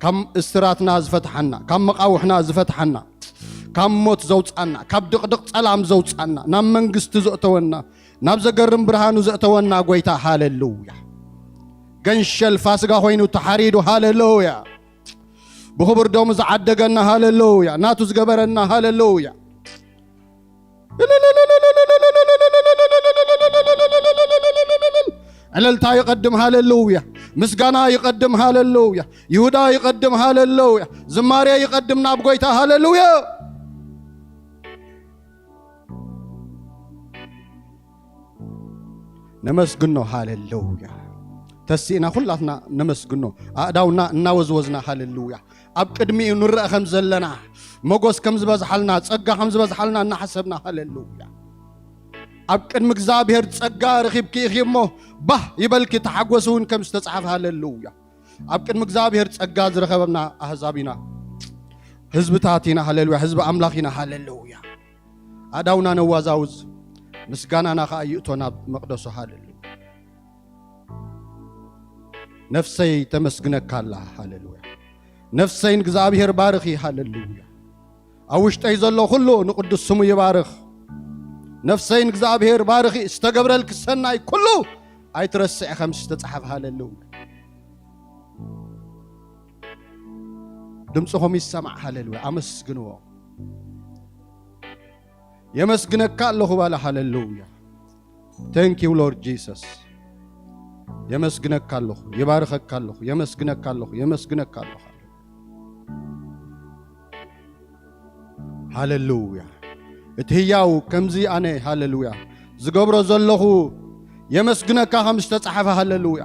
ካብ እስራትና ዝፈትሓና፣ ካብ መቓውሕና ዝፈትሓና፣ ካብ ሞት ዘውጻና፣ ካብ ድቕድቕ ጸላም ዘውጻና፣ ናብ መንግስቲ ዘእተወና፣ ናብ ዘገርም ብርሃኑ ዘእተወና ጎይታ፣ ሃሌሉያ። ገንሸል ፋስጋ ኮይኑ ተሓሪዱ፣ ሃሌሉያ። ብኽቡር ደሙ ዝዓደገና፣ ሃሌሉያ። ናቱ ዝገበረና፣ ሃሌሉያ። ዕልልታ ይቐድም፣ ሃሌሉያ። ምስጋና ይቐድም፣ ሃሌሉያ። ይሁዳ ይቐድም፣ ሃሌሉያ። ዝማሬ ይቐድም ናብ ጎይታ፣ ሃሌሉያ። ነመስግኖ፣ ሃሌሉያ። ተሲእና ኩላትና ነመስግኖ፣ ኣእዳውና እናወዝወዝና፣ ሃሌሉያ። ኣብ ቅድሚኡ ንረአ ከም ዘለና፣ መጎስ ከም ዝበዝሓልና፣ ጸጋ ከም ዝበዝሓልና እናሓሰብና፣ ሃሌሉያ። ኣብ ቅድሚ እግዚኣብሔር ጸጋ ረኺብኪ ኢኺ እሞ፣ ባህ ይበልኪ፣ ተሓጎሲ እውን ከም ዝተጻሕፈ፣ ሃሌሉያ። ኣብ ቅድሚ እግዚኣብሔር ጸጋ ዝረኸበና ኣህዛብ ኢና፣ ህዝብታት ኢና፣ ሃሌሉያ። ህዝቢ ኣምላኽ ኢና፣ ሃሌሉያ። ኣእዳውና ነዋዛውዝ፣ ምስጋናና ኸኣ ይእቶ ናብ መቕደሱ፣ ሃሌሉያ። ነፍሰይ ተመስግነካ ኣላ፣ ሃሌሉያ። ነፍሰይ ንእግዚኣብሔር ባርኺ፣ ሃሌሉያ። ኣብ ውሽጠይ ዘሎ ኩሉ ንቅዱስ ስሙ ይባርኽ። ነፍሰይ ንእግዚኣብሔር ባርኺ፣ ዝተገብረልኪ ሰናይ ኩሉ ኣይትረስዒ ከም ዝተጻሕፈ፣ ሃሌሉያ። ድምፅኹም ይሰማዕ፣ ሃሌሉያ። ኣመስግንዎ። የመስግነካ ኣለኹ በለ፣ ሃሌሉያ። Thank you Lord Jesus። የመስግነካ ኣለኹ፣ ይባርኸካ ኣለኹ፣ የመስግነካ ኣለኹ፣ የመስግነካ ኣለኹ። ሃሌሉያ። እቲ ህያው ከምዚ ኣነ፣ ሃሌሉያ፣ ዝገብሮ ዘለኹ የመስግነካ ከም ዝተጻሕፈ፣ ሃሌሉያ።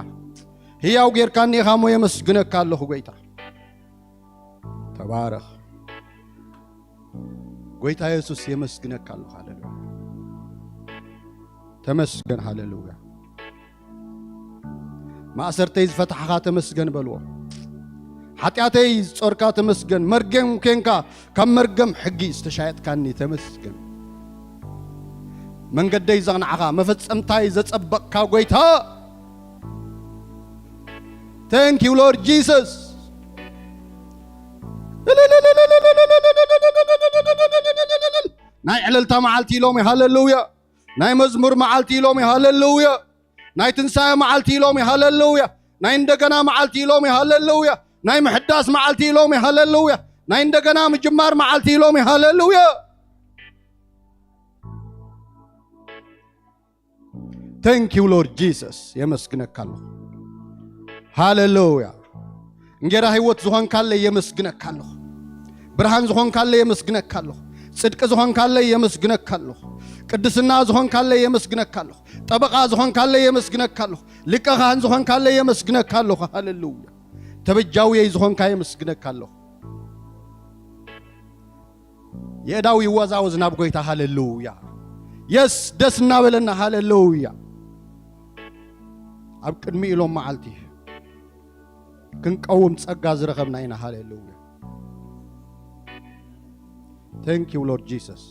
ህያው ጌርካኒ ኢኻ እሞ የመስግነካ ኣለኹ ጎይታ። ተባረኽ። ጎይታ የሱስ የመስግነካ ኣለኹ። ሃሌሉያ። ተመስገን። ሃሌሉያ። ማእሰርተይ ዝፈታሕኻ ተመስገን በልዎ። ሓጢኣተይ ዝጾርካ ተመስገን። መርገም ኬንካ ካብ መርገም ሕጊ ዝተሻየጥካኒ ተመስገን። መንገደይ ዘቕናዕኻ፣ መፈጸምታይ ዘጸበቕካ ጎይታ። Thank you Lord Jesus። ናይ ዕልልታ መዓልቲ ኢሎም፣ ሃሌሉያ። ናይ መዝሙር መዓልቲ ኢሎም፣ ሃሌሉያ። ናይ ትንሳኤ መዓልቲ ኢሎም፣ ሃሌሉያ። ናይ እንደገና መዓልቲ ኢሎም፣ ሃሌሉያ። ናይ ምሕዳስ መዓልቲ ኢሎም፣ ሃሌሉያ። ናይ እንደገና ምጅማር መዓልቲ ኢሎም፣ ሃሌሉያ። Thank you Lord Jesus። የመስግነካ ኣለኹ። ሃሌሉያ። እንጌራ ህይወት ዝኾንካለይ የመስግነካ ኣለኹ። ብርሃን ዝኾንካለይ የመስግነካ ኣለኹ። ጽድቂ ዝኾንካለይ የመስግነካ ኣለኹ። ቅድስና ዝኾንካለይ የመስግነካ ኣለኹ። ጠበቓ ዝኾንካለይ የመስግነካ ኣለኹ። ሊቀ ካህን ዝኾንካለይ የመስግነካ ኣለኹ። ሃሌሉያ። ተበጃውየይ ዝኾንካ የመስግነካ ኣለኹ። የእዳው ይወዛወዝ ናብ ጎይታ። ሃሌሉያ። የስ፣ ደስ እናበለና፣ ሃሌሉያ። ኣብ ቅድሚ ኢሎም መዓልቲ ክንቀውም ጸጋ ዝረኸብና ኢና። ሃሌሉያ። Thank you Lord Jesus።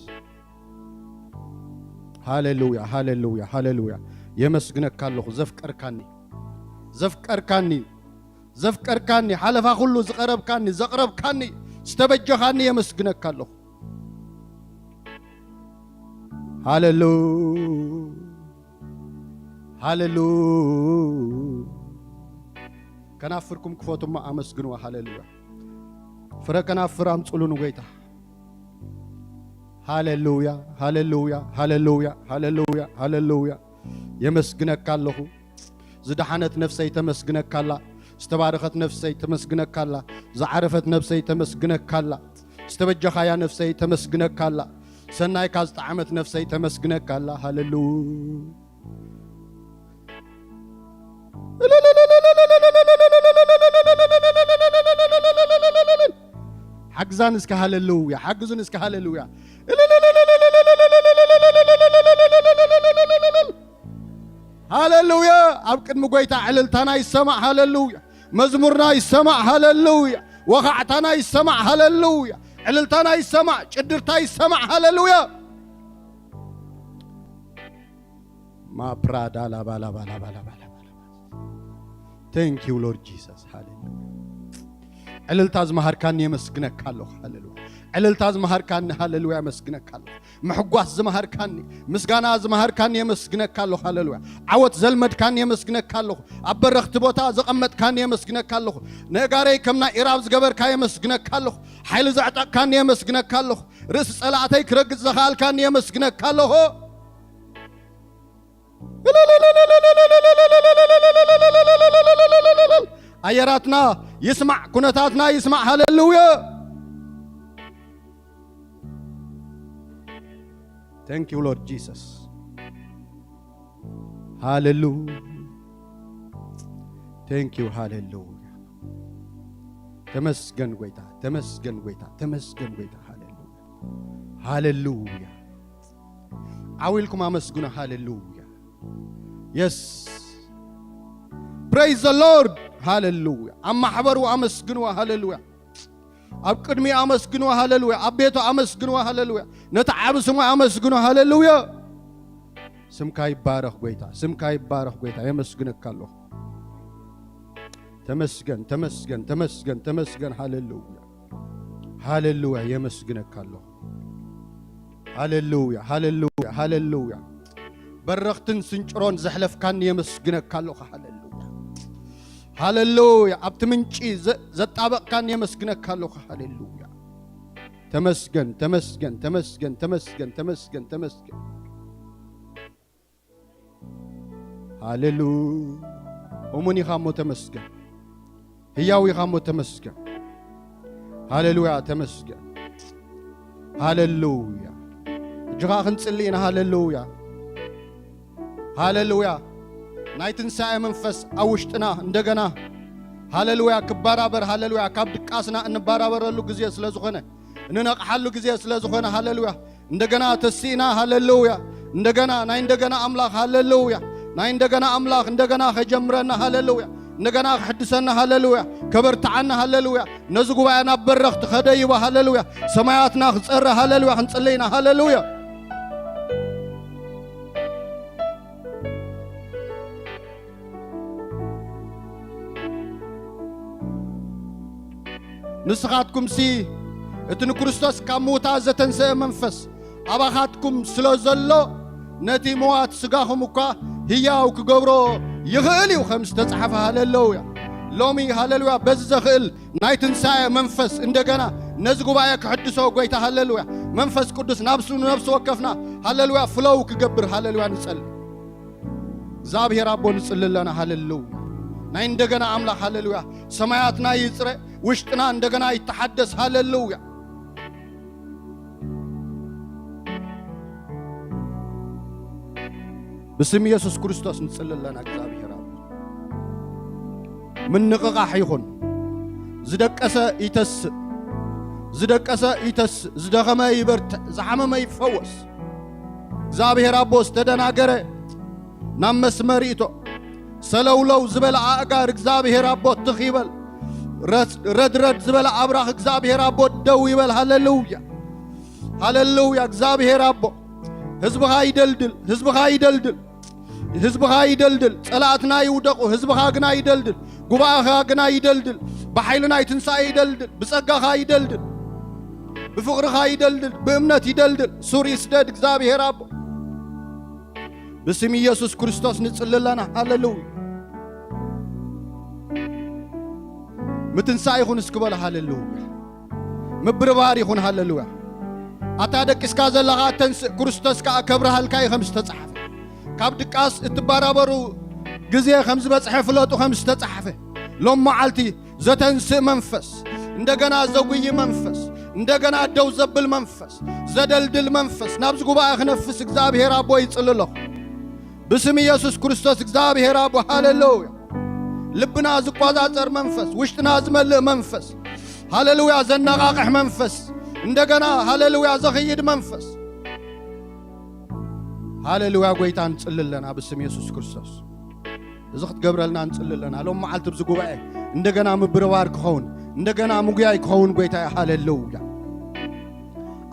ሃሌሉያ፣ ሃሌሉያ፣ ሃሌሉያ። የመስግነካ ኣለኹ። ዘፍቀርካኒ፣ ዘፍቀርካኒ፣ ዘፍቀርካኒ፣ ሓለፋ ኩሉ ዝቐረብካኒ፣ ዘቕረብካኒ፣ ዝተበጀኻኒ የመስግነካ ኣለኹ። ሃሌሉ-፣ ሃሌሉ-፣ ከናፍርኩም ክፈቱ እሞ ኣመስግንዎ። ሃሌሉያ። ፍረ ከናፍር ኣምጽሉ ንጎይታ። ሃሌሉያ፣ ሃሌሉያ፣ ሃሌሉያ፣ ሃሌሉያ፣ ሃሌሉያ። የመስግነካ ኣለኹ። ዝደሓነት ነፍሰይ ተመስግነካ ኣላ። ዝተባረኸት ነፍሰይ ተመስግነካ ኣላ። ዝዓረፈት ነፍሰይ ተመስግነካ ኣላ። ዝተበጀኻያ ነፍሰይ ተመስግነካ ኣላ። ሰናይካ ዝጠዓመት ነፍሰይ ተመስግነካ ኣላ። ሃሌሉ-፣ ሓግዛን እስከ ሃሌሉያ፣ ሓግዙን እስከ ሃሌሉያ። ሃሌሉያ። ኣብ ቅድሚ ጎይታ ዕልልታና ይሰማዕ። ሃሌሉያ። መዝሙርና ይሰማዕ። ሃሌሉያ። ወኻዕታና ይሰማዕ። ሃሌሉያ። ዕልልታና ይሰማዕ። ጭድርታ ይሰማዕ። ሃሌሉያ። ማፕራዳ ላባ ላባ ላባ ላባ ላባ ላባ። Thank you Lord Jesus። ሃሌሉያ። ዕልልታ ዝመሃርካኒ የመስግነካ ኣለኹ። ሃሌሉያ። ዕልልታ ዝመሃርካኒ፣ ሃሌሉያ፣ የመስግነካ ኣለኹ። ምሕጓስ ዝመሃርካኒ፣ ምስጋና ዝመሃርካኒ የመስግነካ ኣለኹ። ሃሌሉያ። ዓወት ዘልመድካኒ የመስግነካ ኣለኹ። ኣብ በረኽቲ ቦታ ዘቐመጥካኒ የመስግነካ ኣለኹ። ነጋረይ ከም ናይ ኢራብ ዝገበርካ የመስግነካ ኣለኹ። ሓይሊ ዘዕጠቕካኒ የመስግነካ ኣለኹ። ርእሲ ጸላእተይ ክረግጽ ዘኽኣልካኒ የመስግነካ ኣለኹ። ኣየራትና ይስማዕ፣ ኩነታትና ይስማዕ። ሃሌሉያ። Thank you, Lord Jesus. ሃሌሉያ። Thank you, ሃሌሉያ። ተመስገን ጎይታ፣ ተመስገን ጎይታ፣ ተመስገን ጎይታ። ሃሌሉያ፣ ሃሌሉያ። ዓው ኢልኩም ኣመስግኑ። ሃሌሉያ። Yes, praise the Lord። ሃሌሉያ። ኣብ ማሕበሩ ኣመስግንዎ። ሃሌሉያ። ኣብ ቅድሚ ኣመስግንዎ። ሃሌሉያ። ኣብ ቤቱ ኣመስግንዎ። ሃሌሉያ። ነቲ ዓቢ ስሙ ኣመስግኖ። ሃሌሉያ። ስምካ ይባረኽ ጎይታ፣ ስምካ ይባረኽ ጎይታ። የመስግነካ ኣለኹ። ተመስገን፣ ተመስገን፣ ተመስገን፣ ተመስገን። ሃሌሉያ፣ ሃሌሉያ። የመስግነካ ኣለኹ። ሃሌሉያ፣ ሃሌሉያ፣ ሃሌሉያ። በረኽትን ስንጭሮን ዘሕለፍካኒ የመስግነካ ኣለኹ። ሃሌሉያ፣ ሃሌሉያ። ኣብቲ ምንጪ ዘ-፣ ዘጣበቕካኒ የመስግነካ ኣለኹ። ሃሌሉያ። ተመስገን፣ ተመስገን፣ ተመስገን፣ ተመስገን፣ ተመስገን፣ ተመስገን። ሃሌሉ-፣ እሙን ኢኻ እሞ ተመስገን። ህያው ኢኻ እሞ ተመስገን። ሃሌሉያ፣ ተመስገን። ሃሌሉያ። እጅኻ ክንጽሊ ኢና። ሃሌሉያ፣ ሃሌሉያ። ናይ ትንሳኤ መንፈስ ኣብ ውሽጥና እንደገና፣ ሃሌሉያ፣ ክበራበር፣ ሃሌሉያ፣ ካብ ድቃስና እንበራበረሉ ግዜ ስለ ዝኾነ፣ እንነቕሓሉ ግዜ ስለ ዝኾነ፣ ሃሌሉያ፣ እንደገና ተሲእና። ሃሌሉያ። እንደገና፣ ናይ እንደገና ኣምላኽ። ሃሌሉያ። ናይ እንደገና ኣምላኽ እንደገና ከጀምረና። ሃሌሉያ። እንደገና ክሕድሰና። ሃሌሉያ። ከበርትዓና። ሃሌሉያ። ነዚ ጉባኤ ናብ በረኽቲ ከደይቦ። ሃሌሉያ። ሰማያትና ክጸረ። ሃሌሉያ። ክንጽልይ ኢና። ሃሌሉያ። ንስኻትኩምሲ እቲ ንክርስቶስ ካብ ምዉታት ዘተንሰአ መንፈስ ኣባኻትኩም ስለ ዘሎ፣ ነቲ ምዋት ስጋኹም እኳ ህያው ክገብሮ ይኽእል እዩ፣ ከም ዝተጻሕፈ። ሃሌሉያ። ሎሚ፣ ሃሌሉያ፣ በዚ ዘኽእል ናይ ትንሳኤ መንፈስ እንደገና ነዚ ጉባኤ ክሕድሶ ጎይታ። ሃሌሉያ። መንፈስ ቅዱስ ናብ ስ-፣ ነፍሲ ወከፍና፣ ሃሌሉያ፣ ፍለው ክገብር፣ ሃሌሉያ፣ ንጸሊ። እግዚኣብሔር ኣቦ፣ ንጽሊ ኣለና። ሃሌሉያ። ናይ እንደገና ኣምላኽ። ሃሌሉያ። ሰማያትና ይጽረ፣ ውሽጥና እንደገና ይተሓደስ። ሃሌሉያ። ብስም ኢየሱስ ክርስቶስ ንጽሊ ኣለና። እግዚኣብሔር ኣቦ፣ ምንቕቓሕ ይኹን። ዝደቀሰ ይተስእ፣ ዝደቀሰ ይተስእ፣ ዝደኸመ ይበርትዕ፣ ዝሓመመ ይፈወስ። እግዚኣብሔር ኣቦ፣ ዝተደናገረ ናብ መስመር ይእቶ። ሰለውለው ዝበለ ኣእጋር እግዚኣብሔር ኣቦ ትኽ ይበል። ረስ-፣ ረድረድ ዝበለ ኣብራኽ እግዚኣብሔር ኣቦ ደው ይበል። ሃሌሉያ፣ ሃሌሉያ። እግዚኣብሔር ኣቦ፣ ህዝብኻ ይደልድል፣ ህዝብኻ ይደልድል፣ ህዝብኻ ይደልድል። ጸላእትና ይውደቑ፣ ህዝብኻ ግና ይደልድል፣ ጉባኤኻ ግና ይደልድል። ብሓይሊ ናይ ትንሳኤ ይደልድል፣ ብጸጋኻ ይደልድል፣ ብፍቕርኻ ይደልድል፣ ብእምነት ይደልድል። ሱር ይስደድ እግዚኣብሔር ኣቦ። ብስም ኢየሱስ ክርስቶስ ንጽሊ ኣለና። ሃሌሉያ። ምትንሳእ ይኹን እስኪ በሉ። ሃሌሉያ። ምብርባር ይኹን። ሃሌሉያ። ኣታ ደቂስካ ዘለኻ ተንስእ፣ ክርስቶስ ከኣ ከብርሃልካ እዩ፣ ከም ዝተጻሕፈ። ካብ ድቃስ እትባራበሩ ግዜ ከም ዝበጽሐ ፍለጡ፣ ከም ዝተጻሕፈ። ሎም መዓልቲ ዘተንስእ መንፈስ፣ እንደገና ዘጉይ መንፈስ፣ እንደገና ደው ዘብል መንፈስ፣ ዘደልድል መንፈስ ናብዚ ጉባኤ ክነፍስ እግዚኣብሔር ኣቦ ይጽሊ ኣለኹ። ብስም ኢየሱስ ክርስቶስ እግዚኣብሔር ኣቦ፣ ሃሌሉያ። ልብና ዝቆጻጸር መንፈስ፣ ውሽጥና ዝመልእ መንፈስ፣ ሃሌሉያ፣ ዘነቓቕሕ መንፈስ፣ እንደገና፣ ሃሌሉያ፣ ዘኽይድ መንፈስ። ሃሌሉያ፣ ጎይታ ንጽሊ ኣለና ብስም ኢየሱስ ክርስቶስ። እዚ ክትገብረልና ንጽሊ ኣለና። ሎም መዓልቲ ኣብዚ ጉባኤ እንደገና ምብርባር ክኸውን፣ እንደገና ምጉያይ ክኸውን ጎይታ፣ ሃሌሉያ።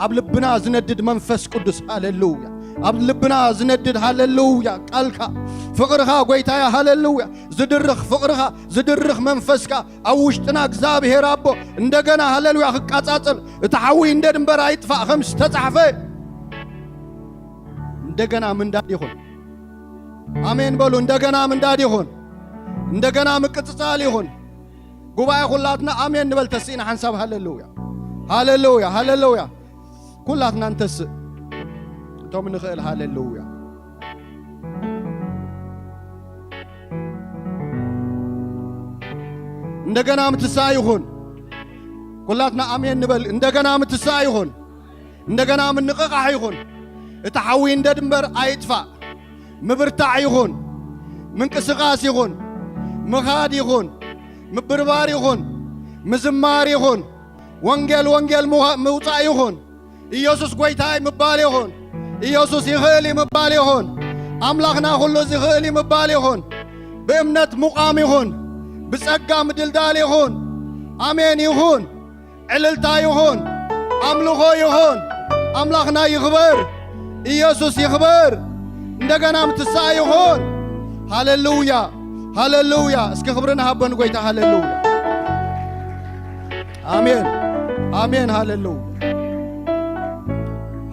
ኣብ ልብና ዝነድድ መንፈስ ቅዱስ፣ ሃሌሉያ። ኣብ ልብና ዝነድድ ሃሌሉያ ቃልካ፣ ፍቕርኻ ጎይታያ፣ ሃሌሉያ ዝድርኽ ፍቕርኻ፣ ዝድርኽ መንፈስካ ኣብ ውሽጥና እግዚኣብሔር ኣቦ፣ እንደገና ሃሌሉያ ክቃጻጸል፣ እቲ ሓዊ እንደ ድንበር ኣይጥፋእ ከም ዝተጻሕፈ እንደገና ምንዳድ ይኹን። ኣሜን በሉ። እንደገና ምንዳድ ይኹን። እንደገና ምቅጽጻል ይኹን። ጉባኤ ኩላትና ኣሜን ንበል ተስኢና ሓንሳብ። ሃሌሉያ፣ ሃሌሉያ፣ ሃሌሉያ። ኩላትና እንተስእ እቶም ንኽእል። ሃሌሉያ። እንደገና ምትሳእ ይኹን። ኩላትና ኣሜን ንበል። እንደገና ምትሳእ ይኹን። እንደገና ምንቕቓሕ ይኹን። እቲ ሓዊ እንደ ድንበር ኣይጥፋእ። ምብርታዕ ይኹን። ምንቅስቓስ ይኹን። ምኻድ ይኹን። ምብርባር ይኹን። ምዝማር ይኹን። ወንጌል፣ ወንጌል ምዋ-፣ ምውጻእ ይኹን። ኢየሱስ ጎይታይ ምባል ይኹን። ኢየሱስ ይኽእል እዩ ምባል ይኹን። ኣምላኽና ኩሉ ዝኽእል እዩ ምባል ይኹን። ብእምነት ምቋም ይኹን። ብጸጋ ምድልዳል ይኹን። ኣሜን ይኹን። ዕልልታ ይኹን። ኣምልኾ ይኹን። ኣምላኽና ይኽበር። ኢየሱስ ይኽበር። እንደገና ምትሳእ ይኹን። ሃሌሉያ፣ ሃሌሉያ። እስኪ ክብሪ ንሃቦ ንጎይታ። ሃሌሉያ። ኣሜን፣ ኣሜን። ሃሌሉያ፣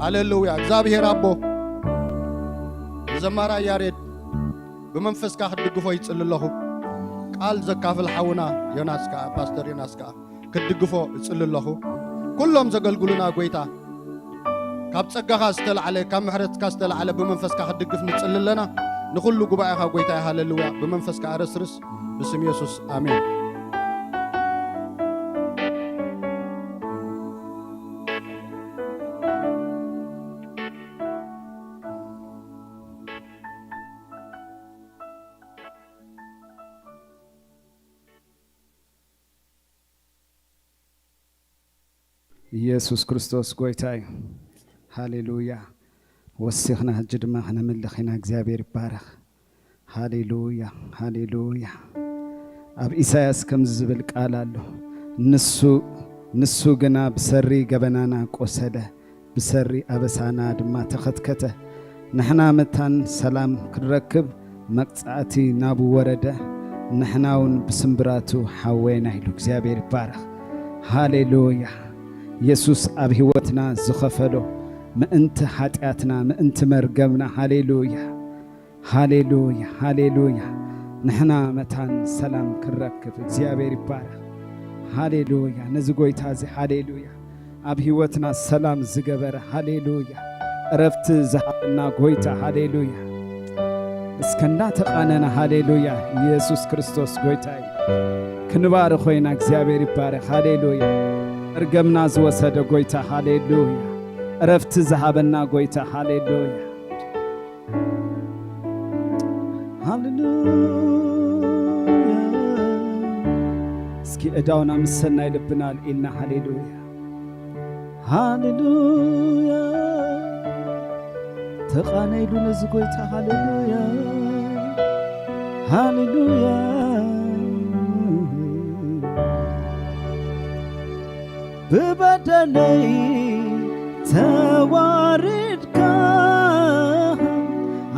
ሃሌሉያ። እግዚኣብሔር ኣቦ ንዘማራይ ያሬድ ብመንፈስካ ክትድግፎ ይጽሊ ኣለኹ። ቃል ዘካፍል ሓውና ዮናስ ከኣ፣ ፓስተር ዮናስ ከኣ ክትድግፎ እጽሊ ኣለኹ። ኩሎም ዘገልግሉና ጎይታ ካብ ጸጋኻ ዝተላዕለ፣ ካብ ምሕረትካ ዝተላዕለ ብመንፈስካ ክትድግፍ ንጽሊ ኣለና። ንኹሉ ጉባኤኻ ጎይታ ሃሌሉያ ብመንፈስካ ኣረስርስ። ብስም የሱስ ኣሜን። ኢየሱስ ክርስቶስ ጎይታ እዩ። ሃሌሉያ። ወሲኽና ሕጂ ድማ ክነምልኽ ኢና። እግዚኣብሔር ይባረኽ። ሃሌሉያ፣ ሃሌሉያ። ኣብ ኢሳያስ ከምዚ ዝብል ቃል ኣሎ፣ ንሱ፣ ንሱ ግና ብሰሪ ገበናና ቆሰለ፣ ብሰሪ ኣበሳና ድማ ተኸትከተ። ንሕና መታን ሰላም ክንረክብ መቅጻዕቲ ናቡ ወረደ፣ ንሕና እውን ብስምብራቱ ሓወየና ኢሉ። እግዚኣብሔር ይባረኽ። ሃሌሉያ። የሱስ ኣብ ህይወትና ዝኸፈሎ ምእንቲ ሓጢኣትና፣ ምእንቲ መርገምና። ሃሌሉያ፣ ሃሌሉያ፣ ሃሌሉያ። ንሕና መታን ሰላም ክንረክብ እግዚኣብሔር ይባረኽ። ሃሌሉያ። ነዚ ጎይታ እዚ ሃሌሉያ። ኣብ ህይወትና ሰላም ዝገበረ፣ ሃሌሉያ፣ ዕረፍቲ ዝሃበና ጎይታ፣ ሃሌሉያ። እስከ እንዳተቓነና፣ ሃሌሉያ፣ ኢየሱስ ክርስቶስ ጎይታ እዩ። ክንባርኾ ኢና፣ እግዚኣብሔር ይባረኽ፣ ሃሌሉያ። እርገምና ዝወሰደ ጎይታ፣ ሃሌሉያ። ዕረፍቲ ዝሃበና ጎይታ፣ ሃሌሉያ። ሃሌሉያ። እስኪ እዳውና ምስ ሰናይ ልብና ኣልዒልና፣ ሃሌሉያ፣ ሃሌሉያ። ተቓነይሉ ነዚ ጎይታ፣ ሃሌሉያ፣ ሃሌሉያ። ብበደለይ ተዋሪድካ፣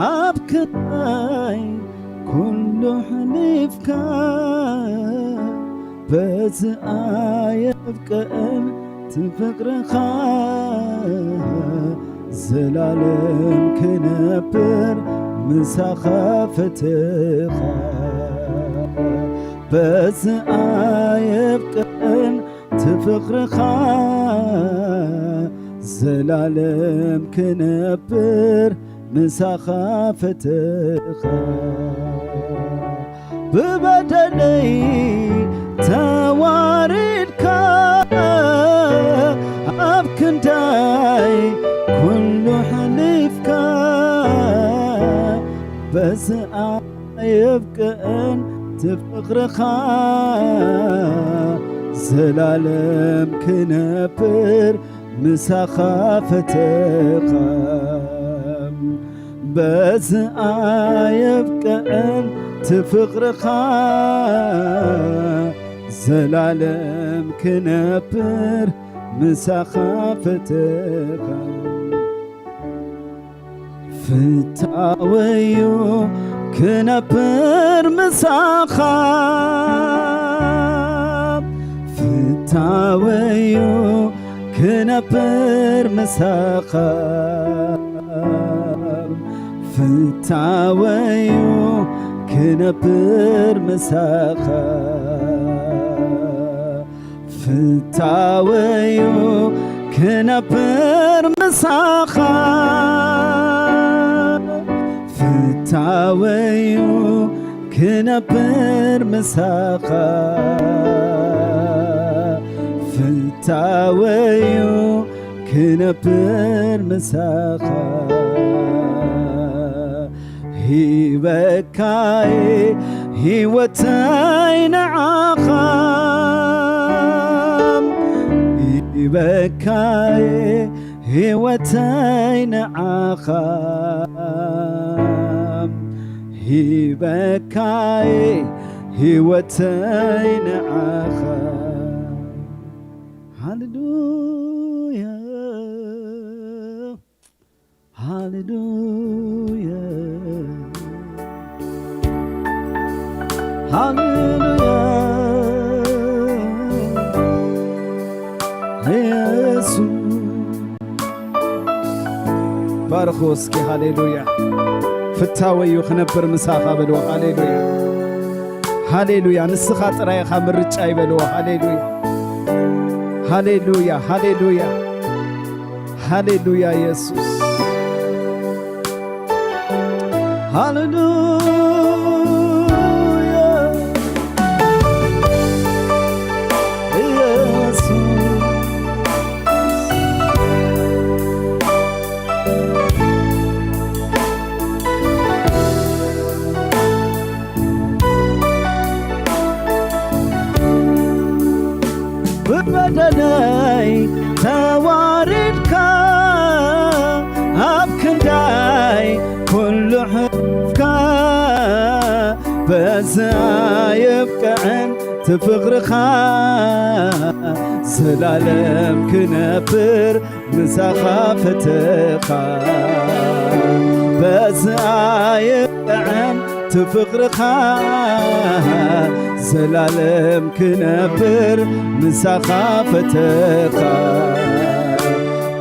ኣብ ክንዳይ ኩሉ ሕሊፍካ፣ በዚ ኣየብቅዕን እቲ ፍቕርኻ፣ ዘላለም ክነብር ምሳኻ ፈተኻ። በዚ ኣየብቅዕን እቲ ፍቕርኻ፣ ዘላለም ክነብር ምሳኻ ፈተኻ። ብበደለይ ተዋሪድካ፣ ኣብ ክንዳይ ኩሉ ሕሊፍካ፣ በዚ ኣየብቅዕን እቲ ፍቕርኻ፣ ዘላለም ክነብር ምሳኻ ፈተኻ። በዚ ኣየብቅዕን እቲ ፍቕርኻ፣ ዘላለም ክነብር ምሳኻ ፈተኻ። ፍታወዩ ክነብር ምሳኻ፣ ፍታወዩ ክነብር ምሳኻ፣ ፍታወዩ ክነብር ምሳኻ፣ ፍታወዩ ክነብር ምሳኻ፣ ፍታወዩ ክነብር ምሳኻ፣ ፍታወዩ ክነብር ምሳኻ። ሂበካየ ህይወተይ ንዓኻ፣ ሂበካየ ህይወተይ ንዓኻ፣ ሂበካየ ህይወተይ ንዓኻ። ሃሌሉያ፣ ሃሌሉያ፣ ሃሌሉያ፣ ኢየሱስ። ባርኽዎ እስኪ፣ ሃሌሉያ። ፍታወዩ ክነብር ምሳኻ በልዎ፣ ሃሌሉያ። ሃሌሉያ፣ ንስኻ ጥራይ ኢኻ ምርጫይ በልዎ፣ ሃሌሉያ። ሃሌሉያ፣ ሃሌሉያ፣ ሃሌሉያ፣ ኢየሱስ። ሃሌሉያ፣ ኢየሱስ። ብበደለይ ተዋሪድካ፣ ኣብ ክንዳይ ኩሉ ሕልፍካ፣ በዚ ኣይብቅዕን እቲ ፍቕርኻ፣ ዘላለም ክነብር ምሳኻ ፈተኻ፣ በዚ ኣይብቅዕን እቲ ፍቕርኻ፣ ዘላለም ክነብር ምሳኻ ፈተኻ።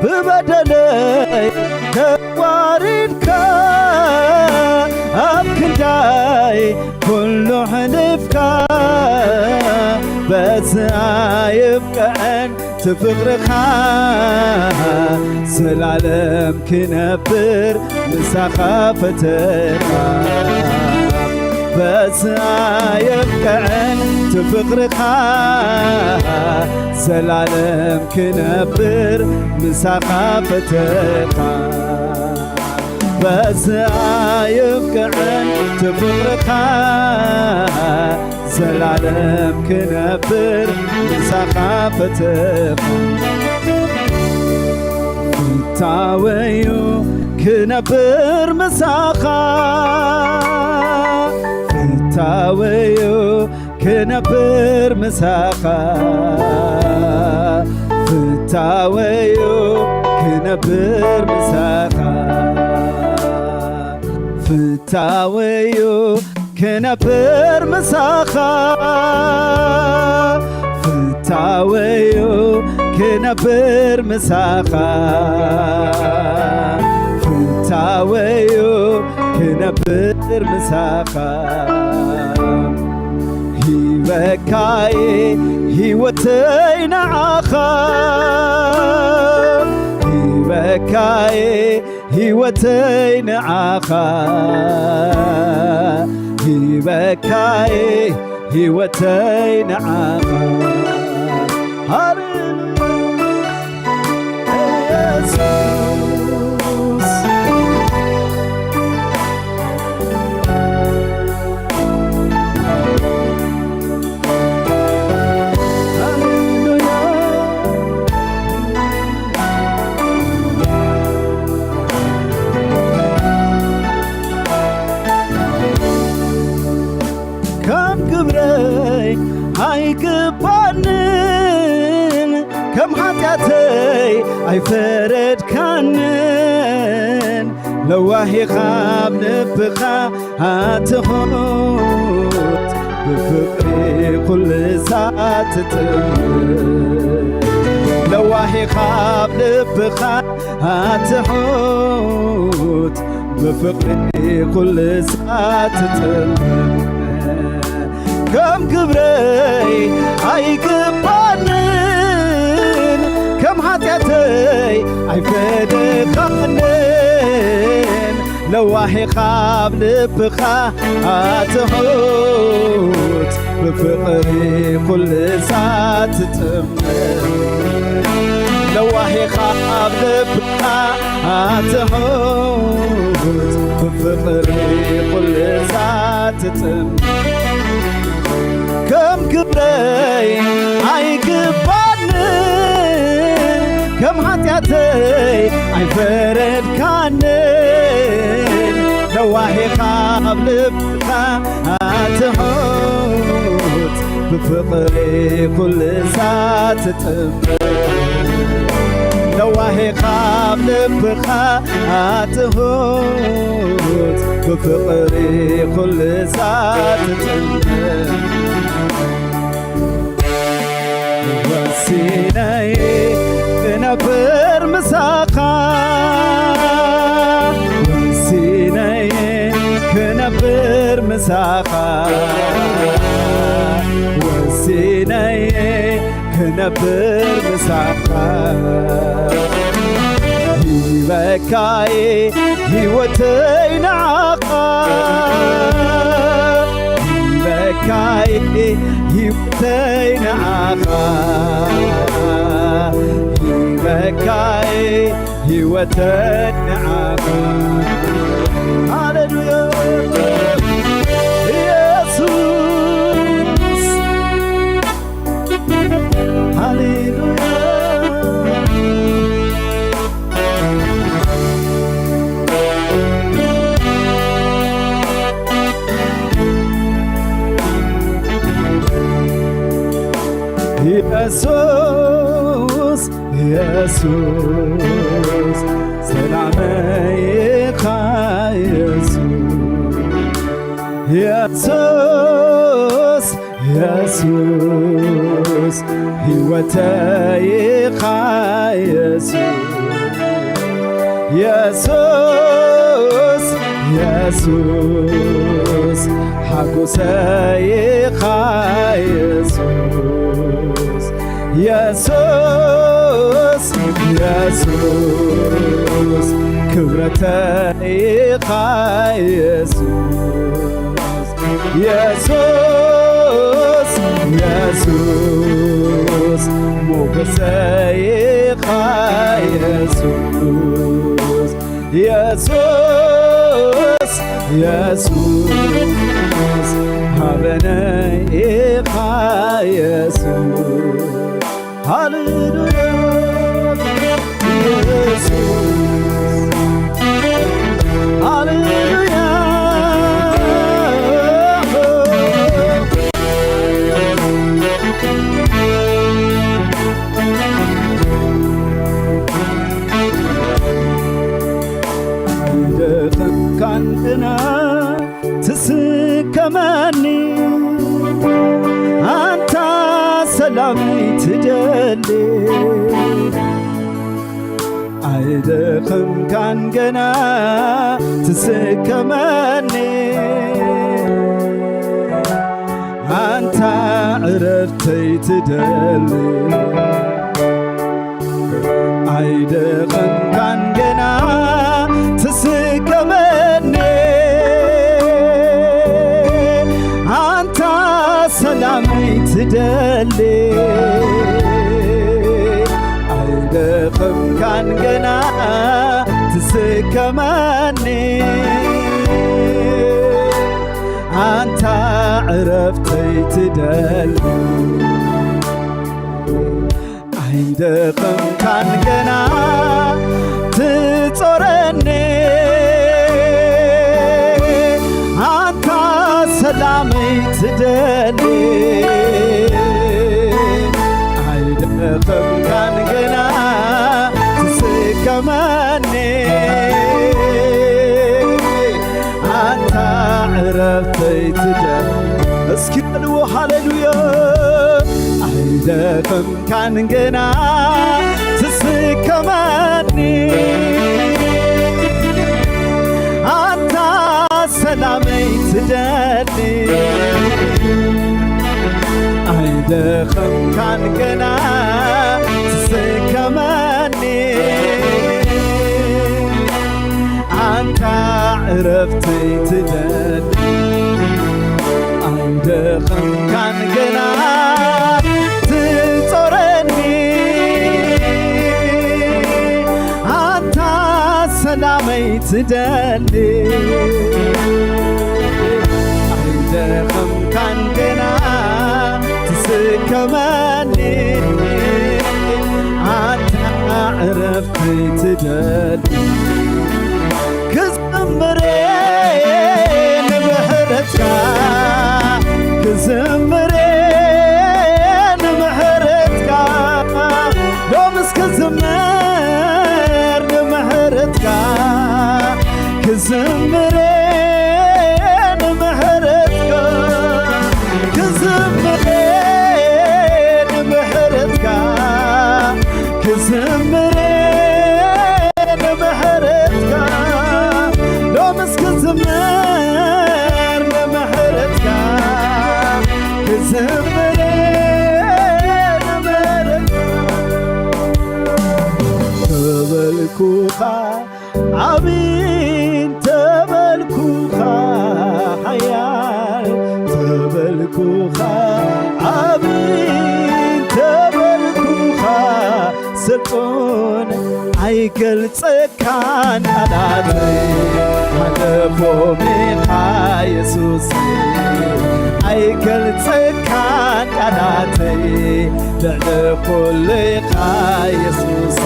ብበደለይ ተዋሪድካ፣ ኣብ ክንዳይ ኩሉ ሕልፍካ፣ በዚ ኣይብቅዕን እቲ ፍቕርኻ፣ ዘላለም ክነብር ምሳኻ ፈተኻ። በዚ ኣይብቅዕን እቲ ፍቕርኻ፣ ዘላለም ክነብር ምሳኻ ፈተኻ። በዚ ኣይብቅዕን እቲ ፍቕርኻ፣ ዘላለም ክነብር ምሳኻ ፈተኻ። ፍታወዩ ክነብር ምሳኻ፣ ፍታወዩ ክነብር ምሳኻ፣ ፍታወዩ ክነብር ምሳኻ፣ ፍታወዩ ክነብር ምሳኻ፣ ፍታወዩ ክነብር ምሳኻ፣ ፍታወዩ ክነብር ምሳኻ። ሂበካየ ህይወተይ ንዓኻ፣ ሂበካየ ህይወተይ ንዓኻ፣ ሂበካየ ህይወተይ ንዓኻ። ሃሌሉያ ኢየሱስ። ካብ ግብረይ ኣይግባንን፣ ከም ሓጢኣተይ ኣይፈረድካንን። ለዋህ ካብ ልብኻ ኣትኹት፣ ብፍቕሪ ኩሉ ሳትጥምት። ለዋህ ካብ ልብኻ ኣትሑት፣ ብፍቕሪ ኩሉ ሳትጥምት። ከም ግብረይ ኣይግባንን፣ ከም ሓጢኣተይ ኣይፈደኻንን። ለዋህ ካብ ልብኻ ኣትሑት፣ ብፍቕሪ ኩሉ ሳትጥምት። ለዋህ ካብ ልብኻ ኣትሑት፣ ብፍቕሪ ኩሉ ሳትጥምት። ከም ግብረይ ኣይግባንን፣ ከም ሓጢኣተይ ኣይፈረድካንን። ለዋህ ካብ ልብኻ ኣትሑት፣ ብፍቕሪ ኩሉ ሳትጥምት። ለዋህ ካብ ልብኻ ኣትሑት፣ ብፍቕሪ ኩሉ ሳትጥምት። ወሲነይ ክነብር ምሳኻ፣ ወሲነይ ክነብር ምሳኻ፣ ወሲነይ ክነብር ምሳኻ። ሂበካይ ህይወተይ ንዓኻ፣ ሂበካይ ህይወተይ ንዓኻ፣ ሂበካይ ህይወተይ ንዓኻ። ሃሌሉያ ኢየሱስ። ሃሌሉያ። ኢየሱስ፣ ኢየሱስ፣ ሰላመይ ኢኻ ኢየሱስ። ኢየሱስ፣ ኢየሱስ፣ ህይወተይ ኢኻ ኢየሱስ። ኢየሱስ፣ ኢየሱስ፣ ሓጎሰይ ኢኻ ኢየሱስ። ኢየሱስ፣ ኢየሱስ፣ ክብረተይ ኢኻ ኢየሱስ። ኢየሱስ፣ ኢየሱስ፣ ሞገሰይ ኢኻ ኢየሱስ። ኢየሱስ፣ ኢየሱስ፣ ሃበነይ ኢኻ ኢየሱስ። ሃሌሉያ ኢየሱስ፣ ሃሌሉያ። ኣይደኸምካን ግና ትስከመኒ፣ ኣንታ ሰላመይ ትደሊ። ኣይደኸምካን ገና ትስከመኒ፣ ኣንታ ዕረፍተይ ትደሊ። ኣይደኸምካን ገና ትስከመኒ፣ ኣንታ ሰላመይ ትደሊ። ኣይደኸምካን ገና ትስከመኒ፣ ኣንታ ዕረፍተይ ትደሊ። ኣይደኸምካን ገና ትጾረኒ፣ ኣንታ ሰላመይ ትደሊ። ኣይደኸምካን ገና ትስከመኒ፣ እስኪ በልዎ ሃሌሉያ። ኣይደኸምካን ገና ትስከመኒ፣ ኣንታ ሰላመይ ትደሊ። ኣይደኸምካን ገና ትስከመኒ፣ ኣንታ ዕረፍተይ ትደሊ። ኣይደኸምካን ገና ትጾረኒ፣ ኣንታ ሰላመይ ትደሊ። ኣይደኸምካን ገና ትስከመኒ፣ ኣንታ ዕረፍተይ ትደሊ። ክዝምር ንምሕረትካ፣ ክዝምር ንምሕረትካ፣ ሎምስ ክዝምር ንምሕረትካ፣ ክዝምር ንምሕረትካ፣ ክዝምር ንምሕረትካ፣ ክዝምር ንምሕረትካ፣ ሎምስ ክዝምር ንምሕረትካ፣ ክዝምር ንምሕረትካ። ተበልኩኻ ዓቢ ተበልኩኻ፣ ሓያል ተበልኩኻ፣ ዓቢ ተበልኩኻ፣ ስልጡን ኣይገልጸካን ቃላት፣ ሓለፎም ኢኻ የሱስ፣ ኣይገልጸካን ቃላት፣ ልዕሊ ኩሉ ኢኻ የሱስ።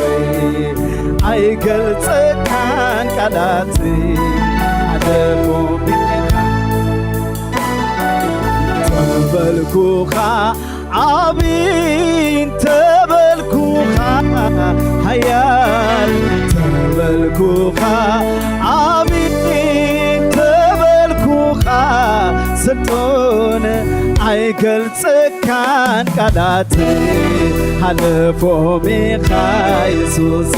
ኣይገልጸካን ቃላት፣ ሓለፎም ኢኻ ተበልኩኻ፣ ዓቢ ተበልኩኻ፣ ሓያል ተበልኩኻ፣ ዓቢ ተበልኩኻ፣ ስልጡን ኣይገልጸካን ቃላት፣ ሓለፎም ኢኻ የሱስ።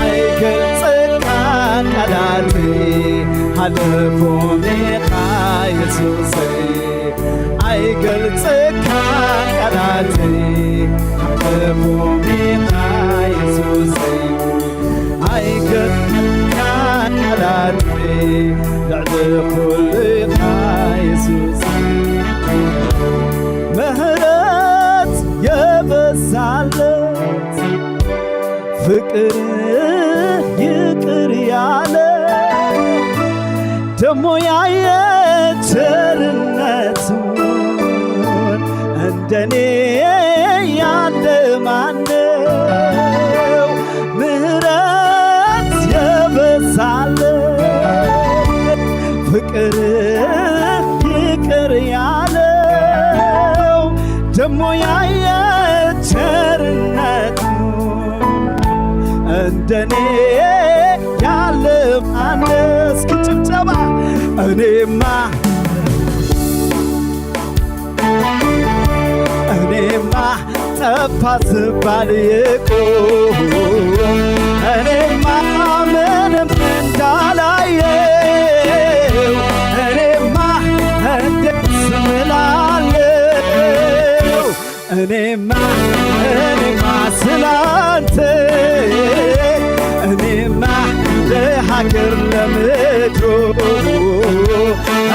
ኣይገልጸካን ቃላት፣ ሓለፎም ኢኻ የሱስ። ኣይገልጸካን ቃላት፣ ሓለፎም ኢኻ የሱስ። ኣይገልጸካን ቃላት፣ ልዕሊ ኩሉ ኢኻ የሱስ። ምሕረት የበዛለት፣ ፍቅር ይቅር ያለ፣ ደሞ ያየ ቸርነቱን፣ እንደኔ ያለ ማነው? ምሕረት የበዛለት፣ ፍቅር ይቅር ያለው፣ ደሞ ያየ ቸርነቱ፣ እንደኔ ያለ ማን? እስኪ ጭብጨባ። እኔማ እኔማ ጠፋ ስባል የቆ፣ እኔማ ምንም እንዳላየው፣ እኔማ እንዴት ስምላለው? እኔማ እኔማ ስላንተ፣ እኔማ ለሀገር ለምድሩ፣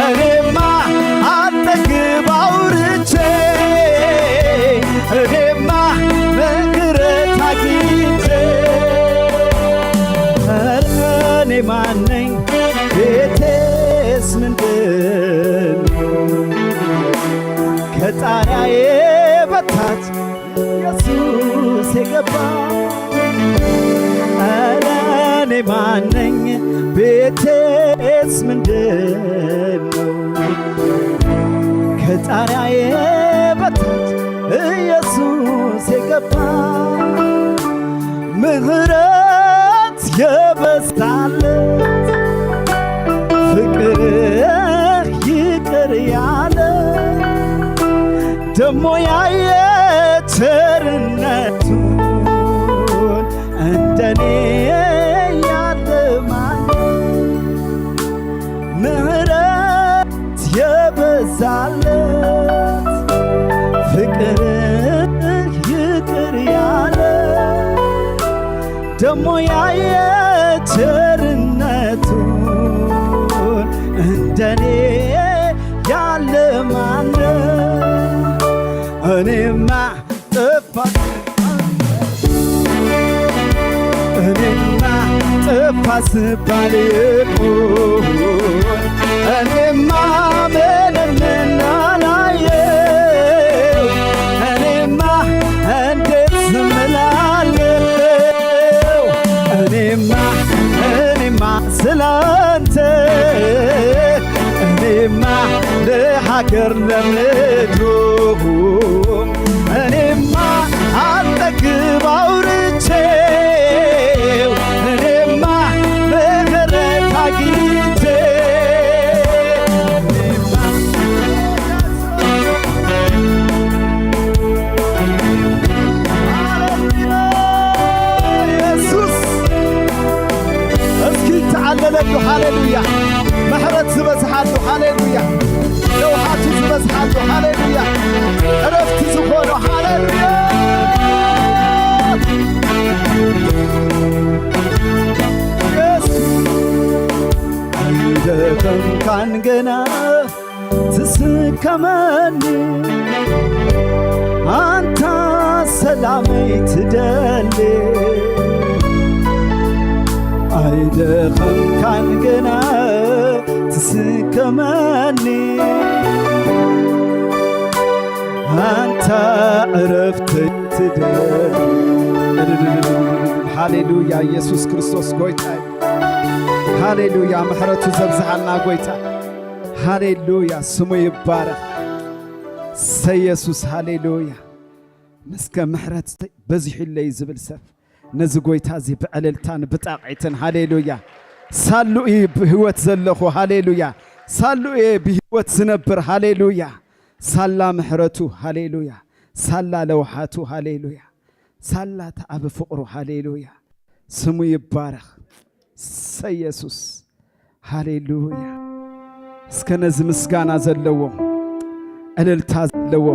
እኔማ አጠግብ አውርቼ፣ እኔማ ምሕረት አግኝቼ። ኧረ እኔ ማነኝ? ቤቴስ ምንድን ነው? ከጣሪያዬ በታች ኢየሱስ የገባ። ኧረ እኔ ማነኝ? ቤቴስ ምንድን ነው? ከጣሪያዬ በታች ኢየሱስ የገባ። ምሕረት የበዛለት፣ ፍቅርህ ይቅር ያለ፣ ያየ ቸርነቱን እንደኔ ያለ ማን? ምሕረት የበዛለት ፍቅር ይቅር ያለ ደሞ ያየ ቸርነቱን እንደኔ ያለ ማን? እኔማ ጠፋ እኔማ ጠፋ ስባል እኮ እኔማ ምንም እንዳላየው እኔማ እንዴት ዝም እላለሁ? እኔማ እኔማ ስላንተ እኔማ ለሀገር ለምድሩ እኔማ አልጠግብ አውርቼው እኔማ ምሕረት አግኝቼ ኢየሱስ እስኪ ተዓለለሉ። ሃሌሉያ። ምሕረት ዝበዝሓሉ። ሃሌሉያ። ለውሃቱ ዝበዝሓሉ። ሃሌሉያ። ዕረፍቲ ዝኾኖ። ሃሌሉያ። ኢየሱስ። ኣይደኸምካን ገና ትስከመኒ ኣንታ ሰላመይ ትደሊ ኣይደኸምካን ገና ትስከመኒ ኣንታ ዕረፍተይ ትደሊ። ሃሌሉያ ኢየሱስ ክርስቶስ ጎይታ ሃሌሉያ ምሕረቱ ዘብዝሓልና ጎይታ ሃሌሉያ ስሙ ይባረኽ። ሰየሱስ ሃሌሉያ። ምስከ ምሕረት በዚሑለይ ዝብል ሰብ ነዚ ጎይታ እዚ ብዕልልታን ብጣቕዒትን ሃሌሉያ። ሳሉ እየ ብህይወት ዘለኹ ሃሌሉያ። ሳሉ እየ ብህይወት ዝነብር ሃሌሉያ። ሳላ ምሕረቱ ሃሌሉያ። ሳላ ለውሓቱ ሃሌሉያ። ሳላ ተዓቢ ፍቕሩ ሃሌሉያ። ስሙ ይባረኽ። ሰየሱስ ሃሌሉያ። እስከ ነዚ ምስጋና ዘለዎ ዕልልታ ዘለዎ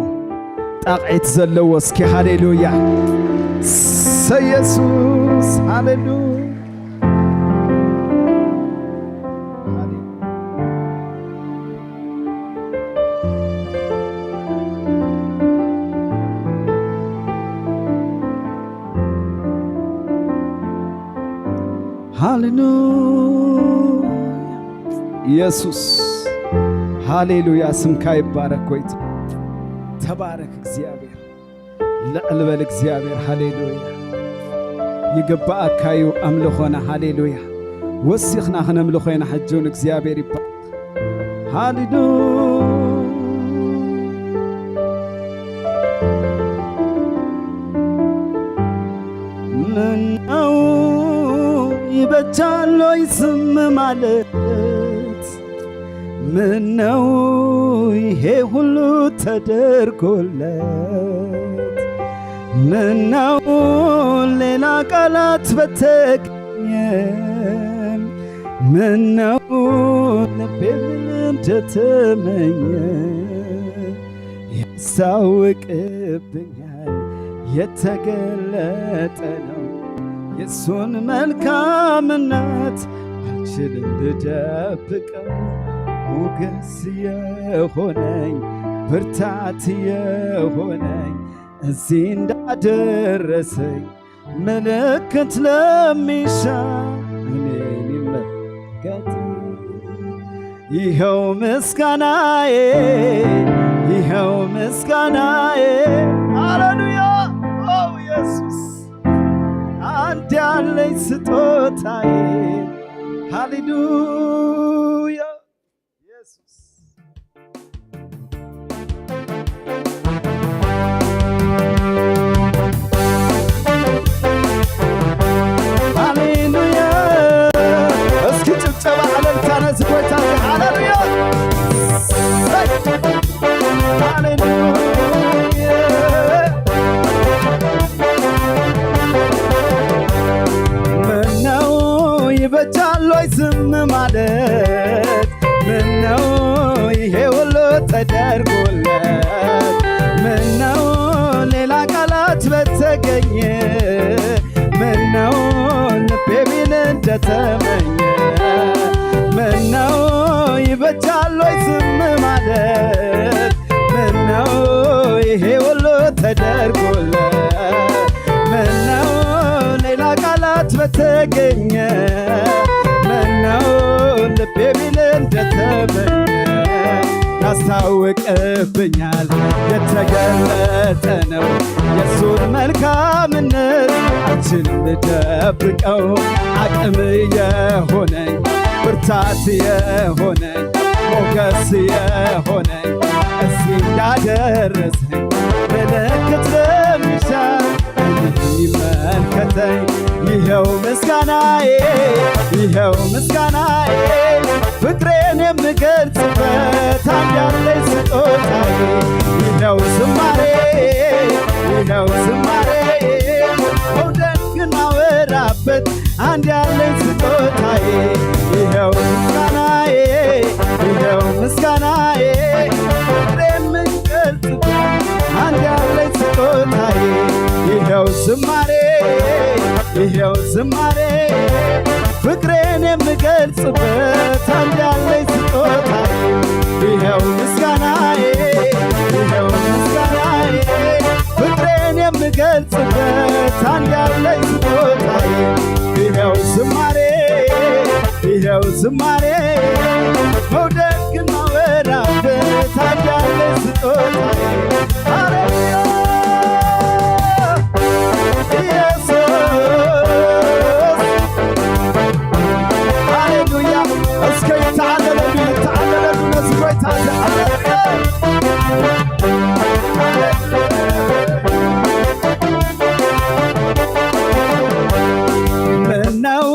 ጣቕዒት ዘለዎ እስኪ ሃሌሉያ። ሰየሱስ ሃሌሉያ። ሃሌሉያ ኢየሱስ ሃሌሉያ ስምካ ይባረክ ጎይታ ተባረክ እግዚኣብሔር ልዕል በል እግዚኣብሔር ሃሌሉያ ይግባኣካ እዩ ኣምልኾና ሃሌሉያ ወሲኽና ክነምልኾ ኢና ሕጂ እውን እግዚኣብሔር ይባረክ ሃሌሉያ ምነው ይበጃሎይ ዝም ማለት ምነው ይሄ ሁሉ ተደርጎለት ምነው ሌላ ቃላት በተገኘ ምነው ልቤ ምን እንደተመኘ ያስታውቅብኛል የተገለጠ ነው የእሱን መልካምነት አልችልም ልደብቀው ሞገስ የሆነኝ ብርታት የሆነኝ እዚህ እንዳደረሰኝ ምልክት ለሚሻ እኔን ይመልከት ይኸው ምስጋናዬ ይኸው ምስጋናዬ ሃሌሉያ ኦ ኢየሱስ አንድ ያለኝ ስጦታዬ ሃሌሉያ ኢየሱስ ሃሌሉያ እስኪ ጭብጨባ ዕልልታ ነዚ ጎይታ ሃሌሉያ ሃሌሉያ ዝም ማለት? ምነው ይሄ ሁሉ ተደርጎለት? ምነው ሌላ ቃላት በተገኘ? ምነው ልቤ ቢል እንደተመኘ? ምነው ይበጃል ወይ ዝም ማለት? ምነው ይሄ ሁሉ ተደርጎለት? ምነው ሌላ ቃላት በተገኘ? ምነው ልቤ ቢል እንደተመኘ? ያስታውቅብኛል፣ የተገለጠ ነው የእሱን መልካምነት። አልችልም ልደብቀው፣ አቅም የሆነኝ፣ ብርታት የሆነኝ፣ ሞገስ የሆነኝ፣ እዚህ ያደረሰኝ፣ ምልክት ለሚሻ እኔን ይመልከተኝ። ይኸው ምስጋናዬ፣ ይኸው ምስጋናዬ፣ ፍቅሬን የምገልጽበት አንድ ያለኝ ስጦታዬ። ይኸው ዝማሬ፣ ይኸው ዝማሬ፣ መውደድህን ማወራበት አንድ ያለኝ ስጦታዬ። ይኸው ምስጋናዬ፣ ይኸው ምስጋናዬ፣ ፍቅሬን የምገልጽበት አንድ ያለኝ ስጦታዬ። ይኸው ዝማሬ፣ ይኸው ዝማሬ፣ ፍቅሬን የምገልጽበት አንድ ያለኝ ስጦታዬ። ይኸው ምስጋናዬ፣ ይኸው ምስጋናዬ፣ ፍቅሬን የምገልጽበት አንድ ያለኝ ስጦታዬ። ይኸው ዝማሬ፣ ይኸው ዝማሬ፣ መውደድህን ማወራበት አንድ ያለኝ ስጦታዬ። ሃሌሉያ! ኢየሱስ! ሃሌሉያ! እስከ ይተዓለለሉ፣ ይተዓለለሉ ነዚ ጎይታ እዚ። ሃሌሉያ! ምነው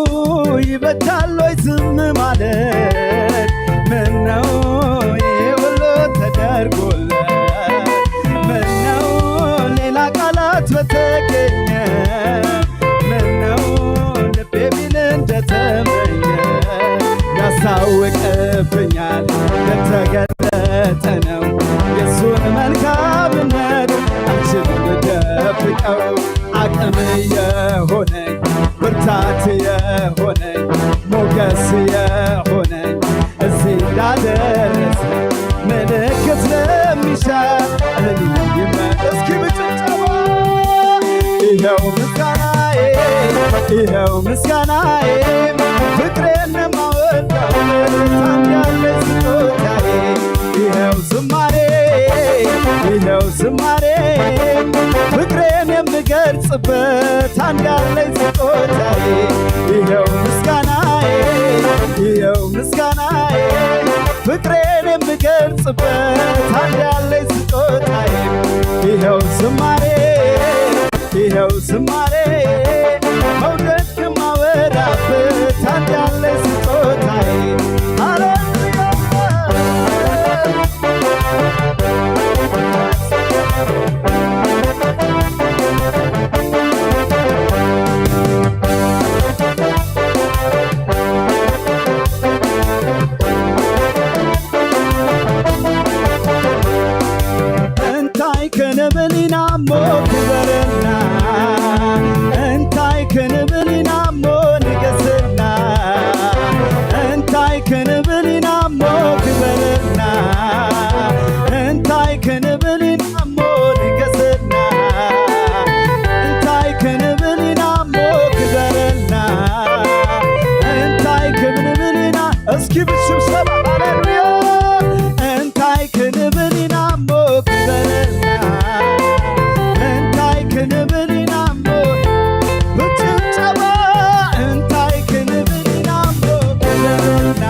ይበጃል ወይ ዝም ማለት? ምነው ይሄ ሁሉ ተደርጎለት? ምነው ሌላ ቃላት በተገኘ? ምነው ልቤ ቢል እንደተመኘ? ያስታውቅብኛል፣ የተገለጠ ነው የእሱን መልካምነት። አልችልም ልደብቀው፣ አቅም የሆነኝ፣ ብርታት የሆነኝ፣ ሞገስ የሆነኝ፣ እዚህ እንዳደረሰኝ ምልክት ለሚሻ እልል ይመ-፣ እስኪ በጭብጨባ ይኸው ምስጋናዬ፣ ይኸው ምስጋናዬ፣ ፍቅሬን ማወዳው ታንዳለ ስጦታዬ። ይኸው ዝማሬ፣ ይኸው ዝማሬ፣ ፍቅሬን የምገልጽበት አንድ ያለኝ ስጦታዬ። ይኸው ምስጋናዬ፣ ይኸው ምስጋናዬ፣ ፍቅሬን የምገልጽበት አንድ ያለኝ ስጦታዬ። ይኸው ዝማሬ፣ ይኸው ዝማሬ፣ መውደድህን ማወራበት አንድ ያለኝ ስጦታዬ። ሃሌሉያ! እንታይ ክንብል ኢና እሞ ክበረልና፣ እንታይ ክንብል ኢና እሞ ንገስና፣ እንታይ ክንብል ኢና እሞ ክበረልና፣ እንታይ ክንብል ኢና እሞ ንገስና፣ እንታይ ክንብል ኢና እሞ ክበረልና፣ እንታይ ክንብል ኢና እስኪ ብሽብሸባ ሃሌሉያ። እንታይ ክንብል ኢና እሞ ክበረልና፣ እንታይ ክንብል ኢና እሞ ብጭብጨባ፣ እንታይ ክንብል ኢና እሞ ክበረልና፣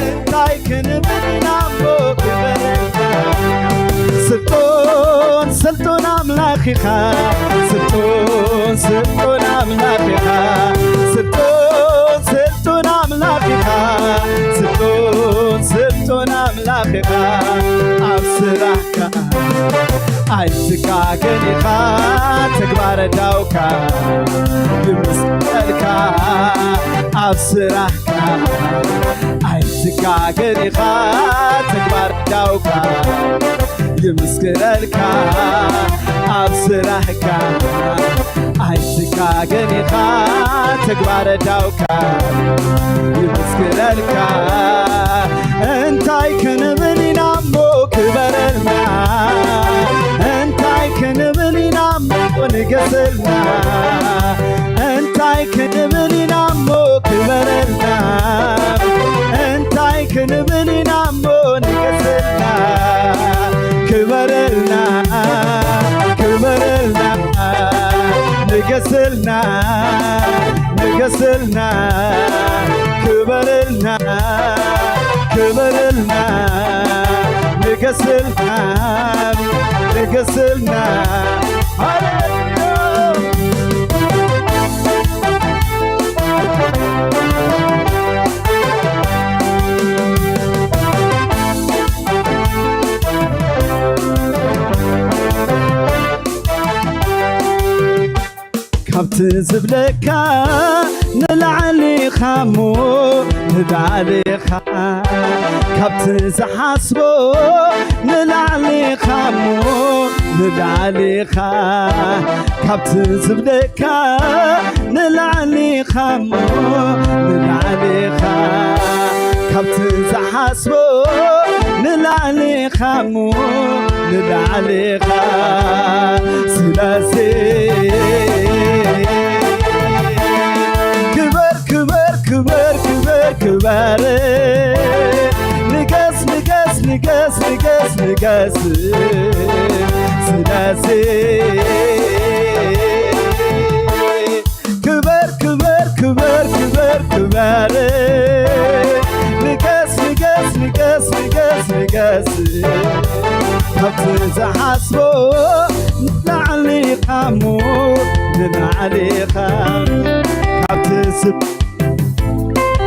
እንታይ ክንብል ኢና እሞ ክበረልና። ስልጡን ስልጡን ኣምላኽ ኢኻ፣ ስልጡን ስልጡን ኣምላኽ ኢኻ፣ ስልጡን ስልጡን ኣምላኽ ኢኻ፣ ስልጡን ስልጡን ኣምላኽ ኢኻ። ኣብ ስራሕካ ኣይትጋገን ኢኻ፣ ተግባር ዳውካ ይምስክረልካ ኣብ ስራሕካ ኣይትጋገን ኢኻ። ተግባር ዳውካ ይምስክረልካ ኣብ ስራሕካ ኣይትጋገን ኢኻ። ተግባር ዳውካ ይምስክረልካ። እንታይ ክንብል ኢና እሞ ክበረልና? እንታይ ክንብል ኢና እሞ ንገሰልና? እንታይ ክንብል ኢና እሞ ክበረልና? እንታይ ክንብል ኢና እሞ ንገሰልና? ክበረልና፣ ክበረልና፣ ንገሰልና፣ ንገሰልና፣ ክበረልና፣ ክበረልና፣ ንገሰልና፣ ንገሰልና። ሃሌሉያ። ካብቲ ዝብለካ ንላዕሊ ኢኻ እሞ ንላዕሊ ኢኻ። ካብቲ ዝሓስቦ ንላዕሊ ኢኻ እሞ ንላዕሊ ኢኻ። ካብቲ ዝብለካ ንላዕሊ ኢኻ እሞ ንላዕሊ ኢኻ። ካብቲ ዝሓስቦ ንላዕሊ ኢኻ እሞ ንላዕሊ ኢኻ። ስለዚ ክበር፣ ክበር፣ ክበር፣ ክበር፣ ክበር። ንገስ፣ ንገስ፣ ንገስ፣ ንገስ፣ ንገስ። ስለዚ ክበር፣ ክበር፣ ክበር፣ ክበር፣ ክበር። ንገስ፣ ንገስ፣ ንገስ፣ ንገስ፣ ንገስ። ካብቲ ዝሓስቦ ንላዕሊ ኢኻ እሞ ንላዕሊ ኢኻ። ካብቲ ዝብ-፣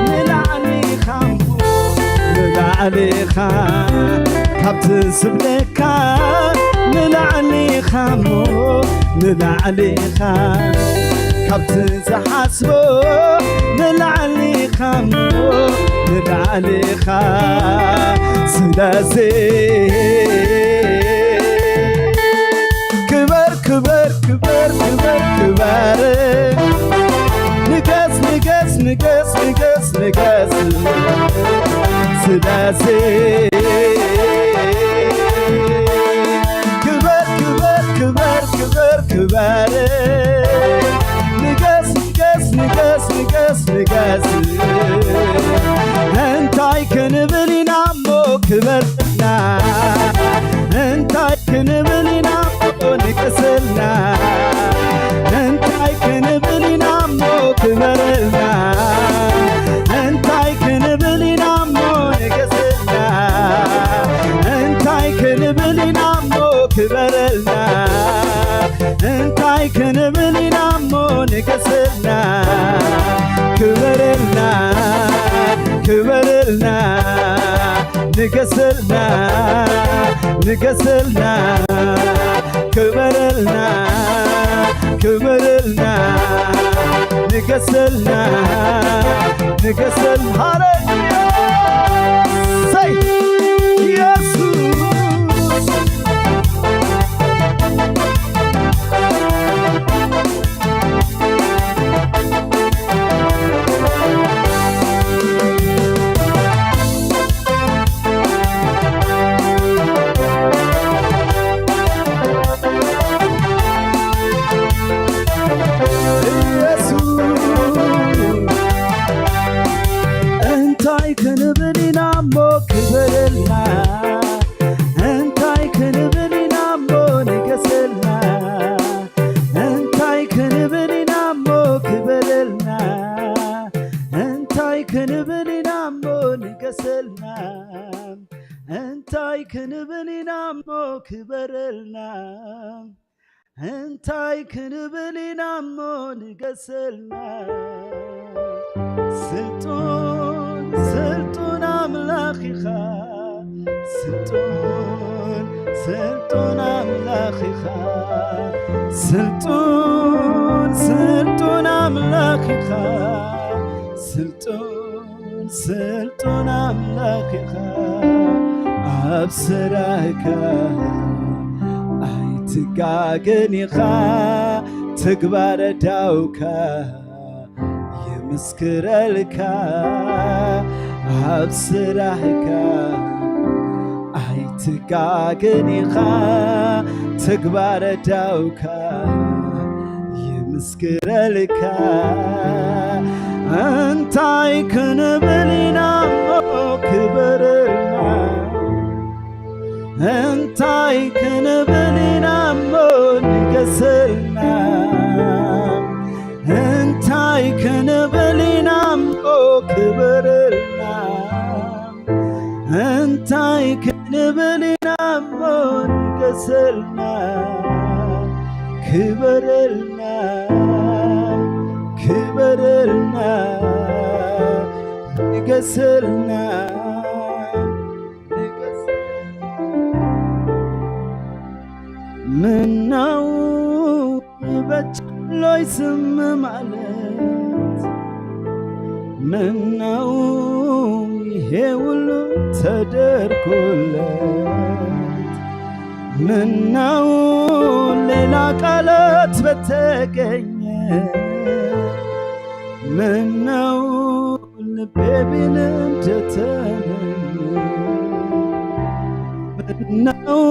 ንላዕሊ ኢኻ እሞ ንላዕሊ ኢኻ። ካብቲ ዝብለካ ንላዕሊ ኢኻ እሞ ንላዕሊ ኢኻ። ካብቲ ዝሓስቦ ንላዕሊ ኢኻ እሞ ንላዕሊ ኢኻ። ስለዚ ክበር፣ ክበር፣ ክበር፣ ክበር፣ ክበር። ንገስ፣ ንገስ፣ ንገስ፣ ንገስ፣ ንገስ። ስለዚ ክበር፣ ክበር፣ ክበር፣ ክበር፣ ክበር። ንገስ፣ ንገስ፣ ንገስ፣ ንገስ፣ ንገስ። እንታይ ክንብል ኢና እሞ ክበረልና? እንታይ ክንብል ኢና እሞ ንገሰልና? እንታይ ክንብል ኢና እሞ ክበረልና? እንታይ ክንብል ኢና እሞ ንገሰልና? እንታይ ክንብል ኢና እሞ ክበረልና? እንታይ ክንብል ኢና እሞ ንገሰልና? ክበረልና፣ ክበረልና፣ ንገሰልና፣ ንገሰልና፣ ክበረልና፣ ክበረልና፣ ንገሰልና፣ ንገሰልና። ሃሌሉያ! ሰይ! ኢየሱስ! ኢየሱስ፣ እንታይ ክንብል ኢና እሞ ክበረልና? እንታይ ክንብል ኢና እሞ ንገሰልና? እንታይ ክንብል ኢና እሞ ክበረልና? እንታይ ክንብል ኢና እሞ ንገሰልና? እንታይ ክንብል ኢና እሞ ክበረልና? እንታይ ክንብል ኢና እሞ ንገሰልና? ስልጡን፣ ስልጡን ኣምላኽ ኢኻ፣ ስልጡን ስልጡን ኣምላኽ ኢኻ፣ ስልጡን፣ ስልጡን ኣምላኽ ኢኻ፣ ስልጡን፣ ስልጡን ኣምላኽ ኢኻ። ኣብ ስራሕካ ኣይትጋገን ኢኻ፣ ተግባረ ዳውካ ይምስክረልካ። ኣብ ስራሕካ ኣይትጋገን ኢኻ፣ ተግባረ ዳውካ ይምስክረልካ። እንታይ ክንብል ኢና እሞ ክበረልና፣ እንታይ ክንብል ኢና እሞ ንገሰልና፣ እንታይ ክንብል ኢና እሞ ክበረልና፣ እንታይ ክንብል ኢና እሞ ንገሰልና፣ ክበረልና፣ ክበረልና፣ ንገሰልና፣ ንገሰልና። ምነው ይበጃሎይ ዝም ማለት፣ ምነው ይሄ ሁሉ ተደርጎለት፣ ምነው ሌላ ቃላት በተገኘ፣ ምነው ልቤ ቢል እንደተመኘ፣ ምነው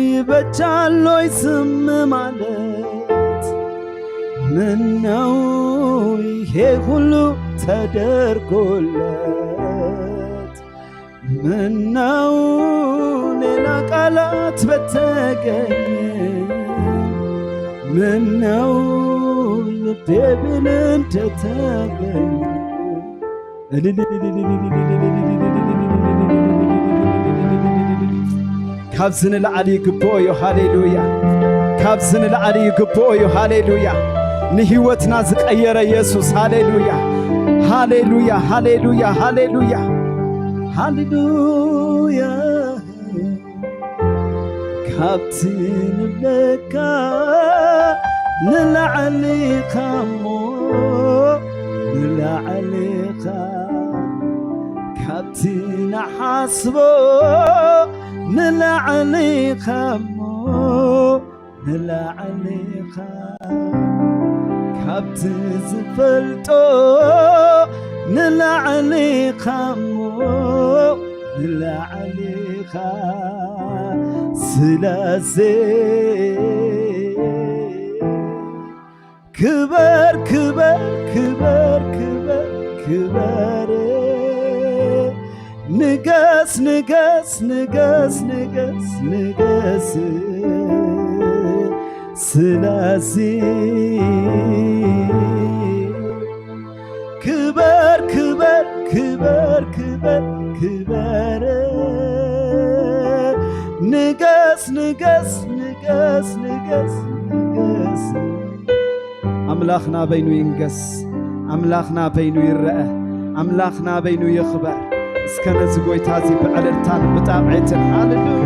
ይበጃሎይ ዝም ማለት፣ ምነው ይሄ ሁሉ ተደርጎለት፣ ምነው ሌላ ቃላት በተገኘ፣ ምነው ልቤ ብል እንደተገኘ። ካብዚ ንላዕሊ ይግብኦ እዩ። ሃሌሉያ። ካብዚ ንላዕሊ ይግብኦ እዩ። ሃሌሉያ። ንህይወትና ዝቀየረ ኢየሱስ። ሃሌሉያ፣ ሃሌሉያ፣ ሃሌሉያ፣ ሃሌሉያ፣ ሃሌሉያ። ካብቲ ንብለካ ንላዕሊ ኢኻ እሞ፣ ንላዕሊ ኢኻ። ካብቲ ንሓስቦ ንላዕሊ ኢኻ እሞ፣ ንላዕሊ ኢኻ። ካብቲ ዝፈልጦ ንላዕሊ ኢኻ እሞ፣ ንላዕሊ ኢኻ። ስለዚ ክበር፣ ክበር፣ ክበር፣ ክበር፣ ክበር። ንገስ፣ ንገስ፣ ንገስ፣ ንገስ፣ ንገስ። ስለዚ ክበር፣ ክበር፣ ክበር፣ ክበር፣ ክበር። ንገስ፣ ንገስ፣ ንገስ፣ ንገስ፣ ንገስ። ኣምላኽና በይኑ ይንገስ። ኣምላኽና በይኑ ይረአ። ኣምላኽና በይኑ ይኽበር። እስከ ነዚ ጎይታ እዚ ብዕልልታን ብጣቕዒትን፣ ሃሌሉያ።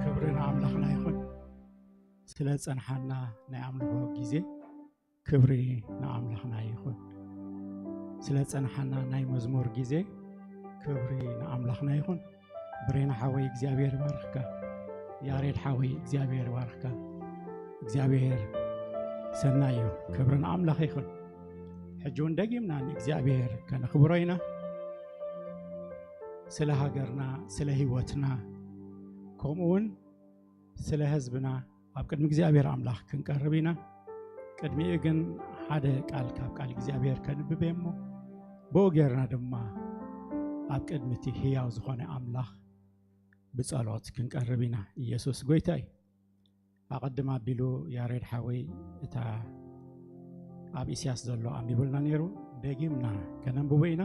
ክብሪ ንኣምላኽና ይኹን። ስለ ዝጸንሓና ናይ ኣምልኾ ግዜ ክብሪ ንኣምላኽና ይኹን። ስለ ዝጸንሓና ናይ መዝሙር ግዜ ክብሪ ንኣምላኽና ይኹን። ብሬና ሓወይ እግዚኣብሔር ይባርኽካ። ያሬድ ሓወይ እግዚኣብሔር ይባርኽካ። እግዚኣብሔር ሰናይ እዩ። ክብሪ ንኣምላኽ ይኹን። ሕጂ እውን ደጊምና ንእግዚኣብሔር ከነኽብሮ ኢና። ስለ ሃገርና፣ ስለ ህይወትና፣ ከምኡ እውን ስለ ህዝብና ኣብ ቅድሚ እግዚኣብሔር ኣምላኽ ክንቀርብ ኢና። ቅድሚኡ ግን ሓደ ቃል ካብ ቃል እግዚኣብሔር ከንብብ እየ እሞ፣ ብኡ ጌርና ድማ ኣብ ቅድሚ እቲ ህያው ዝኾነ ኣምላኽ ብጸሎት ክንቀርብ ኢና። ኢየሱስ ጐይታ እዩ። ኣቐድም ኣቢሉ ያሬድ ሓወይ እታ ኣብ ኢሳያስ ዘሎ ኣንቢቡልና ነይሩ፣ ደጊምና ከነንብቦ ኢና።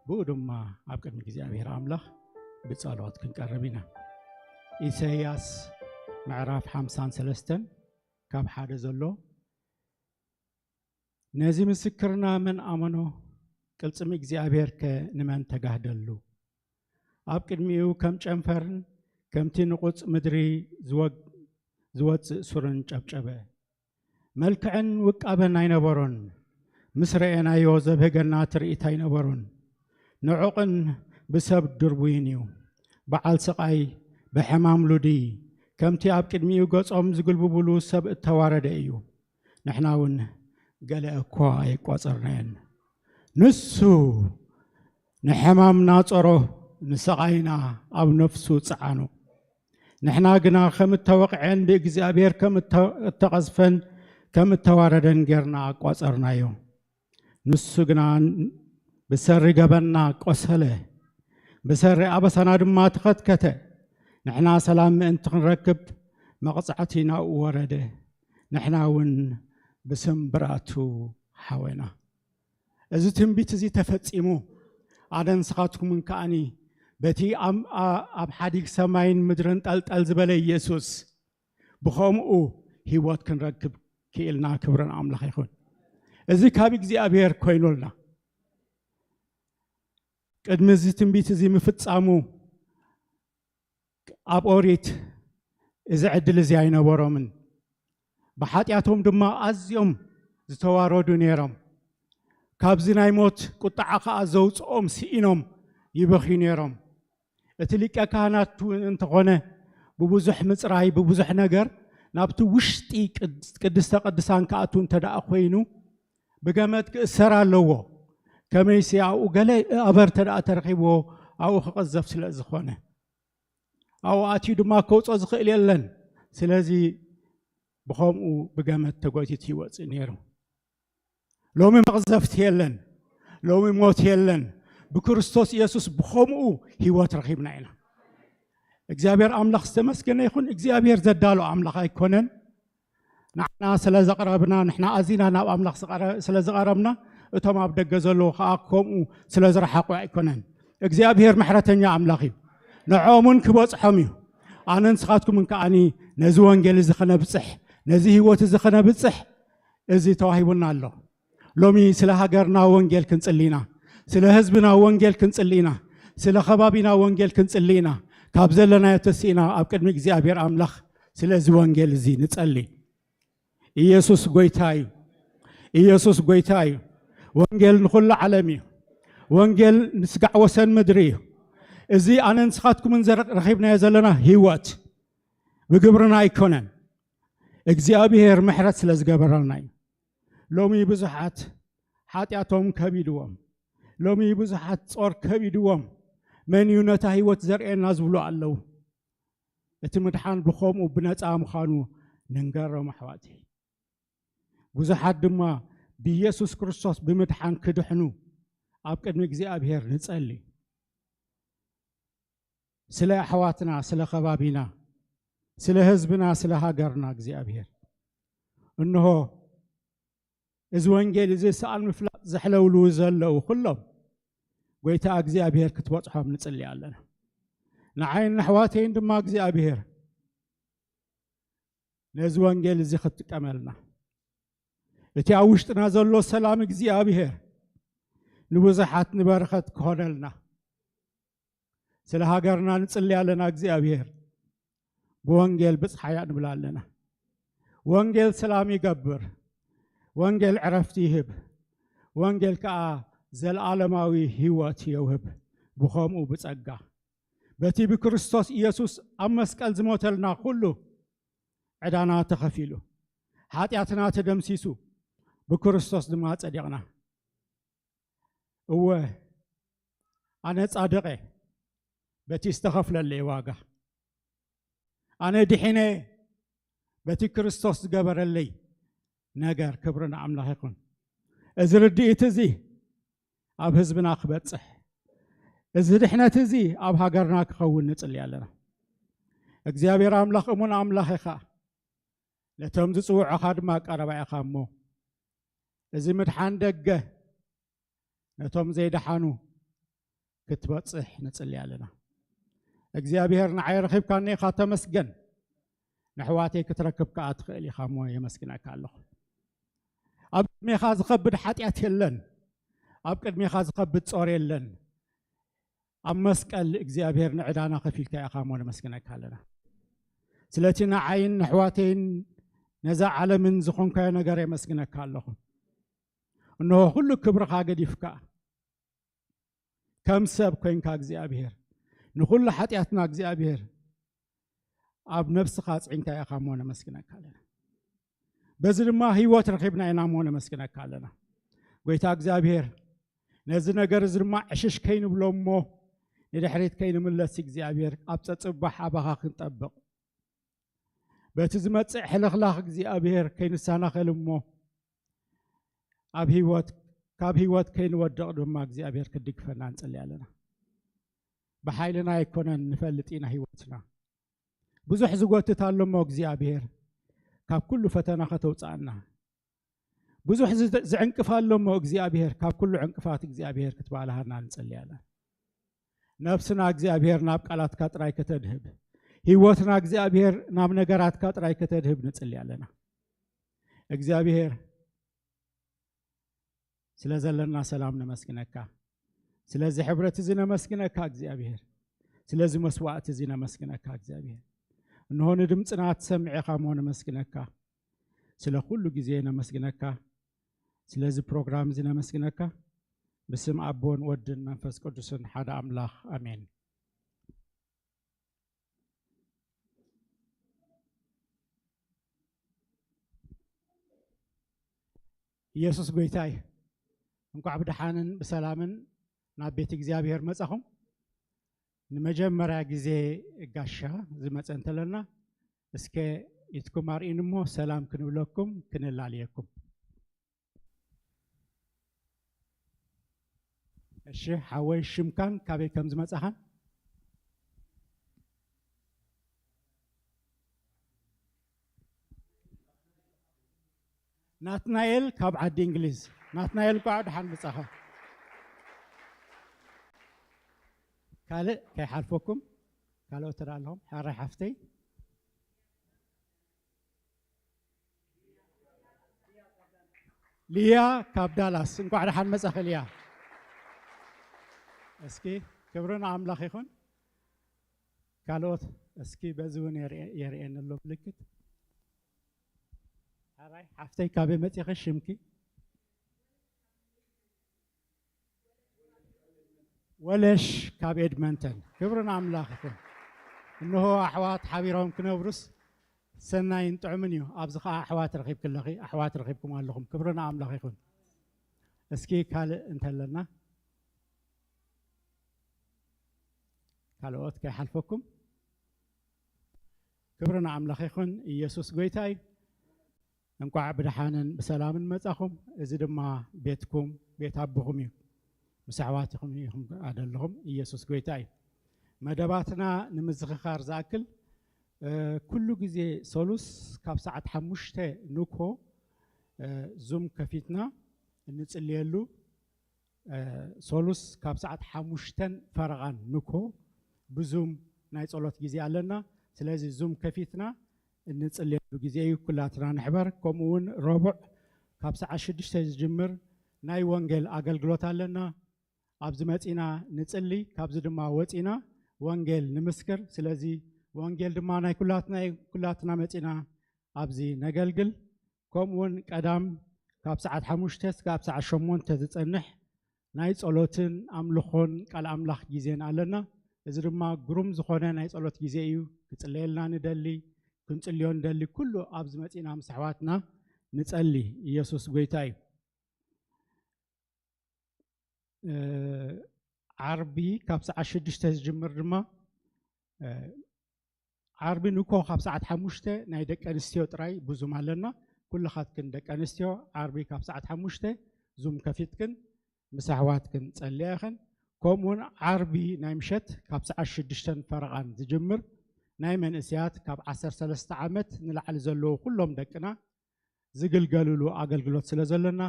ብኡ ድማ ኣብ ቅድሚ እግዚኣብሔር ኣምላኽ ብጸሎት ክንቀርብ ኢና። ኢሳይያስ ምዕራፍ ሓምሳን ሰለስተን ካብ ሓደ ዘሎ፣ ነዚ ምስክርና መን ኣመኖ? ቅልጽም እግዚኣብሔር ከ ንመን ተጋህደሉ? ኣብ ቅድሚኡ ከም ጨንፈርን ከምቲ ንቑጽ ምድሪ ዝወግ-፣ ዝወጽእ ሱርን ጨብጨበ። መልክዕን ውቃበን ኣይነበሮን። ምስ ረኤናዮ ዘብህገና ትርኢት ኣይነበሮን። ንዑቕን ብሰብ ድርቡይን እዩ። በዓል ስቓይ፣ ብሕማም ሉዲ፣ ከምቲ ኣብ ቅድሚኡ ገጾም ዝግልብቡሉ ሰብ እተዋረደ እዩ። ንሕና እውን ገለ እኳ ኣይቋጸርናዮን። ንሱ ንሕማምና ጾሮ፣ ንስቓይና ኣብ ነፍሱ ጸዓኑ። ንሕና ግና ከም እተወቕዐን ብእግዚኣብሔር ከም እተ-፣ እተቐዝፈን ከም እተዋረደን ጌርና ኣቋጸርናዮ። ንሱ ግና ብሰሪ ገበንና ቆሰለ፣ ብሰሪ ኣበሳና ድማ ተኸትከተ። ንሕና ሰላም ምእንቲ ክንረክብ መቕጻዕቲ ናብኡ ወረደ፣ ንሕና እውን ብስምብራቱ ሓወና። እዚ ትንቢት እዚ ተፈጺሙ፣ ኣነ ንስኻትኩምን ከኣኒ በቲ ኣብ፣ ኣ-፣ ኣብ ሓዲግ ሰማይን ምድርን ጠልጠል ዝበለ ኢየሱስ ብኸምኡ ህይወት ክንረክብ ክኢልና። ክብሪ ንኣምላኽ ይኹን። እዚ ካብ እግዚኣብሔር ኮይኑልና። ቅድሚ እዚ ትንቢት እዚ ምፍጻሙ ኣብ ኦሪት እዚ ዕድል እዚ ኣይነበሮምን። ብሓጢኣቶም ድማ ኣዝዮም ዝተዋረዱ ነይሮም። ካብዚ ናይ ሞት ቁጥዓ ኸኣ ዘውጽኦም ስኢኖም ይበኽዩ ነይሮም። እቲ ሊቀ ካህናት እውን እንተኾነ ብብዙሕ ምጽራይ፣ ብብዙሕ ነገር ናብቲ ውሽጢ ቅድ-፣ ቅድስተ ቅዱሳን ክኣቱ እንተ ደኣ ኮይኑ ብገመድ ክእሰር ኣለዎ። ከመይሲ ኣብኡ ገለ ኣበር እንተ ደኣ ተረኺብዎ ኣብኡ ክቕዘፍ ስለ ዝኾነ። ኣብኡ ኣትዩ ድማ ከውጾ ዝኽእል የለን። ስለዚ ብኸምኡ ብገመድ ተጎቲቱ ይወጽእ ነይሩ። ሎሚ መቕዘፍቲ የለን። ሎሚ ሞት የለን። ብክርስቶስ ኢየሱስ ብኸምኡ ህይወት ረኺብና ኢና። እግዚኣብሔር ኣምላኽ ዝተመስገነ ይኹን። እግዚኣብሔር ዘዳሎ ኣምላኽ ኣይኮነን። ንሕና ስለ ዘቕረብና፣ ንሕና ኣዚና ናብ ኣምላኽ ዝቐረ-፣ ስለ ዝቐረብና፣ እቶም ኣብ ደገ ዘለዉ ኸኣ ከምኡ ስለ ዝረሓቑ ኣይኮነን። እግዚኣብሔር ምሕረተኛ ኣምላኽ እዩ። ንዕኦም እውን ክበጽሖም እዩ። ኣነ ንስኻትኩምን ከኣኒ ነዚ ወንጌል እዚ ኸነብጽሕ፣ ነዚ ህይወት እዚ ኸነብጽሕ፣ እዚ ተዋሂቡና ኣሎ። ሎሚ ስለ ሃገርና ወንጌል ክንጽሊ ኢና። ስለ ህዝብና ወንጌል ክንጽሊ ኢና። ስለ ኸባቢና ወንጌል ክንጽሊ ኢና። ካብ ዘለናዮ ተሲእና ኣብ ቅድሚ እግዚኣብሔር ኣምላኽ ስለዚ ወንጌል እዚ ንጸሊ። ኢየሱስ ጐይታ እዩ። ኢየሱስ ጐይታ እዩ። ወንጌል ንኹሉ ዓለም እዩ። ወንጌል ንስጋዕ ወሰን ምድሪ እዩ። እዚ ኣነ ንስኻትኩምን ዘረ-፣ ረኺብናዮ ዘለና ህይወት ብግብርና ኣይኮነን። እግዚኣብሔር ምሕረት ስለ ዝገበረልና እዩ። ሎሚ ብዙሓት ሓጢኣቶም ከቢድዎም፣ ሎሚ ብዙሓት ጾር ከቢድዎም፣ መን እዩ ነታ ህይወት ዘርእየና ዝብሉ ኣለዉ። እቲ ምድሓን ብኸምኡ ብነጻ ምዃኑ ንንገሮም ኣሕዋተይ። ብዙሓት ድማ ብኢየሱስ ክርስቶስ ብምድሓን ክድሕኑ ኣብ ቅድሚ እግዚኣብሔር ንጸሊ። ስለ ኣሕዋትና፣ ስለ ከባቢና፣ ስለ ህዝብና፣ ስለ ሃገርና እግዚኣብሔር። እንሆ እዚ ወንጌል እዚ ሰኣን ምፍላጥ ዘሕለውልዉ ዘለዉ ኩሎም ጐይታ እግዚኣብሔር ክትበጽሖም ንጽሊ ኣለና። ንዓይን ንኣሕዋተይን ድማ እግዚኣብሔር ነዚ ወንጌል እዚ ክትጥቀመልና፣ እቲ ኣብ ውሽጥና ዘሎ ሰላም እግዚኣብሔር ንብዙሓት ንበረኸት ክኾነልና፣ ስለ ሃገርና ንጽሊ ኣለና። እግዚኣብሔር ብወንጌል ብጽሓያ ንብል ኣለና። ወንጌል ሰላም ይገብር። ወንጌል ዕረፍቲ ይህብ። ወንጌል ከኣ ዘለዓለማዊ ህይወት የውህብ። ብኸምኡ ብጸጋ በቲ ብክርስቶስ ኢየሱስ ኣብ መስቀል ዝሞተልና ኩሉ ዕዳና ተኸፊሉ፣ ሓጢኣትና ተደምሲሱ፣ ብክርስቶስ ድማ ጸዲቕና። እወ፣ ኣነ ጻድቕ እየ፣ በቲ ዝተኸፍለለይ ዋጋ። ኣነ ድሒነ፣ በቲ ክርስቶስ ዝገበረለይ ነገር። ክብሪ ንኣምላኽ ይኹን። እዚ ርድኢት እዚ ኣብ ህዝብና ክበጽሕ፣ እዚ ድሕነት እዚ ኣብ ሃገርና ክኸውን ንጽሊ ኣለና። እግዚኣብሔር ኣምላኽ እሙን ኣምላኽ ኢኻ፣ ነቶም ዝጽውዑኻ ድማ ቀረባ ኢኻ እሞ፣ እዚ ምድሓን ደገ ነቶም ዘይደሓኑ ክትበጽሕ ንጽሊ ኣለና። እግዚኣብሔር ንዓይ ረኺብካኒ ኢኻ፣ ተመስገን። ንኣሕዋተይ ክትረክብ ከኣ ትኽእል ኢኻ እሞ የመስግነካ ኣለኹ። ኣብ ቅድሜኻ ዝኸብድ ሓጢኣት የለን። ኣብ ቅድሜኻ ዝኸብድ ጾር የለን። ኣብ መስቀል እግዚኣብሔር ንዕዳና ከፊልካ ኢኻ እሞ ነመስግነካ ኣለና። ስለቲ ንዓይን ንኣሕዋተይን ነዛ ዓለምን ዝኾንካዮ ነገር የመስግነካ ኣለኹ። እንሆ ኩሉ ክብርኻ ገዲፍካ ከም ሰብ ኮይንካ እግዚኣብሔር፣ ንኹሉ ሓጢኣትና እግዚኣብሔር ኣብ ነብስኻ ኣጽዒንካ ኢኻ እሞ ነመስግነካ ኣለና። በዚ ድማ ህይወት ረኺብና ኢና እሞ ነመስግነካ ኣለና። ጎይታ እግዚኣብሔር፣ ነዚ ነገር እዚ ድማ ዕሽሽ ከይንብሎ እሞ ንድሕሪት ከይንምለስ እግዚኣብሔር ኣብ ጸጽባሕ ኣባኻ ክንጠብቕ፣ በቲ ዝመጽእ ሕልኽላኽ እግዚኣብሔር ከይንሰናኸል እሞ ኣብ ህይወት፣ ካብ ህይወት ከይንወድቕ ድማ እግዚኣብሔር ክድግፈና ንጽሊ ኣለና። ብሓይልና ኣይኮነን ንፈልጥ ኢና ህይወትና። ብዙሕ ዝጎትት ኣሎ እሞ እግዚኣብሔር ካብ ኩሉ ፈተና ከተውጽኣና። ብዙሕ ዝ-፣ ዝዕንቅፍ ኣሎ እሞ እግዚኣብሔር ካብ ኩሉ ዕንቅፋት እግዚኣብሔር ክትባልሃና ንጽሊ ኣለና። ነብስና እግዚኣብሔር ናብ ቃላትካ ጥራይ ከተድህብ፣ ህይወትና እግዚኣብሔር ናብ ነገራትካ ጥራይ ከተድህብ ንጽሊ ኣለና። እግዚኣብሔር ስለ ዘለና ሰላም ነመስግነካ፣ ስለዚ ሕብረት እዚ ነመስግነካ እግዚኣብሔር፣ ስለዚ መስዋእቲ እዚ ነመስግነካ እግዚኣብሔር። እንሆ ንድምፅና ትሰምዕ ኢኻ እሞ ነመስግነካ፣ ስለ ኩሉ ግዜ ነመስግነካ፣ ስለዚ ፕሮግራም እዚ ነመስግነካ። ብስም ኣቦን ወድን መንፈስ ቅዱስን ሓደ ኣምላኽ ኣሜን። ኢየሱስ ጎይታ እዩ። እንኳዕ ብደሓንን ብሰላምን ናብ ቤት እግዚኣብሔር መጻኹም። ንመጀመርያ ግዜ ጋሻ ዝመጸ እንተለና፣ እስከ ኢድኩም ኣርእዩኒ እሞ ሰላም ክንብለኩም፣ ክንላለየኩም። እሺ ሓወይ፣ ሽምካን ካበይ ከም ዝመጻኻን? ናትናኤል ካብ ዓዲ እንግሊዝ። ናትናኤል፣ እንኳዕ ደሓን መጻኻ። ካልእ ከይሓልፈኩም፣ ካልኦት ተዳ ኣለኹም፣ ሕራይ ሓፍተይ። ሊያ ካብ ዳላስ፣ እንኳዕ ደሓን መጻኺ ሊያ። እስኪ ክብሪ ንኣምላኽ ይኹን። ካልኦት እስኪ በዚ እውን የርኤ-፣ የርኤኒ ኣሎ ምልክት። ሕራይ ሓፍተይ፣ ካበይ መጺኺ ሽምኪ? ወለሽ ካብ ኤድመንተን። ክብሪ ንኣምላኽ ይኹን። እንሆ ኣሕዋት ሓቢሮም ክነብሩስ ሰናይን ጥዑምን እዩ። ኣብዚ ኸዓ ኣሕዋት ረኺብኪ ኣለኺ፣ ኣሕዋት ረኺብኩም ኣለኹም። ክብሪ ንኣምላኽ ይኹን። እስኪ ካልእ እንተለና፣ ካልኦት ከይሓልፈኩም። ክብሪ ንኣምላኽ ይኹን። ኢየሱስ ጎይታ እዩ። እንቋዕ ብደሓንን ብሰላምን መጻኹም። እዚ ድማ ቤትኩም፣ ቤት ኣቦኹም እዩ። ምስ ኣሕዋትኹም ኢኹም ኣደለኹም። ኢየሱስ ጎይታ እዩ። መደባትና ንምዝኽኻር ዝኣክል፣ እ፣ ኩሉ ግዜ ሰሉስ ካብ ሰዓት ሓሙሽተ ንግሆ፣ እ፣ ዙም ከፊትና እንጽልየሉ፣ እ፣ ሰሉስ ካብ ሰዓት ሓሙሽተን ፈረቓን ንግሆ ብዙም ናይ ጸሎት ግዜ ኣለና። ስለዚ ዙም ከፊትና እንጽልየሉ ግዜ እዩ። ኩላትና ንሕበር። ከምኡ እውን ረቡዕ ካብ ሰዓት ሽዱሽተ ዝጅምር ናይ ወንጌል ኣገልግሎት ኣለና። ኣብዚ መጺና ንጽሊ፣ ካብዚ ድማ ወጺና ወንጌል ንምስክር። ስለዚ ወንጌል ድማ ናይ ኩላትና እዩ። ኩላትና መጺና ኣብዚ ነገልግል። ከምኡ እውን ቀዳም ካብ ሰዓት ሓሙሽተ እስካብ ሰዓት ሸሞንተ ዝጸንሕ ናይ ጸሎትን ኣምልኾን ቃል ኣምላኽ ግዜን ኣለና። እዚ ድማ ግሩም ዝኾነ ናይ ጸሎት ግዜ እዩ። ክጽለየልና ንደሊ፣ ክንጽልዮ ንደሊ ኩሉ ኣብዚ መጺና ምስ ኣሕዋትና ንጸሊ። ኢየሱስ ጎይታ እዩ። እ፣ ዓርቢ ካብ ሰዓት ሽዱሽተ ዝጅምር ድማ፣ እ፣ ዓርቢ ንግሆ ካብ ሰዓት ሓሙሽተ ናይ ደቂ ኣንስትዮ ጥራይ ብዙም ኣለና። ኩልኻትክን ደቂ ኣንስትዮ ዓርቢ ካብ ሰዓት ሓሙሽተ ዙም ከፊትክን ምስ ኣሕዋትክን ጸልያ ኢኽን። ከምኡውን ዓርቢ ናይ ምሸት ካብ ሰዓት ሽዱሽተን ፈረቓን ዝጅምር ናይ መንእሰያት ካብ ዓሰርተ ሰለስተ ዓመት ንላዕሊ ዘለዉ ኩሎም ደቅና ዝግልገልሉ ኣገልግሎት ስለ ዘሎና፣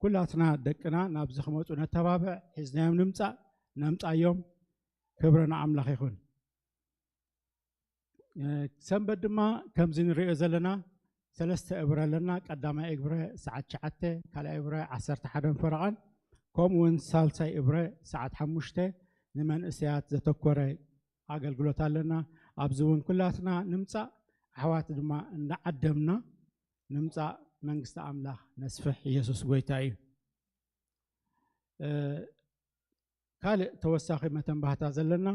ኩላትና ደቅና ናብዚ ክመጹ ነተባብዕ፣ ሒዝናዮም ንምጻእ፣ ነምጻዮም። ክብሪ ንኣምላኽ ይኹን። እ፣ ሰንበት ድማ ከምዚ ንሪኦ ዘለና ሰለስተ እብረ ኣለና። ቀዳማይ እብረ ሰዓት ትሽዓተ፣ ካልኣይ እብረ ዓሰርተ ሓደን ፈረቓን፣ ከምኡ እውን ሳልሳይ እብረ ሰዓት ሓሙሽተ ንመንእሰያት ዘተኮረ ኣገልግሎት ኣለና። ኣብዚ እውን ኩላትና ንምጻእ፣ ኣሕዋት ድማ እንዳዓደምና ንምጻእ፣ መንግስቲ ኣምላኽ ነስፍሕ። ኢየሱስ ጎይታ እዩ። እ፣ ካልእ ተወሳኺ መተንባህታ ዘለና፣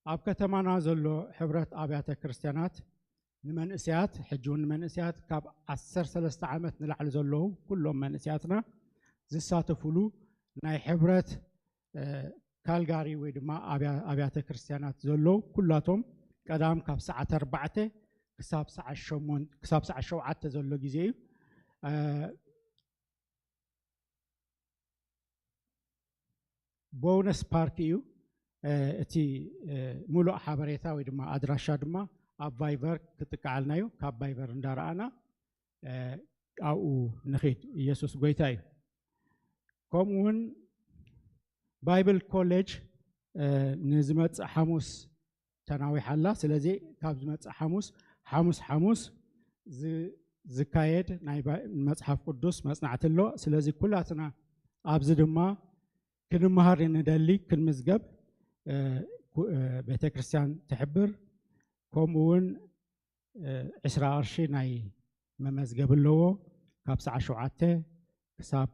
ኣብ ከተማና ዘሎ ሕብረት ኣብያተ ክርስቲያናት ንመንእሰያት፣ ሕጂ እውን ንመንእሰያት ካብ ዓሰርተ ሰለስተ ዓመት ንላዕሊ ዘለዉ ኩሎም መንእሰያትና ዝሳተፉሉ ናይ ሕብረት፣ እ፣ ካልጋሪ ወይ ድማ ኣብያ-፣ ኣብያተ ክርስቲያናት ዘለዉ ኩላቶም ቀዳም ካብ ሰዓት ኣርባዕተ ክሳብ ሰዓት ሸሞንተ፣ ክሳብ ሰዓት ሸውዓተ ዘሎ ግዜ እዩ። እ፣ ቦነስ ፓርክ እዩ። እ፣ እቲ፣ እ፣ ሙሉእ ሓበሬታ ወይ ድማ ኣድራሻ ድማ ኣብ ቫይበር ክጥቀዓልና እዩ። ካብ ቫይበር እንዳረኣና፣ እ፣ ኣብኡ ንኺድ። ኢየሱስ ጎይታ እዩ። ከምኡ እውን ባይብል ኮሌጅ፣ እ፣ ንዝመጽእ ሓሙስ ተናዊሓ ኣላ። ስለዚ ካብ ዝመጽእ ሓሙስ፣ ሓሙስ፣ ሓሙስ ዝ-፣ ዝካየድ ናይ ባ-፣ መጽሓፍ ቅዱስ መጽናዕቲ ኣሎ። ስለዚ ኩላትና ኣብዚ ድማ ክንመሃር ንደሊ፣ ክንምዝገብ፣ እ፣ ኩ-፣ እ፣ ቤተ ክርስቲያን ትሕብር። ከምኡ እውን፣ እ፣ ዕስራ ቅርሺ ናይ መመዝገቢ ኣለዎ። ካብ ሰዓት ሸውዓተ ክሳብ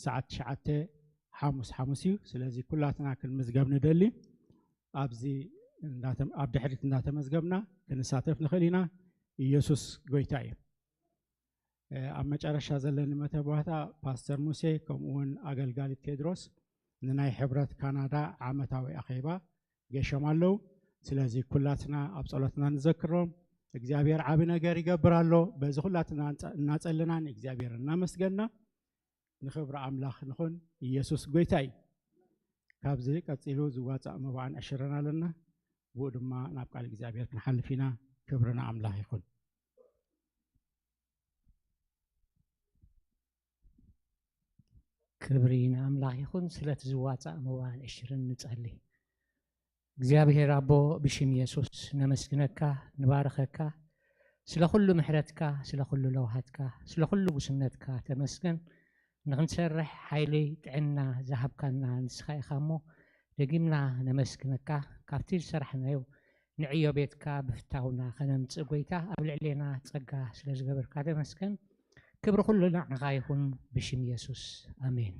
ሰዓት ትሽዓተ ሓሙስ ሓሙስ እዩ። ስለዚ ኩላትና ክንምዝገብ ንደሊ። ኣብዚ እንዳተ-፣ ኣብ ድሕሪት እንዳተመዝገብና ክንሳተፍ ንኽእል ኢና። ኢየሱስ ጎይታ እዩ። እ፣ ኣብ መጨረሻ ዘለኒ መተባህታ ፓስተር ሙሴ ከምኡ እውን ኣገልጋሊ ቴድሮስ ንናይ ሕብረት ካናዳ ዓመታዊ ኣኼባ ገሾም ኣለዉ። ስለዚ ኩላትና ኣብ ጸሎትና ንዘክሮም። እግዚኣብሔር ዓቢ ነገር ይገብር ኣሎ። በዚ ኩላትና እንጸ-፣ እናጸለና ንእግዚኣብሔር እናመስገና ንኽብሪ ኣምላኽ ንኹን። ኢየሱስ ጎይታ እዩ። ካብዚ ቀጺሉ ዝዋጻእ መባእን ዕሽርን ኣለና። ብኡ ድማ ናብ ቃል እግዚኣብሔር ክንሓልፍ ኢና። ክብሪ ንኣምላኽ ይኹን። ክብሪ ንኣምላኽ ይኹን። ስለቲ ዝዋጻእ መባእን ዕሽርን ንጸሊ። እግዚኣብሔር ኣቦ፣ ብሽም የሱስ ነመስግነካ፣ ንባርኸካ። ስለ ኩሉ ምሕረትካ፣ ስለ ኩሉ ለውሃትካ፣ ስለ ኩሉ ጉስነትካ ተመስገን። ንኽንሰርሕ ሓይሊ፣ ጥዕና ዝሃብካና ንስኻ ኢኻ እሞ፣ ደጊምና ነመስግነካ። ካብቲ ዝሰራሕናዮ ንዕዮ ቤትካ ብፍታውና ኸነምጽእ፣ ጐይታ፣ ኣብ ልዕሌና ጸጋ ስለ ዝገበርካ ተመስገን። ክብሪ ኩሉ ንዓኻ ይኹን፣ ብሽም የሱስ፣ ኣሜን።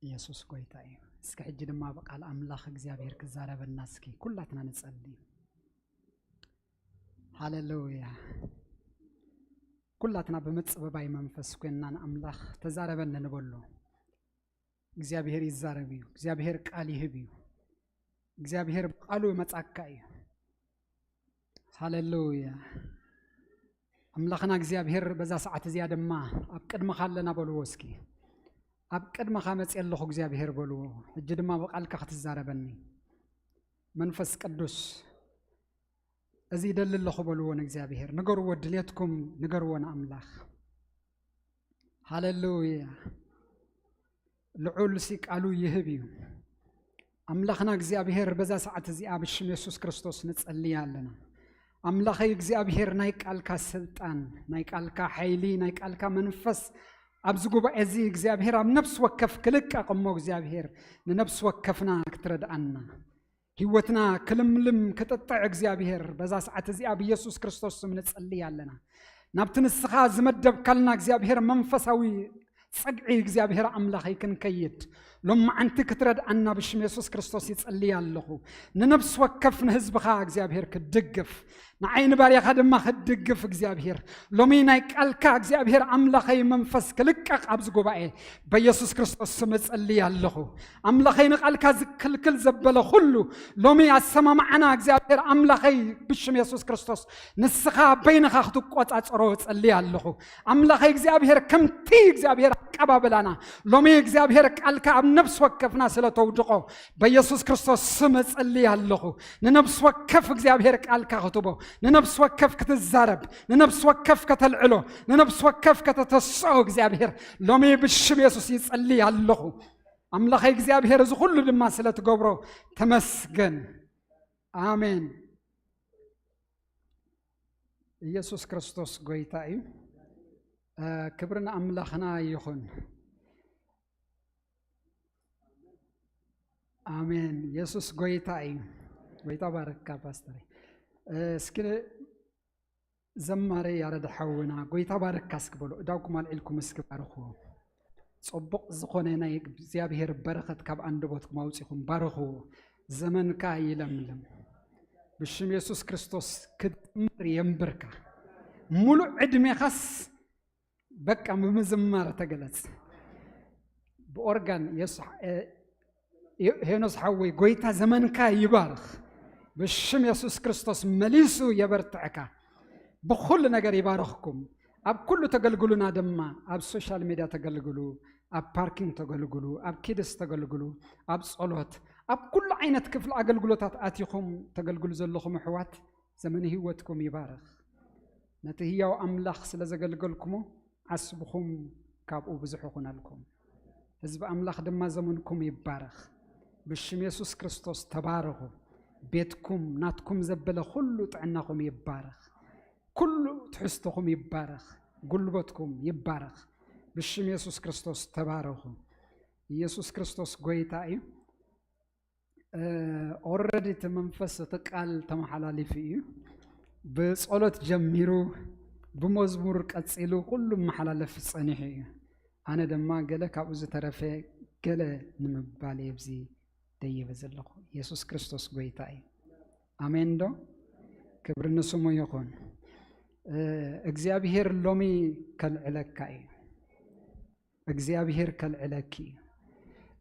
ኢየሱስ ጎይታ እዩ። እስኪ ሕጂ ድማ ብቃል ኣምላኽ እግዚኣብሔር ክዛረበና እስኪ ኩላትና ንጸሊ። ሃሌሉያ። ኩላትና ብምጽብባይ መንፈስ ኮይንና ንኣምላኽ ተዛረበኒ ንበሎ። እግዚኣብሔር ይዛረብ እዩ። እግዚኣብሔር ቃል ይህብ እዩ። እግዚኣብሔር ብቃሉ ይመጻካ እዩ። ሃሌሉያ። ኣምላኽና እግዚኣብሔር በዛ ሰዓት እዚኣ ድማ ኣብ ቅድመኻ ኣለና በልዎ እስኪ። ኣብ ቅድመኻ መጽእ ኣለኹ እግዚኣብሔር በልዎ። ሕጂ ድማ ብቃልካ ክትዛረበኒ። መንፈስ ቅዱስ እዚ ይደሊ ኣለኹ በልዎ ንእግዚኣብሔር። ንገርዎ ድሌትኩም፣ ንገርዎ ንኣምላኽ። ሃሌሉያ። ልዑል ሲ ቃሉ ይህብ እዩ። ኣምላኽና እግዚኣብሔር በዛ ሰዓት እዚኣ ብሽም የሱስ ክርስቶስ ንጸልይ ኣለና። ኣምላኸይ እግዚኣብሔር ናይ ቃልካ ስልጣን፣ ናይ ቃልካ ሓይሊ፣ ናይ ቃልካ መንፈስ ኣብዚ ጉባኤ እዚ እግዚኣብሔር ኣብ ነፍሲ ወከፍ ክልቀቕ እሞ እግዚኣብሔር ንነፍሲ ወከፍና ክትረድኣና ህይወትና ክልምልም ክጥጥዕ እግዚኣብሔር በዛ ሰዓት እዚኣ ብየሱስ ክርስቶስ ስም ንጸልይ ኣለና። ናብቲ ንስኻ ዝመደብካልና እግዚኣብሔር መንፈሳዊ ጸግዒ እግዚኣብሔር ኣምላኸይ ክንከይድ ሎማዓንቲ ክትረድኣና ብሽም የሱስ ክርስቶስ ይጸልይ ኣለኹ። ንነፍሲ ወከፍ ንህዝብኻ እግዚኣብሔር ክትድግፍ ንዓይ ንባርያኻ ድማ ክትድግፍ እግዚኣብሔር ሎሚ ናይ ቃልካ እግዚኣብሔር ኣምላኸይ መንፈስ ክልቀቕ ኣብዚ ጉባኤ በየሱስ ክርስቶስ ስም እጸልይ ኣለኹ። ኣምላኸይ ንቃልካ ዝክልክል ዘበለ ኩሉ ሎሚ ኣሰማማዓና እግዚኣብሔር ኣምላኸይ ብሽም የሱስ ክርስቶስ ንስኻ በይንኻ ክትቆጻጸሮ እጸልይ ኣለኹ። ኣምላኸይ እግዚኣብሔር ከምቲ እግዚኣብሔር ኣቀባብላና ሎሚ እግዚኣብሔር ቃልካ ኣብ ነፍሲ ወከፍና ስለ ተውድቖ በየሱስ ክርስቶስ ስም እጸልይ ኣለኹ። ንነፍሲ ወከፍ እግዚኣብሔር ቃልካ ክትቦ ንነፍሲ ወከፍ ክትዛረብ ንነፍሲ ወከፍ ከተልዕሎ ንነፍሲ ወከፍ ከተተስኦ እግዚኣብሔር ሎሚ ብሽም የሱስ ይጸልይ ኣለኹ። ኣምላኸይ እግዚኣብሔር እዚ ኩሉ ድማ ስለ ትገብሮ ተመስገን። ኣሜን። ኢየሱስ ክርስቶስ ጎይታ እዩ። እ፣ ክብሪ ንኣምላኽና ይኹን። ኣሜን። ኢየሱስ ጎይታ እዩ። ጎይታ ባረካ ፓስተር። እ፣ እስኪ ዘማሪ ያረድ ሓውና ጎይታ ባረካ እስኪ በሉ። እዳውኩም ኣልዒልኩም እስኪ ባርኽዎ። ጽቡቕ ዝኾነ ናይ እግዚኣብሔር በረኸት ካብ ኣንደበትኩም ኣውጺኹም ባርኽዎ። ዘመንካ ይለምልም። ብሽም የሱስ ክርስቶስ ክትምር የንብርካ። ሙሉእ ዕድሜኻስ በቃ ብምዝማር ተገለጽ። ብኦርጋን የሱ-፣ እ፣ ሄኖስ ሓወይ ጎይታ ዘመንካ ይባርኽ። ብሽም የሱስ ክርስቶስ መሊሱ የበርትዕካ። ብኹሉ ነገር ይባርኽኩም። ኣብ ኩሉ ተገልግሉና ድማ ኣብ ሶሻል ሜድያ ተገልግሉ፣ ኣብ ፓርኪንግ ተገልግሉ፣ ኣብ ኪድስ ተገልግሉ፣ ኣብ ጸሎት፣ ኣብ ኩሉ ዓይነት ክፍሊ ኣገልግሎታት ኣቲኹም ተገልግሉ ዘለኹም ኣሕዋት ዘመነ ህይወትኩም ይባርኽ። ነቲ ህያው ኣምላኽ ስለ ዘገልገልኩሞ ዓስብኹም ካብኡ ብዙሕ ይኹነልኩም። ህዝቢ ኣምላኽ ድማ ዘመንኩም ይባረኽ። ብሽም የሱስ ክርስቶስ ተባረኹ። ቤትኩም ናትኩም ዘበለ ኩሉ ጥዕናኹም ይባረኽ። ኩሉ ትሕዝቶኹም ይባረኽ። ጉልበትኩም ይባረኽ። ብሽም የሱስ ክርስቶስ ተባረኹ። ኢየሱስ ክርስቶስ ጎይታ እዩ። ኦረዲ እቲ መንፈስ እቲ ቃል ተመሓላሊፉ እዩ። ብጸሎት ጀሚሩ ብመዝሙር ቀጺሉ ኩሉ መሓላለፍ ጸኒሑ እዩ። ኣነ ድማ ገለ ካብኡ ዝተረፈ ገለ ንምባል እየ ኣብዚ ደይበ ዘለኹ። የሱስ ክርስቶስ ጎይታ እዩ። ኣሜን ዶ? ክብሪ ንስሙ ይኹን። እ፣ እግዚኣብሔር ሎሚ ከልዕለካ እዩ። እግዚኣብሔር ከልዕለኪ እዩ።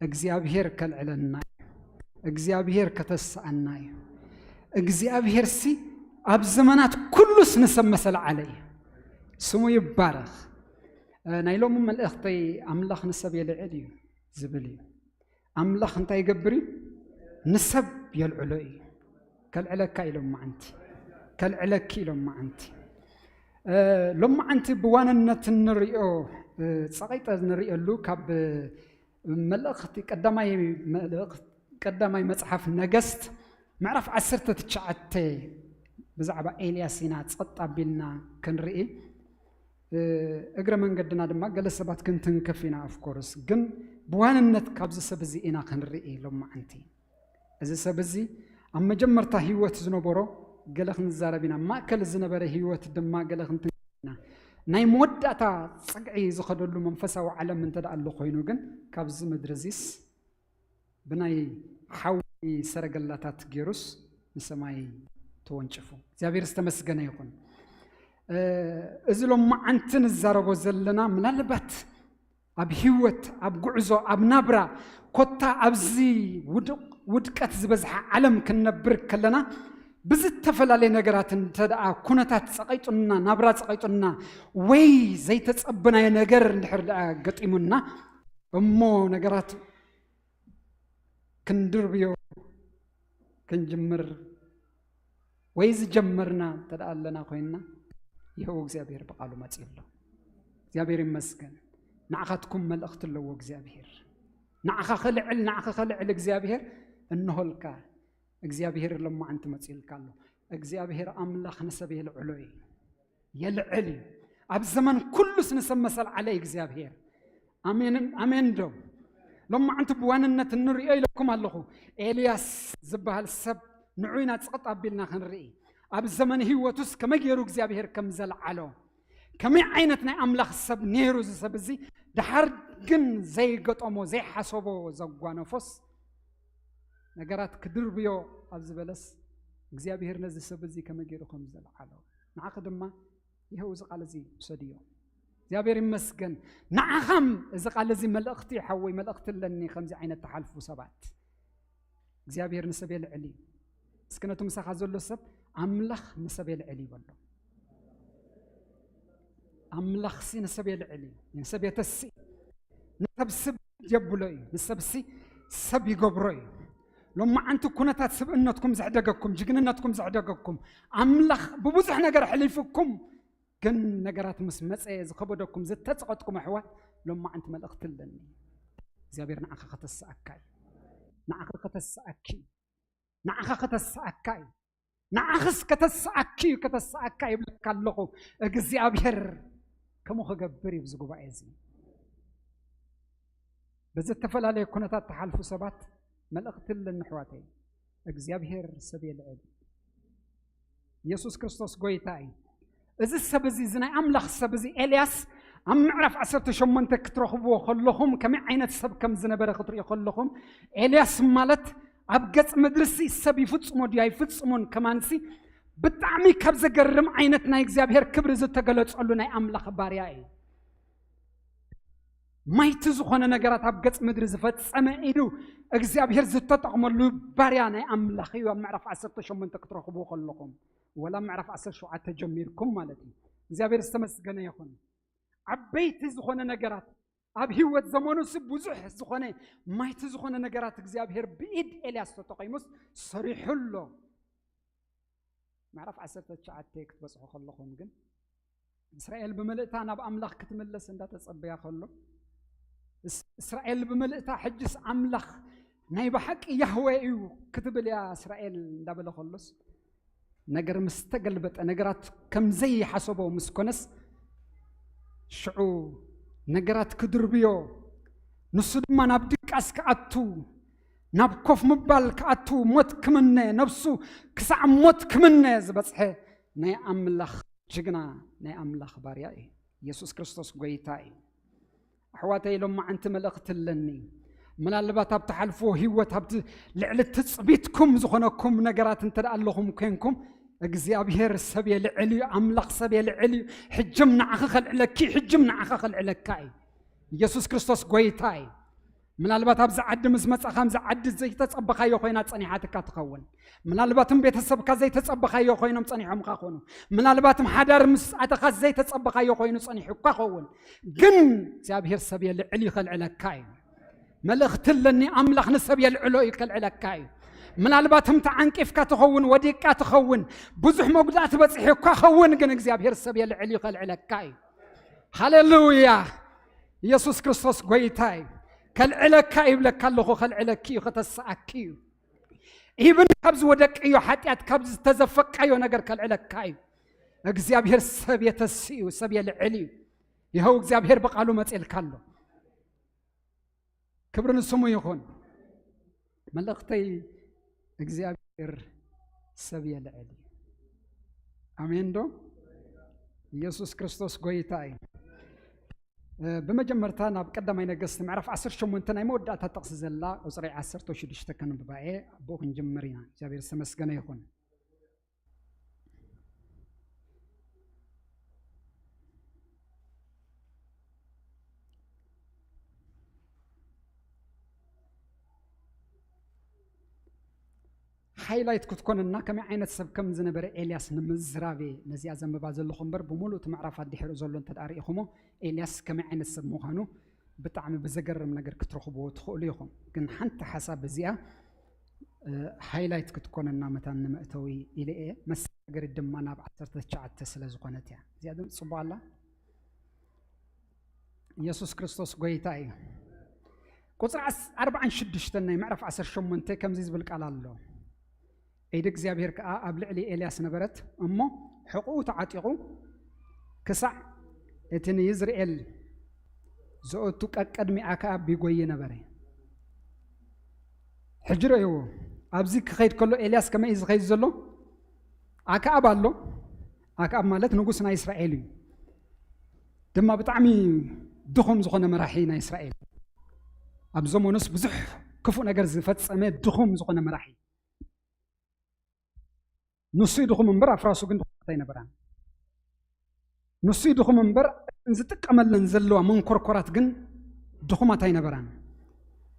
እግዚኣብሔር ከልዕለና እዩ። እግዚኣብሔር ከተስኣና እዩ። እግዚኣብሔርሲ ኣብ ዘመናት ኩሉስ ንሰብ መሰልዓለ እዩ። ስሙ ይባረኽ። እ፣ ናይ ሎሚ መልእኽተይ ኣምላኽ ንሰብ የልዕል እዩ ዝብል እዩ። ኣምላኽ እንታይ ይገብር እዩ? ንሰብ የልዕሎ እዩ። ከልዕለካ ኢሎም መዓንቲ፣ ከልዕለኪ ኢሎም መዓንቲ። እ፣ ሎም መዓንቲ ብዋንነት እንሪኦ፣ እ፣ ጸቒጠ እንሪእየሉ ካብ መልእኽቲ ቀዳማይ መልእኽ-፣ ቀዳማይ መጽሓፍ ነገስት ምዕራፍ ዓሰርተ ትሽዓተ ብዛዕባ ኤልያስ ኢና ጸጥ ኣቢልና ክንርኢ። እ፣ እግረ መንገድና ድማ ገለ ሰባት ክንትንክፍ ኢና። ኦፍኮርስ ግን ብዋንነት ካብዚ ሰብ እዚ ኢና ክንርኢ ሎም መዓንቲ። እዚ ሰብ እዚ ኣብ መጀመርታ ህይወት ዝነበሮ ገለ ክንዛረብ ኢና። ኣብ ማእከል ዝነበረ ህይወት ድማ ገለ ክንትንክፍ ኢና። ናይ መወዳእታ ጽግዒ ዝኸደሉ መንፈሳዊ ዓለም እንተ ደኣ ኣሎ ኮይኑ ግን፣ ካብዚ ምድሪ እዚስ ብናይ ሓዊ ሰረገላታት ገይሩስ ንሰማይ ተወንጭፉ። እግዚኣብሔር ዝተመስገነ ይኹን። እ፣ እዚ ሎማዓንቲ ንዛረቦ ዘለና ምናልባት ኣብ ህይወት፣ ኣብ ጉዕዞ፣ ኣብ ናብራ፣ ኮታ ኣብዚ ውድቅ-፣ ውድቀት ዝበዝሓ ዓለም ክንነብር ከለና ብዝተፈላለየ ነገራት እንተ ደኣ ኩነታት ጸቒጡና፣ ናብራ ጸቒጡና፣ ወይ ዘይተጸበናዮ ነገር እንድሕር ደኣ ገጢሙና፣ እሞ ነገራት ክንድርብዮ ክንጅምር ወይ ዝጀመርና እንተ ደኣ ኣለና ኮይንና፣ ይኸው እግዚኣብሔር ብቓሉ መጺኡ ኣሎ። እግዚኣብሔር ይመስገን። ንዓኻትኩም መልእኽቲ ኣለዎ እግዚኣብሔር። ንዓኻ ኸልዕል፣ ንዓኻ ኸልዕል እግዚኣብሔር እንሆልካ። እግዚኣብሔር ሎማዓንቲ መጺኡልካ ኣሎ። እግዚኣብሔር ኣምላኽ ንሰብ የልዕሎ እዩ። የልዕል እዩ። ኣብ ዘመን ኩሉስ ንሰብ መሰልዓለ እዩ እግዚኣብሔር። ኣሜንን፣ ኣሜን ዶ? ሎማዓንቲ ብዋንነት እንርእዮ ኢለኩም ኣለኹ። ኤልያስ ዝበሃል ሰብ ንዑ ኢና ጽቕጥ ኣቢልና ክንርኢ። ኣብ ዘመን ህይወቱስ ከመይ ገይሩ እግዚኣብሔር ከም ዘልዓሎ፣ ከመይ ዓይነት ናይ ኣምላኽ ሰብ ነይሩ እዚ ሰብ እዚ፣ ደሓር ግን ዘይገጠሞ፣ ዘይሓሰቦ ዘጓነፎስ፣ ነገራት ክድርብዮ ኣብ ዝበለስ፣ እግዚኣብሔር ነዚ ሰብ እዚ ከመይ ገይሩ ከም ዘልዓሎ፣ ንዓኺ ድማ ይኸው እዚ ቃል እዚ ውሰድዮ። እግዚኣብሔር ይመስገን። ንዓኻም እዚ ቃል እዚ መልእኽቲ፣ ሓወይ፣ መልእኽቲ ኣለኒ፣ ከምዚ ዓይነት ትሓልፉ ሰባት። እግዚኣብሔር ንሰብ የልዕል እዩ። እስኪ ነቲ ምሳኻ ዘሎ ሰብ፣ ኣምላኽ ንሰብ የልዕል እዩ በሎ። ኣምላኽሲ ንሰብ የልዕል እዩ፣ ንሰብ የተስእ እዩ። ንሰብ ስብ የብሎ እዩ፣ ንሰብሲ ሰብ ይገብሮ እዩ። ሎማዓንቲ ኩነታት ስብእነትኩም ዘሕደገኩም፣ ጅግንነትኩም ዘሕደገኩም፣ ኣምላኽ ብብዙሕ ነገር ኣሕሊፉኩም፣ ግን ነገራት ምስ መጸ ዝኸበደኩም፣ ዝተጸቐጥኩም ኣሕዋት፣ ሎማዓንቲ መልእኽቲ ኣለኒ። እግዚኣብሔር ንዓኻ ከተስኣካ እዩ። ንዓኻ ከተስኣኪ እዩ። ንዓኻ ከተስኣካ እዩ። ንዓኽስ ከተስኣኪ እዩ፣ ከተስኣካ ይብለካ ኣለኹ። እግዚኣብሔር ከምኡ ክገብር እዩ ኣብዚ ጉባኤ እዚ። ብዝተፈላለየ ኩነታት ትሓልፉ ሰባት፣ መልእኽቲ ኣለኒ ኣሕዋተይ። እግዚኣብሔር ሰብ የልዕል። የሱስ ክርስቶስ ጎይታ እዩ። እዚ ሰብ እዚ፣ እዚ ናይ ኣምላኽ ሰብ እዚ ኤልያስ፣ ኣብ ምዕራፍ ዓሰርተ ሸሞንተ ክትረኽብዎ ከለኹም፣ ከመይ ዓይነት ሰብ ከም ዝነበረ ክትርእዩ ከለኹም፣ ኤልያስ ማለት ኣብ ገጽ ምድርሲ ሰብ ይፍጽሞ ድዩ ኣይፍጽሞን ከማንሲ፣ ብጣዕሚ ካብ ዘገርም ዓይነት ናይ እግዚኣብሔር ክብሪ ዝተገለጸሉ ናይ ኣምላኽ ባርያ እዩ። ማይቲ ዝኾነ ነገራት ኣብ ገጽ ምድሪ ዝፈጸመ ኢሉ እግዚኣብሔር ዝተጠቕመሉ ባርያ ናይ ኣምላኽ እዩ። ኣብ ምዕራፍ ዓሰርተ ሸሞንተ ክትረኽብዎ ከለኹም፣ ወላ ምዕራፍ ዓሰርተ ሸውዓተ ጀሚርኩም ማለት እዩ። እግዚኣብሔር ዝተመስገነ ይኹን። ዓበይቲ ዝኾነ ነገራት ኣብ ህይወት ዘመኑስ ብዙሕ ዝኾነ ማይቲ ዝኾነ ነገራት እግዚኣብሔር ብኢድ ኤልያስ ተጠቒሙስ ሰሪሑ ኣሎ። ምዕራፍ ዓሰርተ ትሽዓተ ክትበጽሑ ከለኹም ግን፣ እስራኤል ብምልእታ ናብ ኣምላኽ ክትምለስ እንዳተጸበያ ከሎ፣ እስ-፣ እስራኤል ብምልእታ ሕጅስ ኣምላኽ ናይ ብሓቂ ያህዌ እዩ ክትብል እያ እስራኤል እንዳበለ ከሎስ፣ ነገር ምስ ተገልበጠ፣ ነገራት ከም ዘይሓሰቦ ምስ ኮነስ፣ ሽዑ ነገራት ክድርብዮ፣ ንሱ ድማ ናብ ድቃስ ክኣቱ፣ ናብ ኮፍ ምባል ክኣቱ፣ ሞት ክምነ፣ ነብሱ ክሳዕ ሞት ክምነ ዝበጽሐ ናይ ኣምላኽ ጅግና፣ ናይ ኣምላኽ ባርያ እዩ። የሱስ ክርስቶስ ጎይታ እዩ። ኣሕዋተይ፣ ሎማዓንቲ መልእኽቲ ኣለኒ። ምናልባት ኣብ ትሓልፍዎ ህይወት፣ ኣብቲ ልዕሊ ትጽቢትኩም ዝኾነኩም ነገራት እንተ ደኣ ኣለኹም ኮንኩም፣ እግዚኣብሔር ሰብ የልዕል እዩ፣ ኣምላኽ ሰብ የልዕል እዩ። ሕጅም ንዓኺ ከልዕለኪ፣ ሕጅም ንዓኻ ከልዕለካ እዩ። ኢየሱስ ክርስቶስ ጎይታ እዩ። ምናልባት ኣብዚ ዓዲ ምስ መጻኻ፣ ኣብዚ ዓዲ ዘይተጸበኻዮ ኮይና ጸኒሓትካ ትኸውን። ምናልባትም ቤተሰብካ ዘይተጸበኻዮ ኮይኖም ጸኒሖምካ ኾኑ። ምናልባትም ሓዳር ምስ ኣተኻ ዘይተጸበኻዮ ኮይኑ ጸኒሑካ ኸውን። ግን እግዚኣብሔር ሰብ የልዕል እዩ፣ ከልዕለካ እዩ። መልእኽቲ ኣለኒ፣ ኣምላኽ ንሰብ የልዕሎ እዩ፣ ከልዕለካ እዩ። ምናልባትም ተዓንቂፍካ ትኸውን፣ ወዲቅካ ትኸውን፣ ብዙሕ መጉዳእቲ በጺሑካ ኸውን፣ ግን እግዚኣብሔር ሰብ የልዕል እዩ፣ ከልዕለካ እዩ። ሃሌሉያ! ኢየሱስ ክርስቶስ ጎይታ እዩ። ከልዕለካ ይብለካ ኣለኹ፣ ከልዕለኪ እዩ፣ ከተስኣኪ እዩ። ኢብን ካብ ዝወደቅዮ ሓጢኣት፣ ካብ ዝተዘፈቃዮ ነገር ከልዕለካ እዩ። እግዚኣብሔር ሰብ የተስእ እዩ፣ ሰብ የልዕል እዩ። ይኸው እግዚኣብሔር ብቃሉ መጺእልካ ኣሎ። ክብሪ ንስሙ ይኹን። መልእኽተይ እግዚኣብሔር ሰብ የልዕል እዩ። ኣሜን ዶ? ኢየሱስ ክርስቶስ ጎይታ እዩ። እ፣ ብመጀመርታ ናብ ቀዳማይ ነገስት ምዕራፍ ዓሰርተ ሸሞንተ ናይ መወዳእታ ጥቕሲ ዘላ ቁጽሪ ዓሰርተ ሽዱሽተ ከንብባ እየ። ኣብኡ ክንጅምር ኢና። እግዚኣብሔር ዝተመስገነ ይኹን። ሃይላይት ክትኮነና ከመይ ዓይነት ሰብ ከም ዝነበረ ኤልያስ ንምዝራብ እየ ነዚኣ ዘንብባ ዘለኹ እምበር፣ ብምሉእ እቲ ምዕራፍ ኣድሕሪኡ ዘሎ እንተ ደኣ ርኢኹሞ፣ ኤልያስ ከመይ ዓይነት ሰብ ምዃኑ ብጣዕሚ ብዘገርም ነገር ክትረኽብዎ ትኽእሉ ኢኹም። ግን ሓንቲ ሓሳብ እዚኣ፣ እ፣ ሃይላይት ክትኮነና መታን ንመእተዊ ኢለ እየ። መሰጋገሪት ድማ ናብ ዓሰርተ ትሽዓተ ስለ ዝኾነት እያ። እዚኣ ድማ ጽቡቕ ኣላ። ኢየሱስ ክርስቶስ ጎይታ እዩ። ቁጽሪ ዓስ-፣ ኣርባዓን ሽዱሽተን ናይ ምዕራፍ ዓሰርተ ሸሞንተ ከምዚ ዝብል ቃል ኣሎ። ኢድ እግዚኣብሔር ከኣ ኣብ ልዕሊ ኤልያስ ነበረት፣ እሞ ሕቑኡ ተዓጢቑ ክሳዕ እቲ ንይዝርኤል ዘእቱ ቀቅድሚ ኣክኣብ ይጎዪ ነበረ። ሕጂ ረእይዎ፣ ኣብዚ ክኸይድ ከሎ ኤልያስ ከመይ እዩ ዝኸይድ ዘሎ? ኣክኣብ ኣሎ። ኣክኣብ ማለት ንጉስ ናይ እስራኤል እዩ። ድማ ብጣዕሚ ድኹም ዝኾነ መራሒ ናይ እስራኤል። ኣብ ዘመኑስ ብዙሕ ክፉእ ነገር ዝፈጸመ ድኹም ዝኾነ መራሒ። ንሱ እዩ ድኹም እምበር ኣፍራሱ ግን ድኹማት ኣይነበራን። ንሱ እዩ ድኹም እምበር ዝጥቀመለን ዘለዋ መንኮርኮራት ግን ድኹማት ኣይነበራን።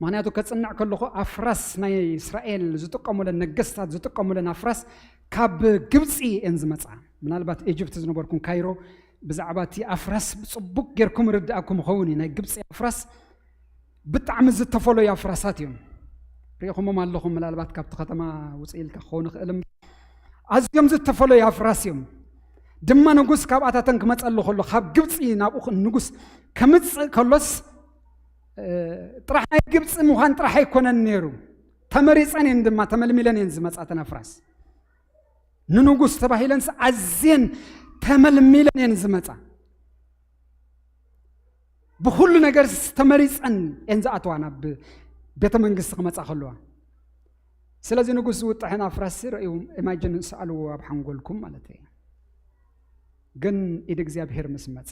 ምኽንያቱ ከጽንዕ ከለኹ ኣፍራስ ናይ እስራኤል ዝጥቀሙለን፣ ነገስታት ዝጥቀሙለን ኣፍራስ ካብ ግብጺ እየን ዝመጻ። ምናልባት ኢጅፕት ዝነበርኩም ካይሮ ብዛዕባ እቲ ኣፍራስ ብጽቡቅ ጌርኩም ርድኣኩም ይኸውን እዩ። ናይ ግብጺ ኣፍራስ ብጣዕሚ ዝተፈለዩ ኣፍራሳት እዮም። ሪኢኹሞም ኣለኹም፣ ምናልባት ካብቲ ከተማ ውፅእ ኢልካ ክኸውን ይኽእል እምበር፣ ኣዝዮም ዝተፈለዩ ኣፍራስ እዮም። ድማ ንጉስ ካብኣታተን ክመፀሉ ከሎ፣ ካብ ግብፂ ናብኡ ኽ-፣ ንጉስ ከምፅእ ከሎስ፣ እ፣ ጥራሕ ናይ ግብፂ ምዃን ጥራሕ ኣይኮነን ነይሩ። ተመሪፀን እየን ድማ፣ ተመልሚለን እየን ዝመፃ እተን ኣፍራስ። ንንጉስ ተባሂለንስ ኣዝየን ተመልሚለን እየን ዝመፃ። ብኹሉ ነገር ተመሪፀን እየን ዝኣትዋ ናብ ቤተ መንግስቲ ክመፃ ከለዋ። ስለዚ ንጉስ ዝውጥሐን ኣፍራስ ረእዩ፣ ኢማጅን ሰኣልዎ ኣብ ሓንጎልኩም ማለት እዩ። ግን ኢድ እግዚኣብሔር ምስ መፀ፣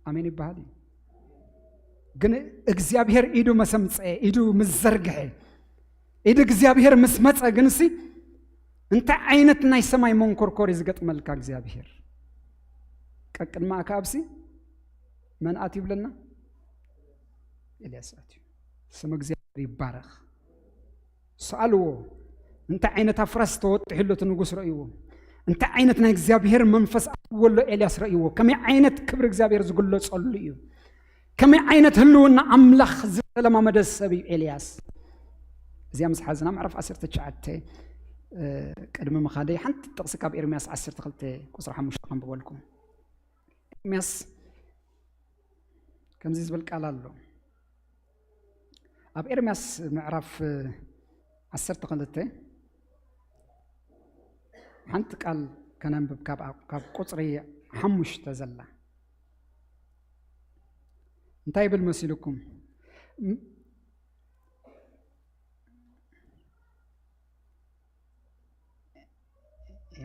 ኣሜን ይበሃል እዩ። ግን እግዚኣብሔር ኢዱ መሰምፀ፣ ኢዱ ምስ ዘርግሐ፣ ኢድ እግዚኣብሔር ምስ መፀ ግንሲ እንታይ ዓይነት ናይ ሰማይ መንኮርኮር እዩ ዝገጥመልካ እግዚኣብሔር? ቀቅድሚ ኣክኣብሲ መን ኣትዩ ይብለና? ኤልያስ ኣትዩ። ስም እግዚኣብሔር ይባረኽ። ሰኣልዎ። እንታይ ዓይነት ኣፍራስ ተወጢሑ ኣሎ እቲ ንጉስ ረእይዎ። እንታይ ዓይነት ናይ እግዚኣብሔር መንፈስ ኣትይዎ ኣሎ ኤልያስ ረእይዎ። ከመይ ዓይነት ክብሪ እግዚኣብሔር ዝግለጸሉ እዩ። ከመይ ዓይነት ህልውና ኣምላኽ ዝተለማመደ ሰብ እዩ ኤልያስ። እዚኣ ምስ ሓዝና ምዕራፍ ዓሰርተ ትሽዓተ፣ እ፣ ቅድሚ ምኻደይ ሓንቲ ጥቕሲ ካብ ኤርምያስ ዓሰርተ ክልተ ቁጽሪ ሓሙሽተ ከንብበልኩም። ኤርምያስ ከምዚ ዝብል ቃል ኣሎ። ኣብ ኤርምያስ ምዕራፍ ዓሰርተ ክልተ ሓንቲ ቃል ከነንብብ፣ ካብ፣ ካብ ቁጽሪ ሓሙሽተ ዘላ። እንታይ ይብል መሲልኩም? ም-፣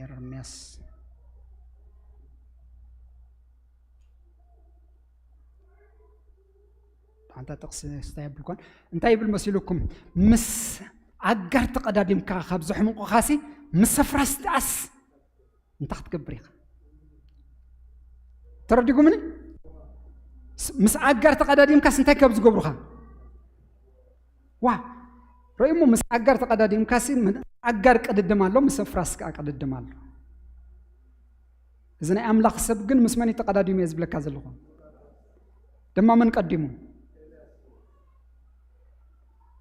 ኤርምያስ ሓንታ ጥቕሲ ስታይ የብልኳን። እንታይ ይብል መሲልኩም? ምስ ኣጋር ተቐዳዲምካ ካብ ዘሕምቑኻሲ ምስ ኣፍራስ ደኣስ እንታይ ክትገብር ኢኻ? ተረዲጉምኒ? ስ-፣ ምስ ኣጋር ተቐዳዲምካስ እንታይ ካብ ዝገብሩኻ? ዋ፣ ርእዩ እሞ ምስ ኣጋር ተቐዳዲምካሲ፣ ምን-፣ ኣጋር ቅድድም ኣሎ፣ ምስ ኣፍራስ ከኣ ቅድድም ኣሎ። እዚ ናይ ኣምላኽ ሰብ ግን ምስ መን እዩ ተቐዳዲሙ እየ ዝብለካ ዘለኹ? ድማ መን ቀዲሙ?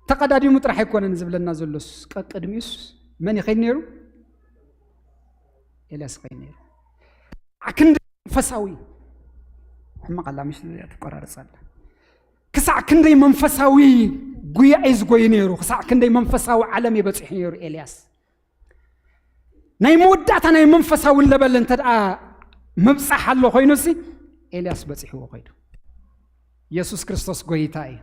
ተቐዳዲሙ ጥራሕ ኣይኮነን ዝብለና ዘሎስ፣ ቀቅድሚኡስ መን ይኸይድ ነይሩ? ኤልያስ ይኸይድ ነይሩ። ኣክንዲ መንፈሳዊ ሕማቕ ኣላ፣ ምሽ ትቆራረጽ ኣላ። ክሳዕ ክንደይ መንፈሳዊ ጉያ እዩ ዝጎዩ ነይሩ፣ ክሳዕ ክንደይ መንፈሳዊ ዓለም እዩ በጺሑ ነይሩ ኤልያስ። ናይ መወዳእታ ናይ መንፈሳዊ ለበል እንተ ደኣ ምብጻሕ ኣሎ ኮይኑሲ፣ ኤልያስ በጺሕዎ ከይዱ። ኢየሱስ ክርስቶስ ጎይታ እዩ።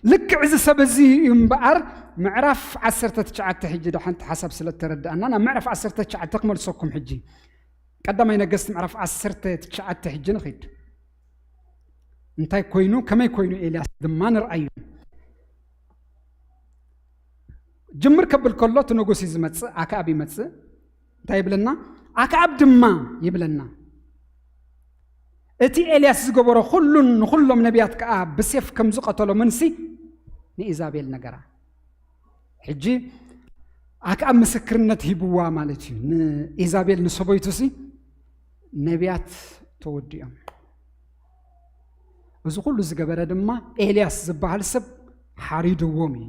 ልክዕ እዚ ሰብ እዚ እዩ እምበኣር። ምዕራፍ ዓሰርተ ትሽዓተ ሕጂ ዶ ሓንቲ ሓሳብ ስለ እተረዳእና ናብ ምዕራፍ ዓሰርተ ትሽዓተ ክመልሰኩም። ሕጂ ቀዳማይ ነገስት ምዕራፍ ዓሰርተ ትሽዓተ ሕጂ ንኺድ። እንታይ ኮይኑ፣ ከመይ ኮይኑ ኤልያስ ድማ ንርኣዩ። ጅምር ከብል ከሎ እቲ ንጉስ እዩ ዝመጽእ፣ ኣክኣብ ይመጽእ። እንታይ ይብለና? ኣክኣብ ድማ ይብለና፣ እቲ ኤልያስ ዝገበሮ ኩሉን ንኹሎም ነቢያት ከኣ ብሴፍ ከም ዝቐተሎምንሲ ንኢዛቤል ነገራ። ሕጂ ኣክኣብ ምስክርነት ሂብዋ ማለት እዩ ንኢዛቤል፣ ንሰበይቱሲ ነቢያት ተወዲኦም። እዚ ኩሉ ዝገበረ ድማ ኤልያስ ዝበሃል ሰብ ሓሪድዎም እዩ።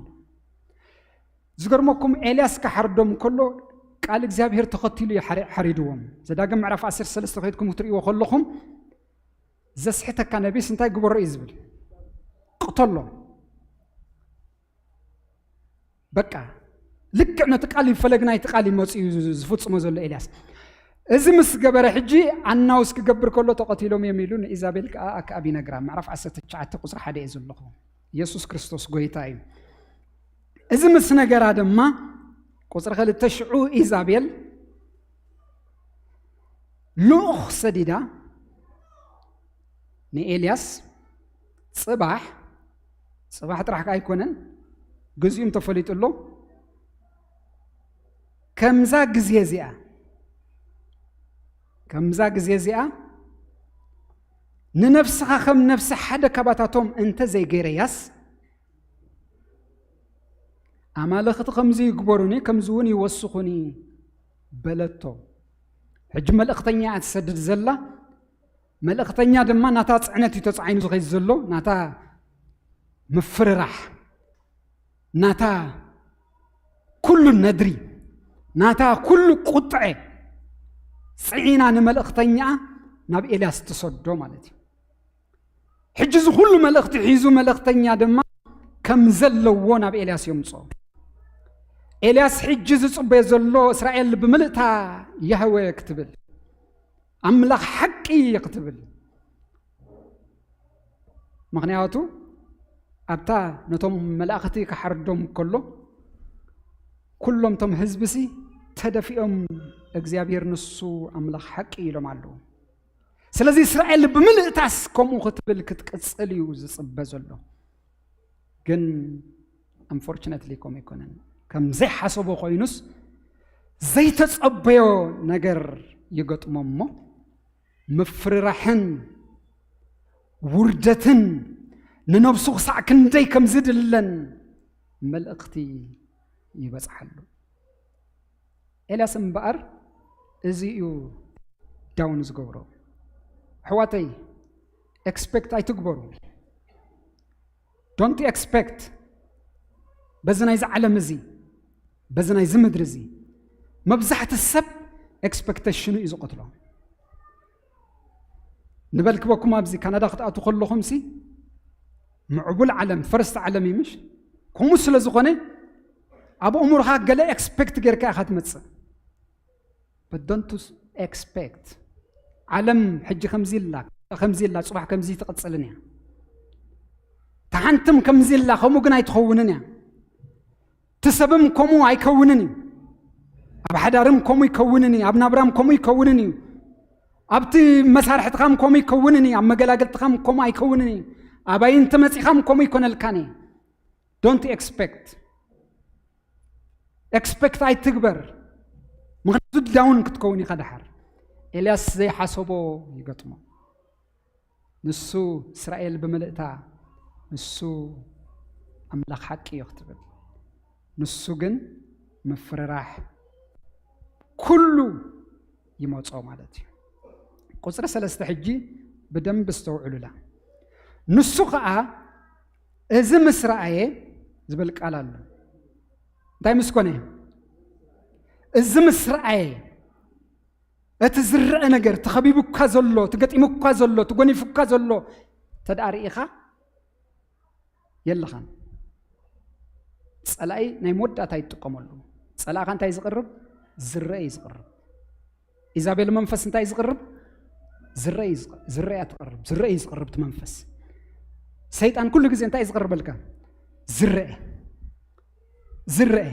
ዝገርመኩም፣ ኤልያስ ክሓርዶም ከሎ ቃል እግዚኣብሔር ተኸቲሉ እዩ ሓሪ-፣ ሓሪድዎም። ዘዳግም ምዕራፍ ዓሰርተ ሰለስተ ከይድኩም ክትርእይዎ ከለኹም፣ ዘስሕተካ ነቢስ እንታይ ግበሮ እዩ ዝብል? ቅተሎ። በቃ ልክዕ ነቲ ቃል እዩ፣ ፈለግ ናይቲ ቃል እዩ መፂኡ ዝ-፣ ዝፍጽሞ ዘሎ ኤልያስ። እዚ ምስ ገበረ ሕጂ ኣናውስ ክገብር ከሎ ተቐቲሎም እዮም ኢሉ ንኢዛቤል ከዓ ኣክኣብ ይነግራ። ምዕራፍ ዓሰርተ ትሽዓተ ቁፅሪ ሓደ እየ ዘለኹ። ኢየሱስ ክርስቶስ ጎይታ እዩ። እዚ ምስ ነገራ ድማ ቁፅሪ ክልተ፣ ሽዑ ኢዛቤል ልኡኽ ሰዲዳ ንኤልያስ፣ ጽባሕ፣ ጽባሕ ጥራሕ ከኣ ኣይኮነን፣ ግዚኡም ተፈሊጡ ኣሎ። ከምዛ ግዜ እዚኣ፣ ከምዛ ግዜ እዚኣ ንነፍስኻ ከም ነፍሲ ሓደ ካባታቶም እንተ ዘይገይረያስ፣ ኣማልኽቲ ከምዚ ይግበሩኒ፣ ከምዚ እውን ይወስኹኒ በለቶ። ሕጂ መልእኽተኛ እያ ትሰድድ ዘላ። መልእኽተኛ ድማ ናታ ጽዕነት እዩ ተጻዒኑ ዝኸይድ ዘሎ፣ ናታ ምፍርራሕ፣ ናታ ኩሉ ነድሪ፣ ናታ ኩሉ ቁጥዐ ጽዒና ንመልእኽተኛኣ ናብ ኤልያስ ትሰዶ ማለት እዩ። ሕጂ እዚ ኩሉ መልእኽቲ ሒዙ መልእኽተኛ ድማ ከም ዘለዎ ናብ ኤልያስ የምጽኦ። ኤልያስ ሕጂ ዝጽበዮ ዘሎ እስራኤል ብምልእታ ያህወ ክትብል፣ ኣምላኽ ሓቂ ክትብል። ምኽንያቱ ኣብታ ነቶም መላእኽቲ ክሓርዶም ከሎ፣ ኩሎም እቶም ህዝብሲ ተደፊኦም እግዚኣብሔር ንሱ ኣምላኽ ሓቂ ኢሎም ኣለዉ። ስለዚ እስራኤል ብምልእታስ ከምኡ ክትብል ክትቅጽል እዩ ዝጽበ ዘሎ። ግን unfortunately ከምኡ ኣይኮነን። ከም ዘይሓሰቦ ኮይኑስ ዘይተጸበዮ ነገር ይገጥሞ እሞ ምፍርራሕን ውርደትን ንነብሱ ክሳዕ ክንደይ ከም ዝድለን መልእኽቲ ይበጽሓሉ። ኤልያስ እምበኣር እዚ እዩ ዳውን ዝገብሮ። ኣሕዋተይ፣ ኤክስፔክት ኣይትግበሩ። ዶንት ኤክስፔክት። በዚ ናይዚ ዓለም እዚ፣ በዚ ናይዚ ምድሪ እዚ መብዛሕቲ ሰብ ኤክስፔክቴሽኑ እዩ ዝቐትሎ። ንበልክበኩም ኣብዚ ካናዳ ክትኣቱ ከለኹም ሲ ምዕቡል ዓለም፣ ፈርስት ዓለም እዩ ምሽ? ከምኡ ስለ ዝኾነ ኣብ እሙርኻ ገለ ኤክስፔክት ጌርካ ኢኻ ትመጽእ። But don't expect። ዓለም ሕጂ ከምዚ ኢላ፣ ከምዚ ኢላ፣ ጽባሕ ከምዚ ትቕጽልን እያ። ተሓንትም ከምዚ ኢላ፣ ከምኡ ግን ኣይትኸውንን እያ። እቲ ሰብም ከምኡ ኣይከውንን እዩ። ኣብ ሓዳርም ከምኡ ይከውንን እዩ። ኣብ ናብራም ከምኡ ይከውንን እዩ። ኣብቲ መሳርሕትኻም ከምኡ ይከውንን እዩ። ኣብ መገላገልትኻም ከምኡ ኣይከውንን እዩ። ኣብ ኣየንቲ መጺኻም ከምኡ ይኮነልካን እዩ። ዶንት ኤክስፔክት። ኤክስፔክት ኣይትግበር። ምኽንያቱ ዳውን ክትከውን ኢኻ ደሓር። ኤልያስ ዘይሓሰቦ ይገጥሞ። ንሱ እስራኤል ብምልእታ፣ ንሱ ኣምላኽ ሓቂ እዩ ክትብል፣ ንሱ ግን ምፍርራሕ ኩሉ ይመጾ ማለት እዩ። ቁጽሪ ሰለስተ ሕጂ ብደንብ እስተውዕሉላ። ንሱ ኸኣ እዚ ምስ ረኣየ ዝብል ቃል ኣሎ። እንታይ ምስ ኮነ? እዚ ምስ ረኣየ፣ እቲ ዝረአ ነገር፣ ተኸቢቡካ ዘሎ፣ እቲ ገጢሙካ ዘሎ፣ እቲ ጎኒፉካ ዘሎ እንተ ደኣ ርኢኻ፣ የለኻን። ጸላኢ ናይ መወዳእታ ይጥቀመሉ። ጸላእኻ እንታይ ዝቕርብ? ዝረአ እዩ ዝቕርብ። ኢዛቤል መንፈስ እንታይ ዝቕርብ? ዝረአ እዩ ዝቕ-፣ ዝረአ ትቕርብ። ዝረአ እዩ ዝቕርብ እቲ መንፈስ። ሰይጣን ኩሉ ግዜ እንታይ እዩ ዝቕርበልካ? ዝረአ ዝረአ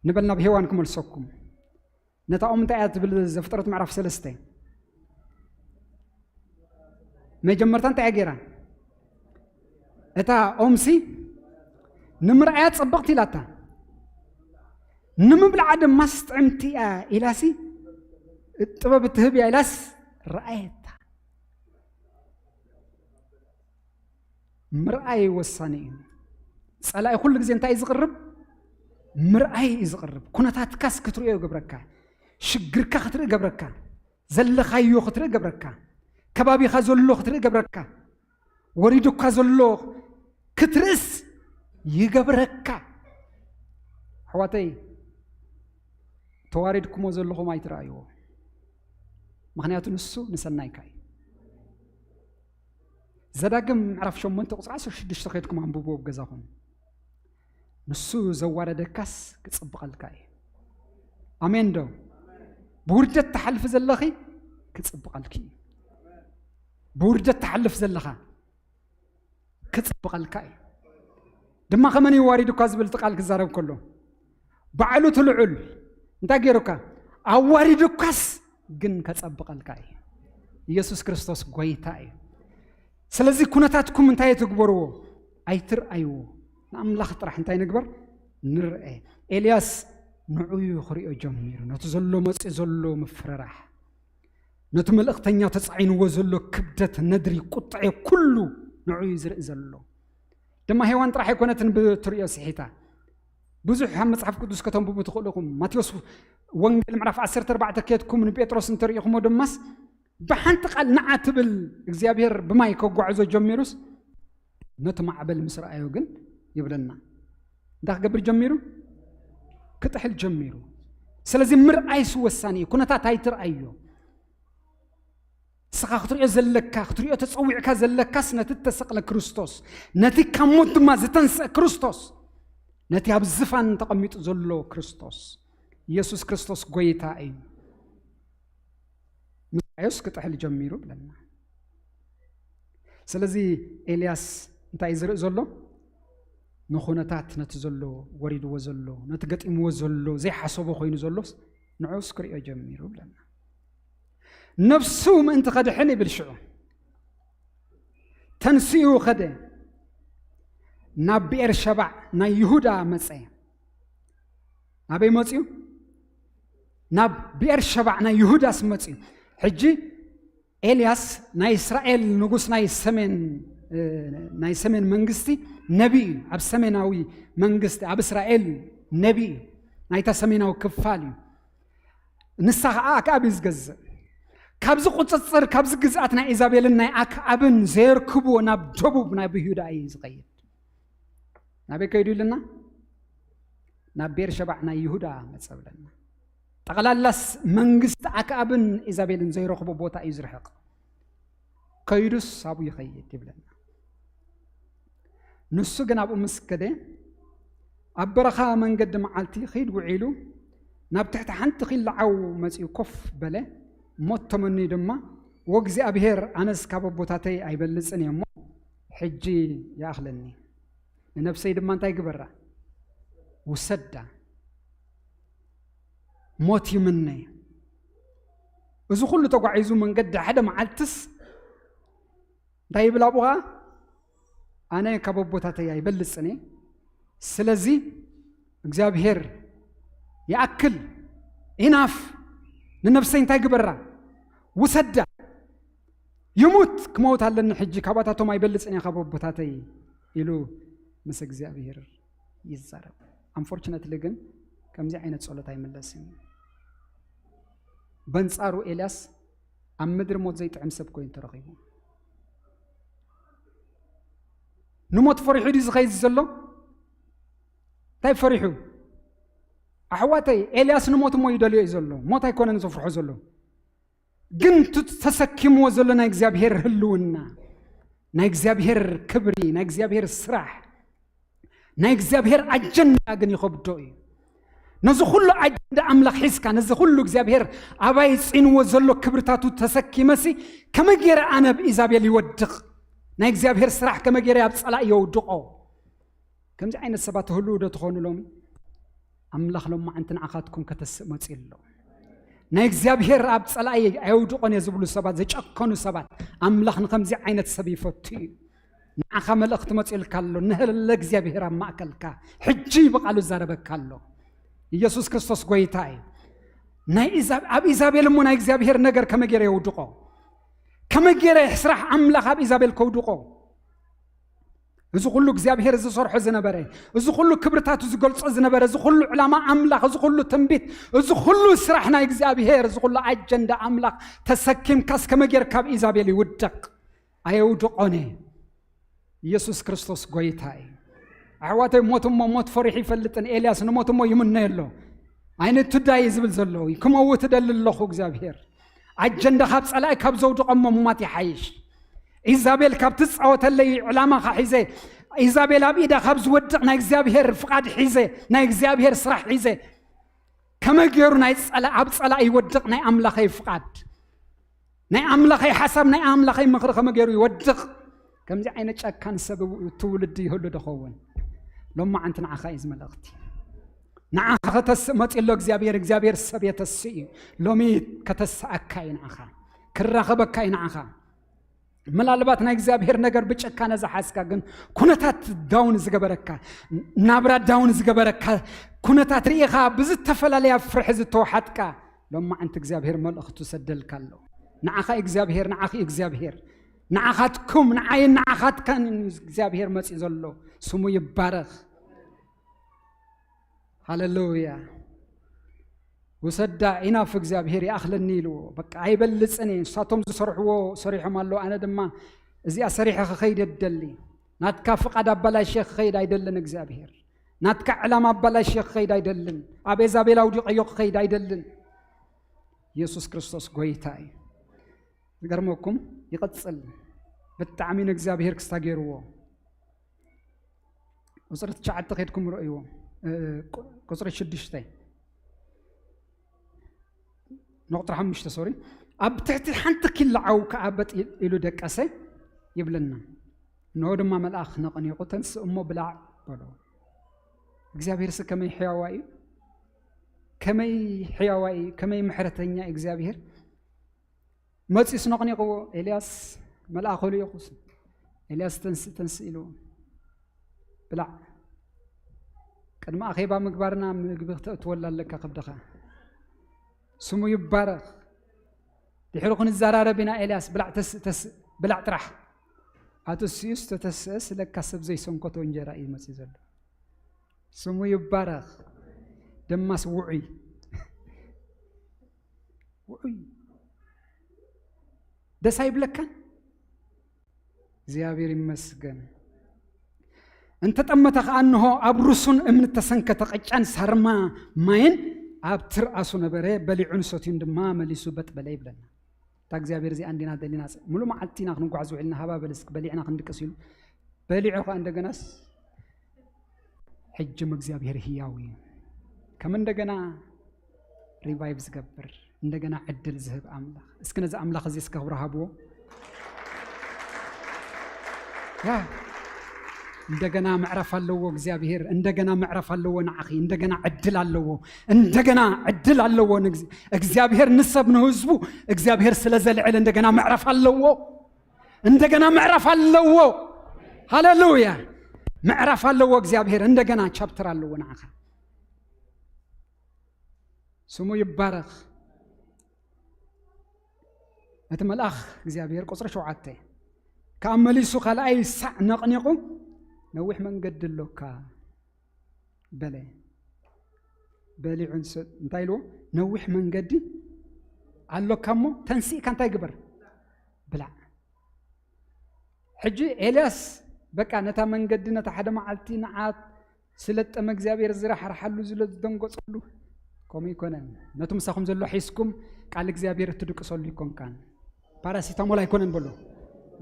ንበል ናብ ሄዋን ክመልሰኩም። ነታ ኦም እንታይ እያ ትብል? ዘፍጥረት ምዕራፍ ሰለስተ መጀመርታ እንታይ እያ ገይራ? እታ ኦምሲ ንምርኣያ ጽብቕቲ ኢላታ፣ ንምብልዓ ድማስ ጥዕምቲ እያ ኢላሲ፣ ጥበብ እትህብ እያ ኢላስ ረኣየታ። ምርኣይ ወሳኒ እዩ። ጸላኢ ኩሉ ግዜ እንታይ እዩ ዝቕርብ? ምርኣይ እዩ ዝቕርብ። ኩነታትካስ ክትርእዮ ይገብረካ፣ ሽግርካ ክትርኢ ይገብረካ፣ ዘለኻዮ ክትርኢ ይገብረካ፣ ከባቢኻ ዘሎ ክትርኢ ይገብረካ፣ ወሪዱካ ዘሎ ክትርእስ ይገብረካ። ኣሕዋተይ፣ ተዋሪድኩሞ ዘለኹም ኣይትረኣይዎ፣ ምኽንያቱ ንሱ ንሰናይካ እዩ። ዘዳግም ምዕራፍ ሸሞንተ ቁጽሪ ዓሰርተ ሽዱሽተ ከይድኩም ኣንብብዎ ኣብ ገዛኹም። ንሱ ዘዋረደካስ ክጽብቐልካ እዩ። ኣሜን ዶ? ብውርደት ትሓልፊ ዘለኺ ክጽብቐልኪ እዩ። ብውርደት ትሓልፍ ዘለኻ ክጽብቐልካ እዩ። ድማ ከመን እዩ ዋሪዱካ ዝብል እቲ ቃል ክዛረብ ከሎ፣ ባዕሉ እቲ ልዑል እንታይ ገይሩካ? ኣዋሪዱካስ ግን ከጸብቐልካ እዩ። ኢየሱስ ክርስቶስ ጎይታ እዩ። ስለዚ ኩነታትኩም እንታይ ትግበርዎ? ኣይትርኣይዎ። ንኣምላኽ ጥራሕ እንታይ ንግበር? ንርአ። ኤልያስ ንዑ እዩ ክሪኦ ጀሚሩ። ነቲ ዘሎ መጺኡ ዘሎ ምፍርራሕ፣ ነቲ መልእኽተኛ ተጻዒንዎ ዘሎ ክብደት፣ ነድሪ፣ ቁጥዐ ኩሉ ንዑ እዩ ዝርኢ ዘሎ። ድማ ሄዋን ጥራሕ ኣይኮነትን ብትርእዮ ስሒታ። ብዙሕ ኣብ መጽሓፍ ቅዱስ ከተንብቡ ትኽእሉ ኢኹም። ማቴዎስ ወንጌል ምዕራፍ ዓሰርተ ኣርባዕተ ከድኩም ንጴጥሮስ እንተሪኢኹሞ ድማስ ብሓንቲ ቃል ንዓ ትብል እግዚኣብሔር ብማይ ከጓዕዞ ጀሚሩስ ነቲ ማዕበል ምስ ረኣዮ ግን ይብለና እንታይ ክገብር ጀሚሩ? ክጥሕል ጀሚሩ። ስለዚ ምርኣይስ ወሳኒ እዩ። ኩነታት ኣይትርኣዮ። ንስኻ ክትሪኦ ዘለካ፣ ክትሪኦ ተጸዊዕካ ዘለካስ ነቲ እተሰቕለ ክርስቶስ፣ ነቲ ካብ ሞት ድማ ዝተንስአ ክርስቶስ፣ ነቲ ኣብ ዝፋን ተቐሚጡ ዘሎ ክርስቶስ። ኢየሱስ ክርስቶስ ጎይታ እዩ። ምሳዮስ ክጥሕል ጀሚሩ ብለና። ስለዚ ኤልያስ እንታይ እዩ ዝርኢ ዘሎ? ንኹነታት፣ ነቲ ዘሎ ወሪድዎ ዘሎ፣ ነቲ ገጢምዎ ዘሎ ዘይሓሰቦ ኮይኑ ዘሎስ ንዑስ ክሪኦ ጀሚሩ ብለና። ነፍሱ ምእንቲ ከድሕን ይብል ሽዑ ተንሲኡ ኸደ፣ ናብ ብኤር ሸባዕ ናይ ይሁዳ መጸ። ናበይ መጽዩ? ናብ ብኤር ሸባዕ ናይ ይሁዳስ መጽዩ። ሕጂ ኤልያስ ናይ እስራኤል ንጉስ ናይ ሰሜን፣ እ፣ ናይ ሰሜን መንግስቲ ነቢ እዩ። ኣብ ሰሜናዊ መንግስቲ ኣብ እስራኤል ነቢ እዩ። ናይታ ሰሜናዊ ክፋል እዩ። ንሳ ኸዓ ኣክኣብ እዩ ዝገዝእ። ካብዚ ቁጽጽር፣ ካብዚ ግዝኣት ናይ ኢዛቤልን ናይ ኣክኣብን ዘየርክብዎ ናብ ደቡብ ናብ ይሁዳ እዩ ዝኸይድ። ናበይ ከይዱ ኢልና? ናብ ቤርሸባዕ ናይ ይሁዳ መጸ ብለና። ጠቕላላስ መንግስቲ ኣክኣብን ኢዛቤልን ዘይረኽቦ ቦታ እዩ ዝርሕቕ። ከይዱስ ኣብኡ ይኸይድ ይብለና። ንሱ ግን ኣብኡ ምስ ከደ፣ ኣብ በረኻ መንገዲ መዓልቲ ኺድ ውዒሉ፣ ናብ ትሕቲ ሓንቲ ኺላዓው መጺኡ ኮፍ በለ። ሞት ተመንዩ ድማ፣ "ወእግዚኣብሔር፣ ኣነስ ካብ ኣቦታተይ ኣይበልጽን እየ እሞ፣ ሕጂ ይኣኽለኒ። ንነፍሰይ ድማ እንታይ ግበራ? ውሰዳ። ሞት ይምነ." እዚ ኹሉ ተጓዒዙ መንገዲ ሓደ መዓልትስ እንታይ ይብል ኣብኡ ኸዓ? "ኣነ ካብ ኣቦታተይ ኣይበልጽን እየ። ስለዚ እግዚኣብሔር ይኣክል፣ ኢናፍ፣ ንነፍሰይ እንታይ ግበራ? ውሰዳ። ይሙት፣ ክመውት ኣለኒ ሕጂ፣ ካብኣታቶም ኣይበልጽን እየ ካብ ኣቦታተይ" ኢሉ ምስ እግዚኣብሔር ይዛረብ። ኣንፎርቹነትሊ ግን ከምዚ ዓይነት ጸሎት ኣይምለስን እዩ። በንጻሩ ኤልያስ ኣብ ምድሪ ሞት ዘይጥዕም ሰብ ኮይኑ ተረኺቡ። ንሞት ፈሪሑ ድዩ ዝኸይድ ዘሎ? እንታይ ፈሪሑ? ኣሕዋተይ፣ ኤልያስ ንሞት እሞ ይደልዮ እዩ ዘሎ። ሞት ኣይኮነን ዘፍርሖ ዘሎ። ግን እቲ ተሰኪምዎ ዘሎ ናይ እግዚኣብሔር ህልውና፣ ናይ እግዚኣብሔር ክብሪ፣ ናይ እግዚኣብሔር ስራሕ፣ ናይ እግዚኣብሔር ኣጀንዳ ግን ይኸብዶ እዩ። ነዚ ኩሉ ኣጀንዳ ኣምላኽ ሒዝካ፣ ነዚ ኩሉ እግዚኣብሔር ኣባይ ጽንዎ ዘሎ ክብርታቱ ተሰኪመሲ፣ ከመይ ገይረ ኣነ ኣብ ኢዛቤል ይወድቕ? ናይ እግዚኣብሔር ስራሕ ከመይ ገይረ ኣብ ጸላእ የውድቖ? ከምዚ ዓይነት ሰባት ህልው ዶ ትኾኑ ሎሚ? ኣምላኽ ሎማዓንቲ ንዓኻትኩም ከተስእ መፂኡ ኣሎ። ናይ እግዚኣብሔር ኣብ ጸላኢ ኣየውድቆን እየ ዝብሉ ሰባት፣ ዝጨከኑ ሰባት፣ ኣምላኽ ንኸምዚ ዓይነት ሰብ ይፈቱ እዩ። ንዓኻ መልእኽቲ መፂኡልካ ኣሎ። ንህለ እግዚኣብሔር ኣብ ማእከልካ ሕጂ ብቓሉ ይዛረበካ ኣሎ። ኢየሱስ ክርስቶስ ጎይታ እዩ። ናይ ኢዛ- ኣብ ኢዛቤል እሞ ናይ እግዚኣብሔር ነገር ከመይ ገይረ የውድቆ? ከመይ ገይረ ስራሕ ኣምላኽ ኣብ ኢዛቤል ከውድቆ? እዚ ኩሉ እግዚኣብሔር ዝሰርሖ ዝነበረ፣ እዚ ኩሉ ክብርታቱ ዝገልጾ ዝነበረ፣ እዚ ኩሉ ዕላማ ኣምላኽ፣ እዚ ኩሉ ትንቢት፣ እዚ ኩሉ ስራሕ ናይ እግዚኣብሔር፣ እዚ ኩሉ ኣጀንዳ ኣምላኽ ተሰኪምካስ ከመይ ጌርካ ኣብ ኢዛቤል ይውደቕ? ኣየውድቆን እየ። ኢየሱስ ክርስቶስ ጎይታ እዩ። ኣሕዋተይ፣ ሞት እሞ ሞት ፈሪሑ ይፈልጥን፣ ኤልያስ ንሞት እሞ ይምነዮ ኣሎ። ኣይነ ቱዳይ ዝብል ዘሎ ክመውት እደሊ ኣለኹ። እግዚኣብሔር ኣጀንዳ ካብ ጸላኢ ካብ ዘውድቐ እሞ ምማት ይሓይሽ። ኢዛቤል ካብ ትጻወተለይ ዕላማኻ ሒዘ፣ ኢዛቤል ኣብ ኢዳ ካብ ዝወድቕ ናይ እግዚኣብሔር ፍቓድ ሒዘ፣ ናይ እግዚኣብሔር ስራሕ ሒዘ፣ ከመይ ገይሩ ናይ ጸላ-፣ ኣብ ጸላኢ ይወድቕ ናይ ኣምላኸይ ፍቓድ፣ ናይ ኣምላኸይ ሓሳብ፣ ናይ ኣምላኸይ ምኽሪ ከመይ ገይሩ ይወድቕ? ከምዚ ዓይነት ጨካን ሰብ ትውልዲ ይህሉ ዶ ኸውን? ሎማዓንቲ ንዓኻ እዩ እዚ መልእኽቲ። ንዓኻ ከተስእ መፂኡ ኣሎ እግዚኣብሔር። እግዚኣብሔር ሰብ የተስእ እዩ። ሎሚ ከተስኣካ እዩ ንዓኻ፣ ክራኸበካ እዩ ንዓኻ። ምናልባት ናይ እግዚኣብሔር ነገር ብጭካነ ዝሓዝካ፣ ግን ኩነታት ዳውን ዝገበረካ፣ ናብራ ዳውን ዝገበረካ፣ ኩነታት ርኢኻ ብዝተፈላለያ ፍርሒ ዝተወሓጥካ፣ ሎማዓንቲ እግዚኣብሔር መልእኽቱ ሰደልካ ኣሎ። ንዓኻ እዩ እግዚኣብሔር፣ ንዓኺ እዩ እግዚኣብሔር፣ ንዓኻትኩም፣ ንዓይን ንዓኻትካን እዩ እግዚኣብሔር መፂኡ ዘሎ። ስሙ ይባረኽ። ሃሌሉያ። ውሰዳ፣ ኢናፍ፣ እግዚኣብሔር ይኣኽለኒ ኢልዎ። በቃ ኣይበልጽን እየ። ንሳቶም ዝሰርሕዎ ሰሪሖም ኣለዉ፣ ኣነ ድማ እዚኣ ሰሪሐ ክኸይድ እደሊ። ናትካ ፍቓድ ኣባላሽየ ክኸይድ ኣይደልን እግዚኣብሔር። ናትካ ዕላማ ኣባላሽየ ክኸይድ ኣይደልን። ኣብ ኤዛቤል ኣውዲቐዮ ክኸይድ ኣይደልን። ኢየሱስ ክርስቶስ ጎይታ እዩ። ዝገርመኩም ይቕጽል። ብጣዕሚ ንእግዚኣብሔር ክስታ ገይርዎ። ቁጽሪ ትሽዓተ ከድኩም ረእይዎ። እ፣ ቁ-፣ ቁጽሪ ሽዱሽተ፣ ንቁጽሪ ሓሙሽተ፣ ሶሪ። ኣብ ትሕቲ ሓንቲ ኪላ ዓው ከኣ በጥ ኢሉ ደቀሰ ይብለና። እንሆ ድማ መልኣኽ ነቐኒቑ፣ "ተንስእ እሞ ብላዕ" በሎ። እግዚኣብሔርስ ከመይ ሕያዋይ እዩ! ከመይ ሕያዋይ እዩ! ከመይ ምሕረተኛ እዩ እግዚኣብሔር! መጺኡስ ነቕኒቕዎ፣ "ኤልያስ፣ መልኣኹ ልኢኹስ፣ ኤልያስ፣ ተንስእ፣ ተንስእ" ኢልዎ። "ብላዕ፣ ቅድሚ ኣኼባ ምግባርና ምግቢ ክተእትወላ ኣለካ ከብድኻ። ስሙ ይባረኽ። ድሕሪ ክንዘራረብ ኢና፣ ኤልያስ፣ ብላዕ፣ ተስእ፣ ተስእ፣ ብላዕ ጥራሕ።" ኣትስዩስ ተተስእስ ለካ ሰብ ዘይሰንከቶ እንጀራ እዩ መጺኡ ዘሎ። ስሙ ይባረኽ። ደማስ ውዑይ፣ ውዑይ፣ ደስ ኣይብለካን? እግዚኣብሔር ይመስገን። "እንተጠመተ ኸኣ እንሆ ኣብ ርሱን እምኒ እተሰንከተ ቅጫን ሳርማ ማይን ኣብ ትርኣሱ ነበረ፣ በሊዑን ሰትዩን ድማ መሊሱ በጥ በለ" ይብለና። እታ እግዚኣብሔር እዚኣ እንዲና ደሊና፣ ሙሉ መዓልቲ ኢና ክንጓዓዝ ውዒልና፣ ሃባ በል እስኪ በሊዕና ክንድቅስ ኢሉ በሊዑ ኸኣ እንደገናስ ሕጅም እግዚኣብሔር ህያው እዩ። ከም እንደገና ሪቫይቭ ዝገብር፣ እንደገና ዕድል ዝህብ ኣምላኽ። እስኪ ነዚ ኣምላኽ እዚ እስከ ክብሪ ሃብዎ። ያ፣ እንደገና ምዕራፍ ኣለዎ እግዚኣብሔር፣ እንደገና ምዕራፍ ኣለዎ ንዓኺ፣ እንደገና ዕድል ኣለዎ፣ እንደገና ዕድል ኣለዎ። ንግዝ-፣ እግዚኣብሔር ንሰብ ንህዝቡ እግዚኣብሔር ስለ ዘልዕል እንደገና ምዕራፍ ኣለዎ፣ እንደገና ምዕራፍ ኣለዎ። ሃሌሉያ! ምዕራፍ ኣለዎ እግዚኣብሔር፣ እንደገና ቻፕተር ኣለዎ ንዓኻ። ስሙ ይባረኽ። እቲ መልኣኽ እግዚኣብሔር፣ ቁጽሪ ሸውዓተ፣ ከኣ መሊሱ ካልኣይ ሳዕ ነቕኒቑ፣ "ነዊሕ መንገዲ ኣሎካ" በለ። በሊዑ ንስ-፣ እንታይ ኢልዎ? "ነዊሕ መንገዲ ኣሎካ እሞ ተንሲእካ እንታይ ግበር? ብላዕ።" ሕጂ ኤልያስ በቃ ነታ መንገዲ፣ ነታ ሓደ መዓልቲ ንዓ ስለጠመ እግዚኣብሔር ዝራሕርሓሉ ዝለ ዝደንገጸሉ፣ ከምኡ ኣይኮነን። ነቲ ምሳኹም ዘሎ ሒዝኩም ቃል እግዚኣብሔር እትድቅሰሉ ኣይኮንካን። ፓራሲታሞል ኣይኮነን በሎ።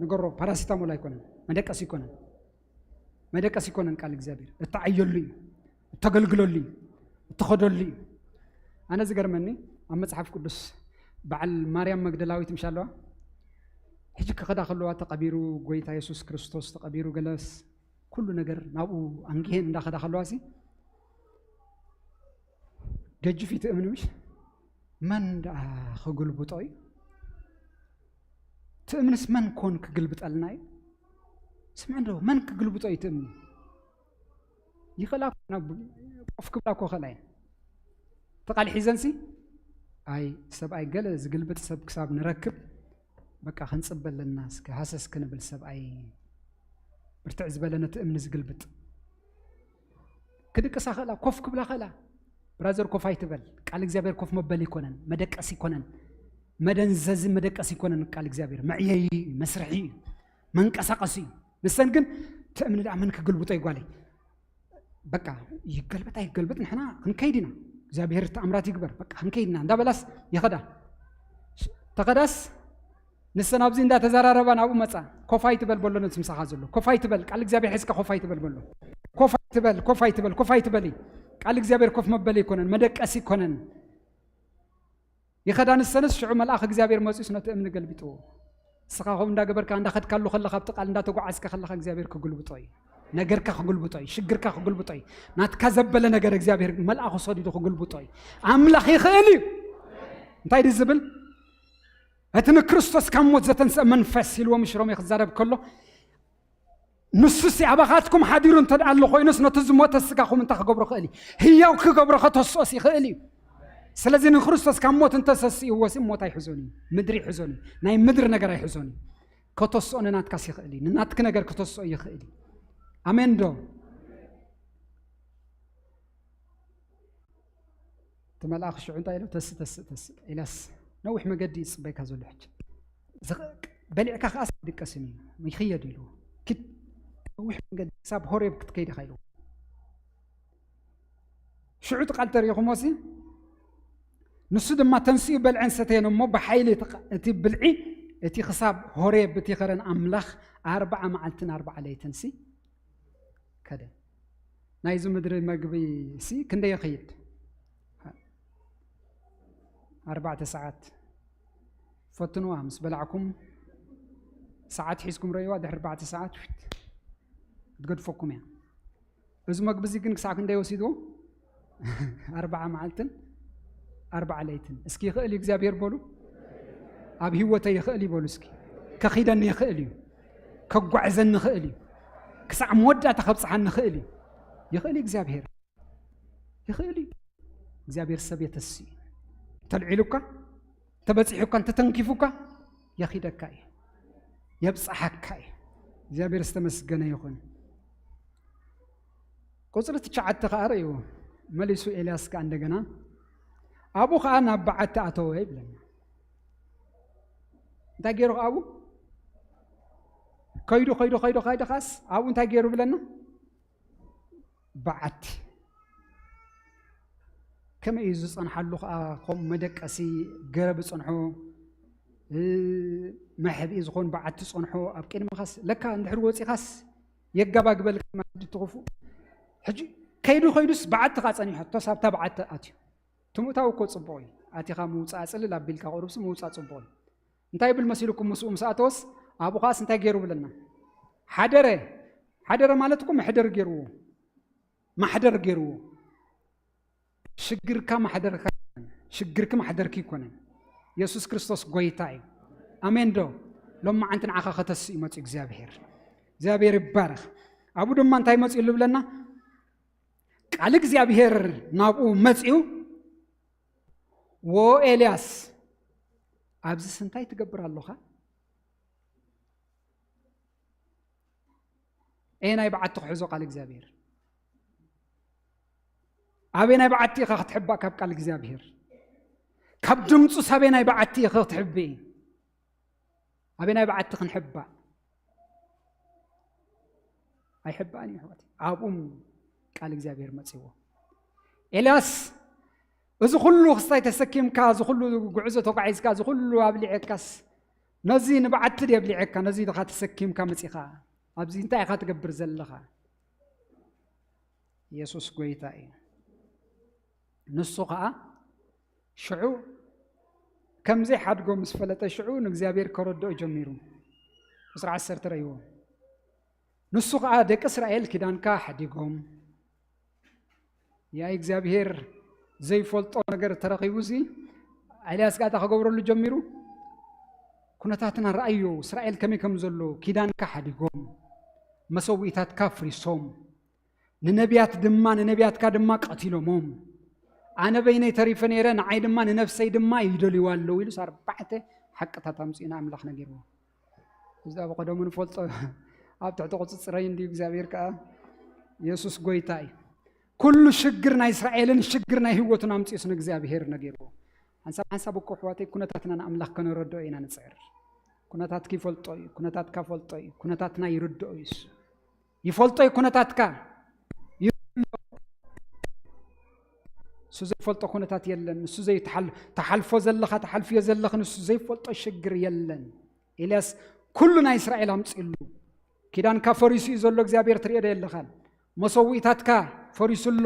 ንገሮ፣ ፓራሲታሞል ኣይኮነን። መደቀሲ ኣይኮነን። መደቀሲ ኣይኮነን ቃል እግዚኣብሔር። እትዓየሉ እዩ። እተገልግለሉ እዩ። እትኸደሉ እዩ። ኣነ ዝገርመኒ፣ ኣብ መጽሓፍ ቅዱስ በዓል ማርያም መግደላዊት ምሽ ኣለዋ? ሕጂ ክኸዳ ከለዋ ተቐቢሩ፣ ጎይታ የሱስ ክርስቶስ ተቐቢሩ፣ ገለስ ኩሉ ነገር ናብኡ ኣንጊሄን እንዳኸዳ ከለዋ ሲ ገጅፍ እዩ ትእምኒ ምሽ? መን ደኣ ክግልብጦ እዩ? ትእምንስ መን ኮን ክግልብጠልና እዩ? ስምዕ እንዶ መን ክግልብጦ እዩ ትእምኒ? ይኽእላ እኮ ናብ ኮፍ ክብላ እኮ ይኽእላ እየን። እቲ ቃል ሒዘንሲ ኣይ ሰብኣይ ገለ ዝግልብጥ ሰብ ክሳብ ንረክብ በቃ ክንጽበ ኣለና፣ እስከ ሃሰስ ክንብል ሰብኣይ ብርትዕ ዝበለ ነቲ እምኒ ዝግልብጥ። ክድቅሳ ኽእላ፣ ኮፍ ክብላ ኽእላ። ብራዘር ኮፍ ኣይትበል። ቃል እግዚኣብሔር ኮፍ መበሊ ይኮነን፣ መደቀሲ ይኮነን፣ መደንዘዚ መደቀሲ ይኮነን። ቃል እግዚኣብሔር መዕየዪ እዩ፣ መስርሒ እዩ፣ መንቀሳቀሲ እዩ። ንሰን ግን እቲ እምኒ ደኣ መን ክግልብጦ ይጓለይ? በቃ ይገልበጥ ኣይገልበጥ ንሕና ክንከይድ ኢና። እግዚኣብሔር ተኣምራት ይግበር፣ በቃ ክንከይድ ኢና እንዳበላስ ይኸዳ። ተኸዳስ ንሰን ኣብዚ እንዳተዘራረባ ናብኡ መጻ። ኮፍ ኣይትበል በሎ ነቲ ምሳኻ ዘሎ። ኮፍ ኣይትበል፣ ቃል እግዚኣብሔር ሒዝካ ኮፍ ኣይትበል በሎ። ኮፍ ኣይትበል፣ ኮፍ ኣይትበል፣ ኮፍ ኣይትበሊ። ቃል እግዚኣብሔር ኮፍ መበሊ ይኮነን፣ መደቀሲ ይኮነን። ይኸዳ ንሰንስ ሽዑ መልኣኽ እግዚኣብሔር መጺኡስ ነቲ እምኒ ገልቢጥዎ። ንስኻ ከምኡ እንዳገበርካ እንዳኸድካሉ ከለኻ ኣብቲ ቃል እንዳተጓዓዝካ ከለኻ እግዚኣብሔር ክግልብጦ እዩ። ነገርካ ክግልብጦ እዩ። ሽግርካ ክግልብጦ እዩ። ናትካ ዘበለ ነገር እግዚኣብሔር መልኣኹ ሰዲዱ ክግልብጦ እዩ። ኣምላኽ ይኽእል እዩ። እንታይ ድዩ ዝብል? እቲ ንክርስቶስ ካብ ሞት ዘተንስአ መንፈስ ኢልዎ ምስ ሮሜ ክዛረብ ከሎ ንሱሲ ኣባኻትኩም ሓዲሩ እንተ ደኣ ኣሎ ኮይኑስ ነቲ ዝሞተ ስጋኹም እንታይ ክገብሮ ክእል እዩ? ህያው ክገብሮ ከተስኦስ ይኽእል እዩ። ስለዚ ንክርስቶስ ካብ ሞት እንተሰሲእዎሲ ሞት ኣይሕዞን እዩ፣ ምድሪ ይሕዞን እዩ። ናይ ምድሪ ነገር ኣይሕዞን እዩ። ከተስኦ ንናትካስ ይኽእል እዩ። ንናትኪ ነገር ከተስኦ ይኽእል እዩ። ኣሜን ዶ? እቲ መልኣኽ ሽዑ እንታይ ኢሉ? "ተስእ፣ ተስእ፣ ተስእ። ኤልያስ ነዊሕ መገዲ እዩ ዝጽበይካ ዘሎ ሕጂ። ዝኽ-፣ በሊዕካ ከኣስ ኣይድቀስን እዩ፣ ይኽየድ" ኢሉ። ኪድ ነዊሕ መገዲ ክሳብ ሆሬብ ክትከይድ ኢኻ ኢሉ። ሽዑ እቲ ቃል ተሪኹሞሲ ንሱ ድማ ተንሲኡ በልዐን ሰተየን እሞ ብሓይሊ እቲ ቃ-፣ እቲ ብልዒ እቲ ክሳብ ሆሬብ እቲ ኸረን ኣምላኽ ኣርብዓ መዓልትን ኣርብዓ ለይትን ሲ ከደ። ናይዚ ምድሪ መግቢ ሲ ክንደይ ይኸይድ? ኣርባዕተ ሰዓት። ፈትንዋ፣ ምስ በላዕኩም ሰዓት ሒዝኩም ረእይዋ፣ ድሕሪ ኣርባዕተ ሰዓት ሽት ክትገድፈኩም እያ። እዚ መግቢ እዚ ግን ክሳዕ ክንደይ ወሲድዎ? ኣርብዓ መዓልትን ኣርብዓ ለይትን። እስኪ ይኽእል እዩ እግዚኣብሔር በሉ። ኣብ ህይወተይ ይኽእል እዩ በሉ እስኪ። ከኺደኒ ይኽእል እዩ። ከጓዕዘኒ ይኽእል እዩ። ክሳዕ መወዳእታ ከብጽሓኒ ይኽእል እዩ። ይኽእል እዩ እግዚኣብሔር። ይኽእል እዩ። እግዚኣብሔር ሰብ የተሲ እዩ። ተልዒሉካ፣ ተበጺሑካ፣ እንተተንኪፉካ፣ የኺደካ እዩ። የብጽሓካ እዩ። እግዚኣብሔር ዝተመስገነ ይኹን። ቁጽሪ ትሽዓተ ከኣ ርእይዎ። መሊሱ ኤልያስ ከኣ እንደገና፣ ኣብኡ ከኣ ናብ በዓቲ ኣተወ ይብለና። እንታይ ገይሩ ከኣ ኣብኡ? ከይዱ፣ ከይዱ፣ ከይዱ፣ ከይዱ ከኣስ ኣብኡ እንታይ ገይሩ ብለና? በዓቲ። ከመይ እዩ ዝጸንሓሉ ከኣ? ከምኡ መደቀሲ ገረብ ጸንሖ፣ እ፣ መሕብኢ ዝኾን በዓቲ ጸንሖ ኣብ ቅድሚኻስ፣ ለካ እንድሕር ወጺኻስ የጋባግበልካ ማለት ትኽፉእ። ሕጂ ከይዱ ከይዱስ በዓቲ ከኣ ጸኒሖ፣ ቶስ ኣብታ በዓቲ ኣትዩ። እቲ ምእታው እኮ ጽቡቕ እዩ። ኣቲኻ ምውጻእ ጽልል ኣቢልካ ቁሩብሲ ምውጻእ ጽቡቕ እዩ። እንታይ ይብል መሲልኩም? ምስኡ ምስ ኣተወስ ኣብኡ ኸኣስ እንታይ ገይሩ ብለና? ሓደረ። ሓደረ ማለት እኮ መሕደር ገይርዎ። ማሕደር ገይርዎ። ሽግርካ ማሕደርካ ኣይኮነን። ሽግርኪ ማሕደርኪ ኣይኮነን። የሱስ ክርስቶስ ጎይታ እዩ። ኣሜን ዶ? ሎማዓንቲ ንዓኻ ከተስእ እዩ መጺኡ እግዚኣብሔር። እግዚኣብሔር ይባረኽ። ኣብኡ ድማ እንታይ መጺኡ ዝብለና? ቃል እግዚኣብሔር ናብኡ መጺኡ፣ "ዎ ኤልያስ፣ ኣብዚስ እንታይ ትገብር ኣሎኻ?" ኣየናይ በዓቲ ክሕዞ ቃል እግዚኣብሔር? ኣበየናይ በዓቲ ኢኻ ክትሕባእ ካብ ቃል እግዚኣብሔር? ካብ ድምፁስ ኣበየናይ በዓቲ ኢኻ ክትሕብኢ? ኣበየናይ በዓቲ ክንሕባእ? ኣይሕባእን እዩ ኣሕዋት። ኣብኡም ቃል እግዚኣብሔር መጺዎ። ኤልያስ፣ እዚ ኩሉ ክስታይ ተሰኪምካ፣ እዚ ኩሉ ጉዕዞ ተጓዒዝካ፣ እዚ ኩሉ ኣብሊዐካስ፣ ነዚ ንበዓቲ ድየ ኣብሊዐካ? ነዚ ድኻ ተሰኪምካ መጺኻ? ኣብዚ እንታይ ኢኻ ትገብር ዘለኻ? የሱስ ጎይታ እዩ። ንሱ ኸኣ ሽዑ ከም ዘይሓድጎ ምስ ፈለጠ፣ ሽዑ ንእግዚኣብሔር ከረድኦ ጀሚሩ። ቁጽሪ ዓሰርተ ረእይዎ። ንሱ ኸዓ ደቂ እስራኤል ኪዳንካ ሓዲጎም። ያ እግዚኣብሔር ዘይፈልጦ ነገር ተረኺቡ፣ እዚ ኤልያስ ከኣ ክገብረሉ ጀሚሩ። ኩነታትና ረኣዮ፣ እስራኤል ከመይ ከም ዘሎ። ኪዳንካ ሓዲጎም፣ መሰውኢታትካ ኣፍሪሶም፣ ንነቢያት ድማ፣ ንነቢያትካ ድማ ቀቲሎሞም። ኣነ በይነይ ተሪፈ ነይረ፣ ንዓይ ድማ ንነፍሰይ ድማ ይደልይዋ ኣለዉ ኢሉስ ኣርባዕተ ሓቅታት ኣምጺኡ ንኣምላኽ ነጊርዎ። እዚ ኣብ ቀደሙ ንፈልጦ፣ ኣብ ትሕቲ ቁጽጽረይ እንድዩ እግዚኣብሔር ከኣ። የሱስ ጎይታ እዩ። ኩሉ ሽግር ናይ እስራኤልን ሽግር ናይ ህይወቱን ኣምጺኡስ ንእግዚኣብሔር ነጊርዎ። ሓንሳብ ሓንሳብ እኮ ኣሕዋተይ ኩነታትና ንኣምላኽ ከነረድኦ ኢና ንጽዕር። ኩነታትኪ ይፈልጦ እዩ፣ ኩነታትካ ፈልጦ እዩ፣ ኩነታትና ይርድኦ እዩ እሱ። ይፈልጦ እዩ ኩነታትካ። ይርድኦ። እሱ ዘይፈልጦ ኩነታት የለን። እሱ ዘይተሓል-፣ ተሓልፎ ዘለኻ፣ ተሓልፍዮ ዘለኽን እሱ ዘይፈልጦ ሽግር የለን። ኤልያስ ኩሉ ናይ እስራኤል ኣምጺእሉ። ኪዳንካ ፈሪሱ እዩ ዘሎ እግዚኣብሔር ትርእዮ ዶ የለኻን? መሰውኢታትካ ፈሪሱ ኣሎ።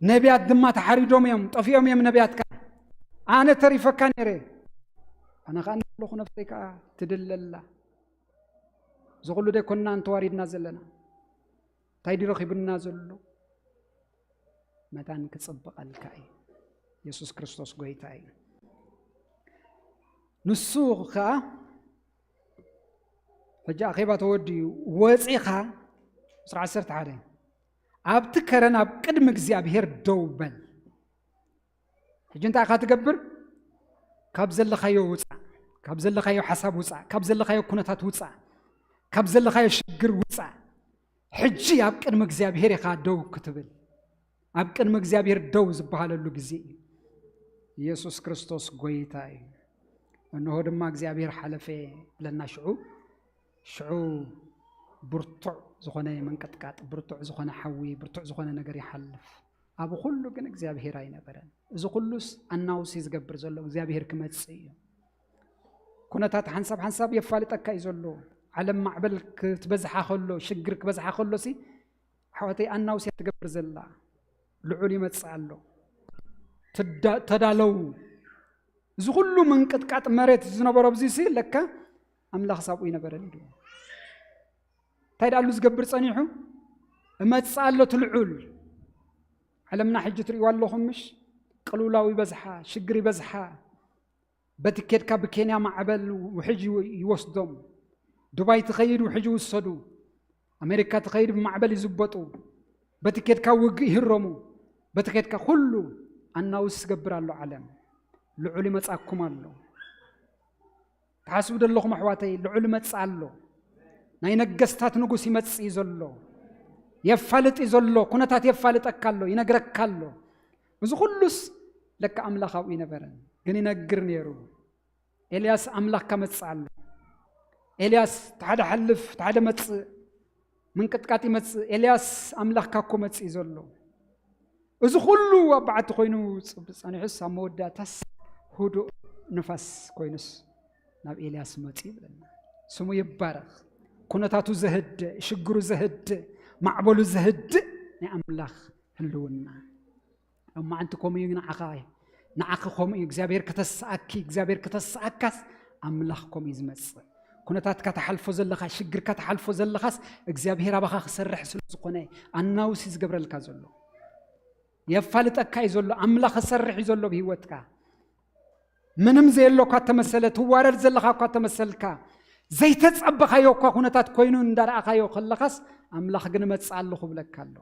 ነቢያት ድማ ተሓሪዶም እዮም፣ ጠፊኦም እዮም ነቢያትካ። ኣነ ተሪፈካ ነይረ። ኣነ ኸኣ ኣለኹ፣ ነፍሰይ ከኣ ትድለላ። እዚ ኹሉ ደይኮንና እንተዋሪድና ዘለና? እንታይ ድዩ ረኺቡና ዘሎ? መታን ክጽብቐልካ እዩ። የሱስ ክርስቶስ ጎይታ እዩ። ንሱ ኸኣ ሕጂ ኣኼባ ተወዲኡ ወጺኻ፣ ቁጽሪ ዓሰርተ ሓደ፣ ኣብቲ ከረን ኣብ ቅድሚ እግዚኣብሔር ደው በል። ሕጂ እንታይ ኢኻ ትገብር? ካብ ዘለኻዮ ውጻእ፣ ካብ ዘለኻዮ ሓሳብ ውጻእ፣ ካብ ዘለኻዮ ኩነታት ውጻእ፣ ካብ ዘለኻዮ ሽግር ውጻእ። ሕጂ ኣብ ቅድሚ እግዚኣብሔር ኢኻ ደው ክትብል። ኣብ ቅድሚ እግዚኣብሔር ደው ዝበሃለሉ ግዜ እዩ። ኢየሱስ ክርስቶስ ጎይታ እዩ። እንሆ ድማ እግዚኣብሔር ሓለፈ ብለና ሽዑ፣ ሽዑ ብርቱዕ ዝኾነ ምንቅጥቃጥ፣ ብርቱዕ ዝኾነ ሓዊ፣ ብርቱዕ ዝኾነ ነገር ይሓልፍ። ኣብ ኩሉ ግን እግዚኣብሔር ኣይነበረን። እዚ ኩሉስ ኣናውስ እዩ ዝገብር ዘሎ፣ እግዚኣብሔር ክመጽእ እዩ። ኩነታት ሓንሳብ ሓንሳብ የፋልጠካ እዩ ዘሎ። ዓለም ማዕበል ክትበዝሓ ከሎ፣ ሽግር ክበዝሓ ከሎ ሲ፣ ኣሕዋተይ፣ ኣናውስ እያ ትገብር ዘላ። ልዑል ይመጽእ ኣሎ። ትዳ-፣ ተዳለዉ። እዚ ኩሉ ምንቅጥቃጥ መሬት ዝነበሮ ኣብዚ ሲ፣ ለካ ኣምላኽ ሳብኡ ይነበረን እዩ። እንታይ ደኣሉ ዝገብር ጸኒሑ? እመጽእ ኣሎ እቲ ልዑል። ዓለምና ሕጂ ትርእይዋ ኣለኹም ምሽ? ቅልውላው ይበዝሓ፣ ሽግር ይበዝሓ። በቲ ኬድካ ብኬንያ ማዕበል ውሕጅ ይወ-፣ ይወስዶም። ዱባይ ትኸይድ ውሕጅ ይውሰዱ። ኣሜሪካ ትኸይድ ብማዕበል ይዝበጡ። በቲ ኬድካ ውግእ ይህረሙ። በቲ ኬድካ ኩሉ ኣናውስ ዝገብር ኣሎ ዓለም። ልዑል ይመጻኩም ኣሎ። ትሓስቡ ደለኹም ኣሕዋተይ፣ ልዑል ይመጽእ ኣሎ። ናይ ነገስታት ንጉስ ይመጽእ እዩ ዘሎ። የፋልጥ እዩ ዘሎ። ኩነታት የፋልጠካ ኣሎ፣ ይነግረካ ኣሎ። እዚ ኩሉስ ለካ ኣምላኽ ኣብኡ ይነበረን፣ ግን ይነግር ነይሩ። ኤልያስ ኣምላኽካ መጽእ ኣሎ። ኤልያስ፣ እቲ ሓደ ሓልፍ፣ እቲ ሓደ መጽእ፣ ምንቅጥቃጥ ይመጽእ። ኤልያስ ኣምላኽካ እኮ መጽእ እዩ ዘሎ። እዚ ኩሉ ኣብ በዓቲ ኮይኑ ጽብ-፣ ጸኒሑስ ኣብ መወዳእታስ ህዱእ ንፋስ ኮይኑስ ናብ ኤልያስ መጽእ ይብለና። ስሙ ይባረኽ። ኩነታቱ ዘህድእ፣ ሽግሩ ዘህድእ፣ ማዕበሉ ዘህድእ ናይ ኣምላኽ ህልውና። ሎማዓንቲ ከምኡ እዩ ንዓኻ፣ ንዓኺ ከምኡ እዩ። እግዚኣብሔር ከተስኣኪ፣ እግዚኣብሔር ከተስኣካስ ኣምላኽ ከምኡ እዩ ዝመጽእ። ኩነታትካ ትሓልፎ ዘለኻ፣ ሽግርካ ትሓልፎ ዘለኻስ እግዚኣብሔር ኣባኻ ክሰርሕ ስለ ዝኾነ ኣናውስ እዩ ዝገብረልካ ዘሎ። የፋልጠካ እዩ ዘሎ፣ ኣምላኽ ክሰርሕ እዩ ዘሎ ብህይወትካ። ምንም ዘየሎ እኳ ተመሰለ፣ ትዋረድ ዘለኻ እኳ ተመሰልካ፣ ዘይተጸበኻዮ እኳ ኩነታት ኮይኑ እንዳረኣኻዮ ከለኻስ ኣምላኽ ግን እመጽእ ኣለኹ ብለካ ኣሎ።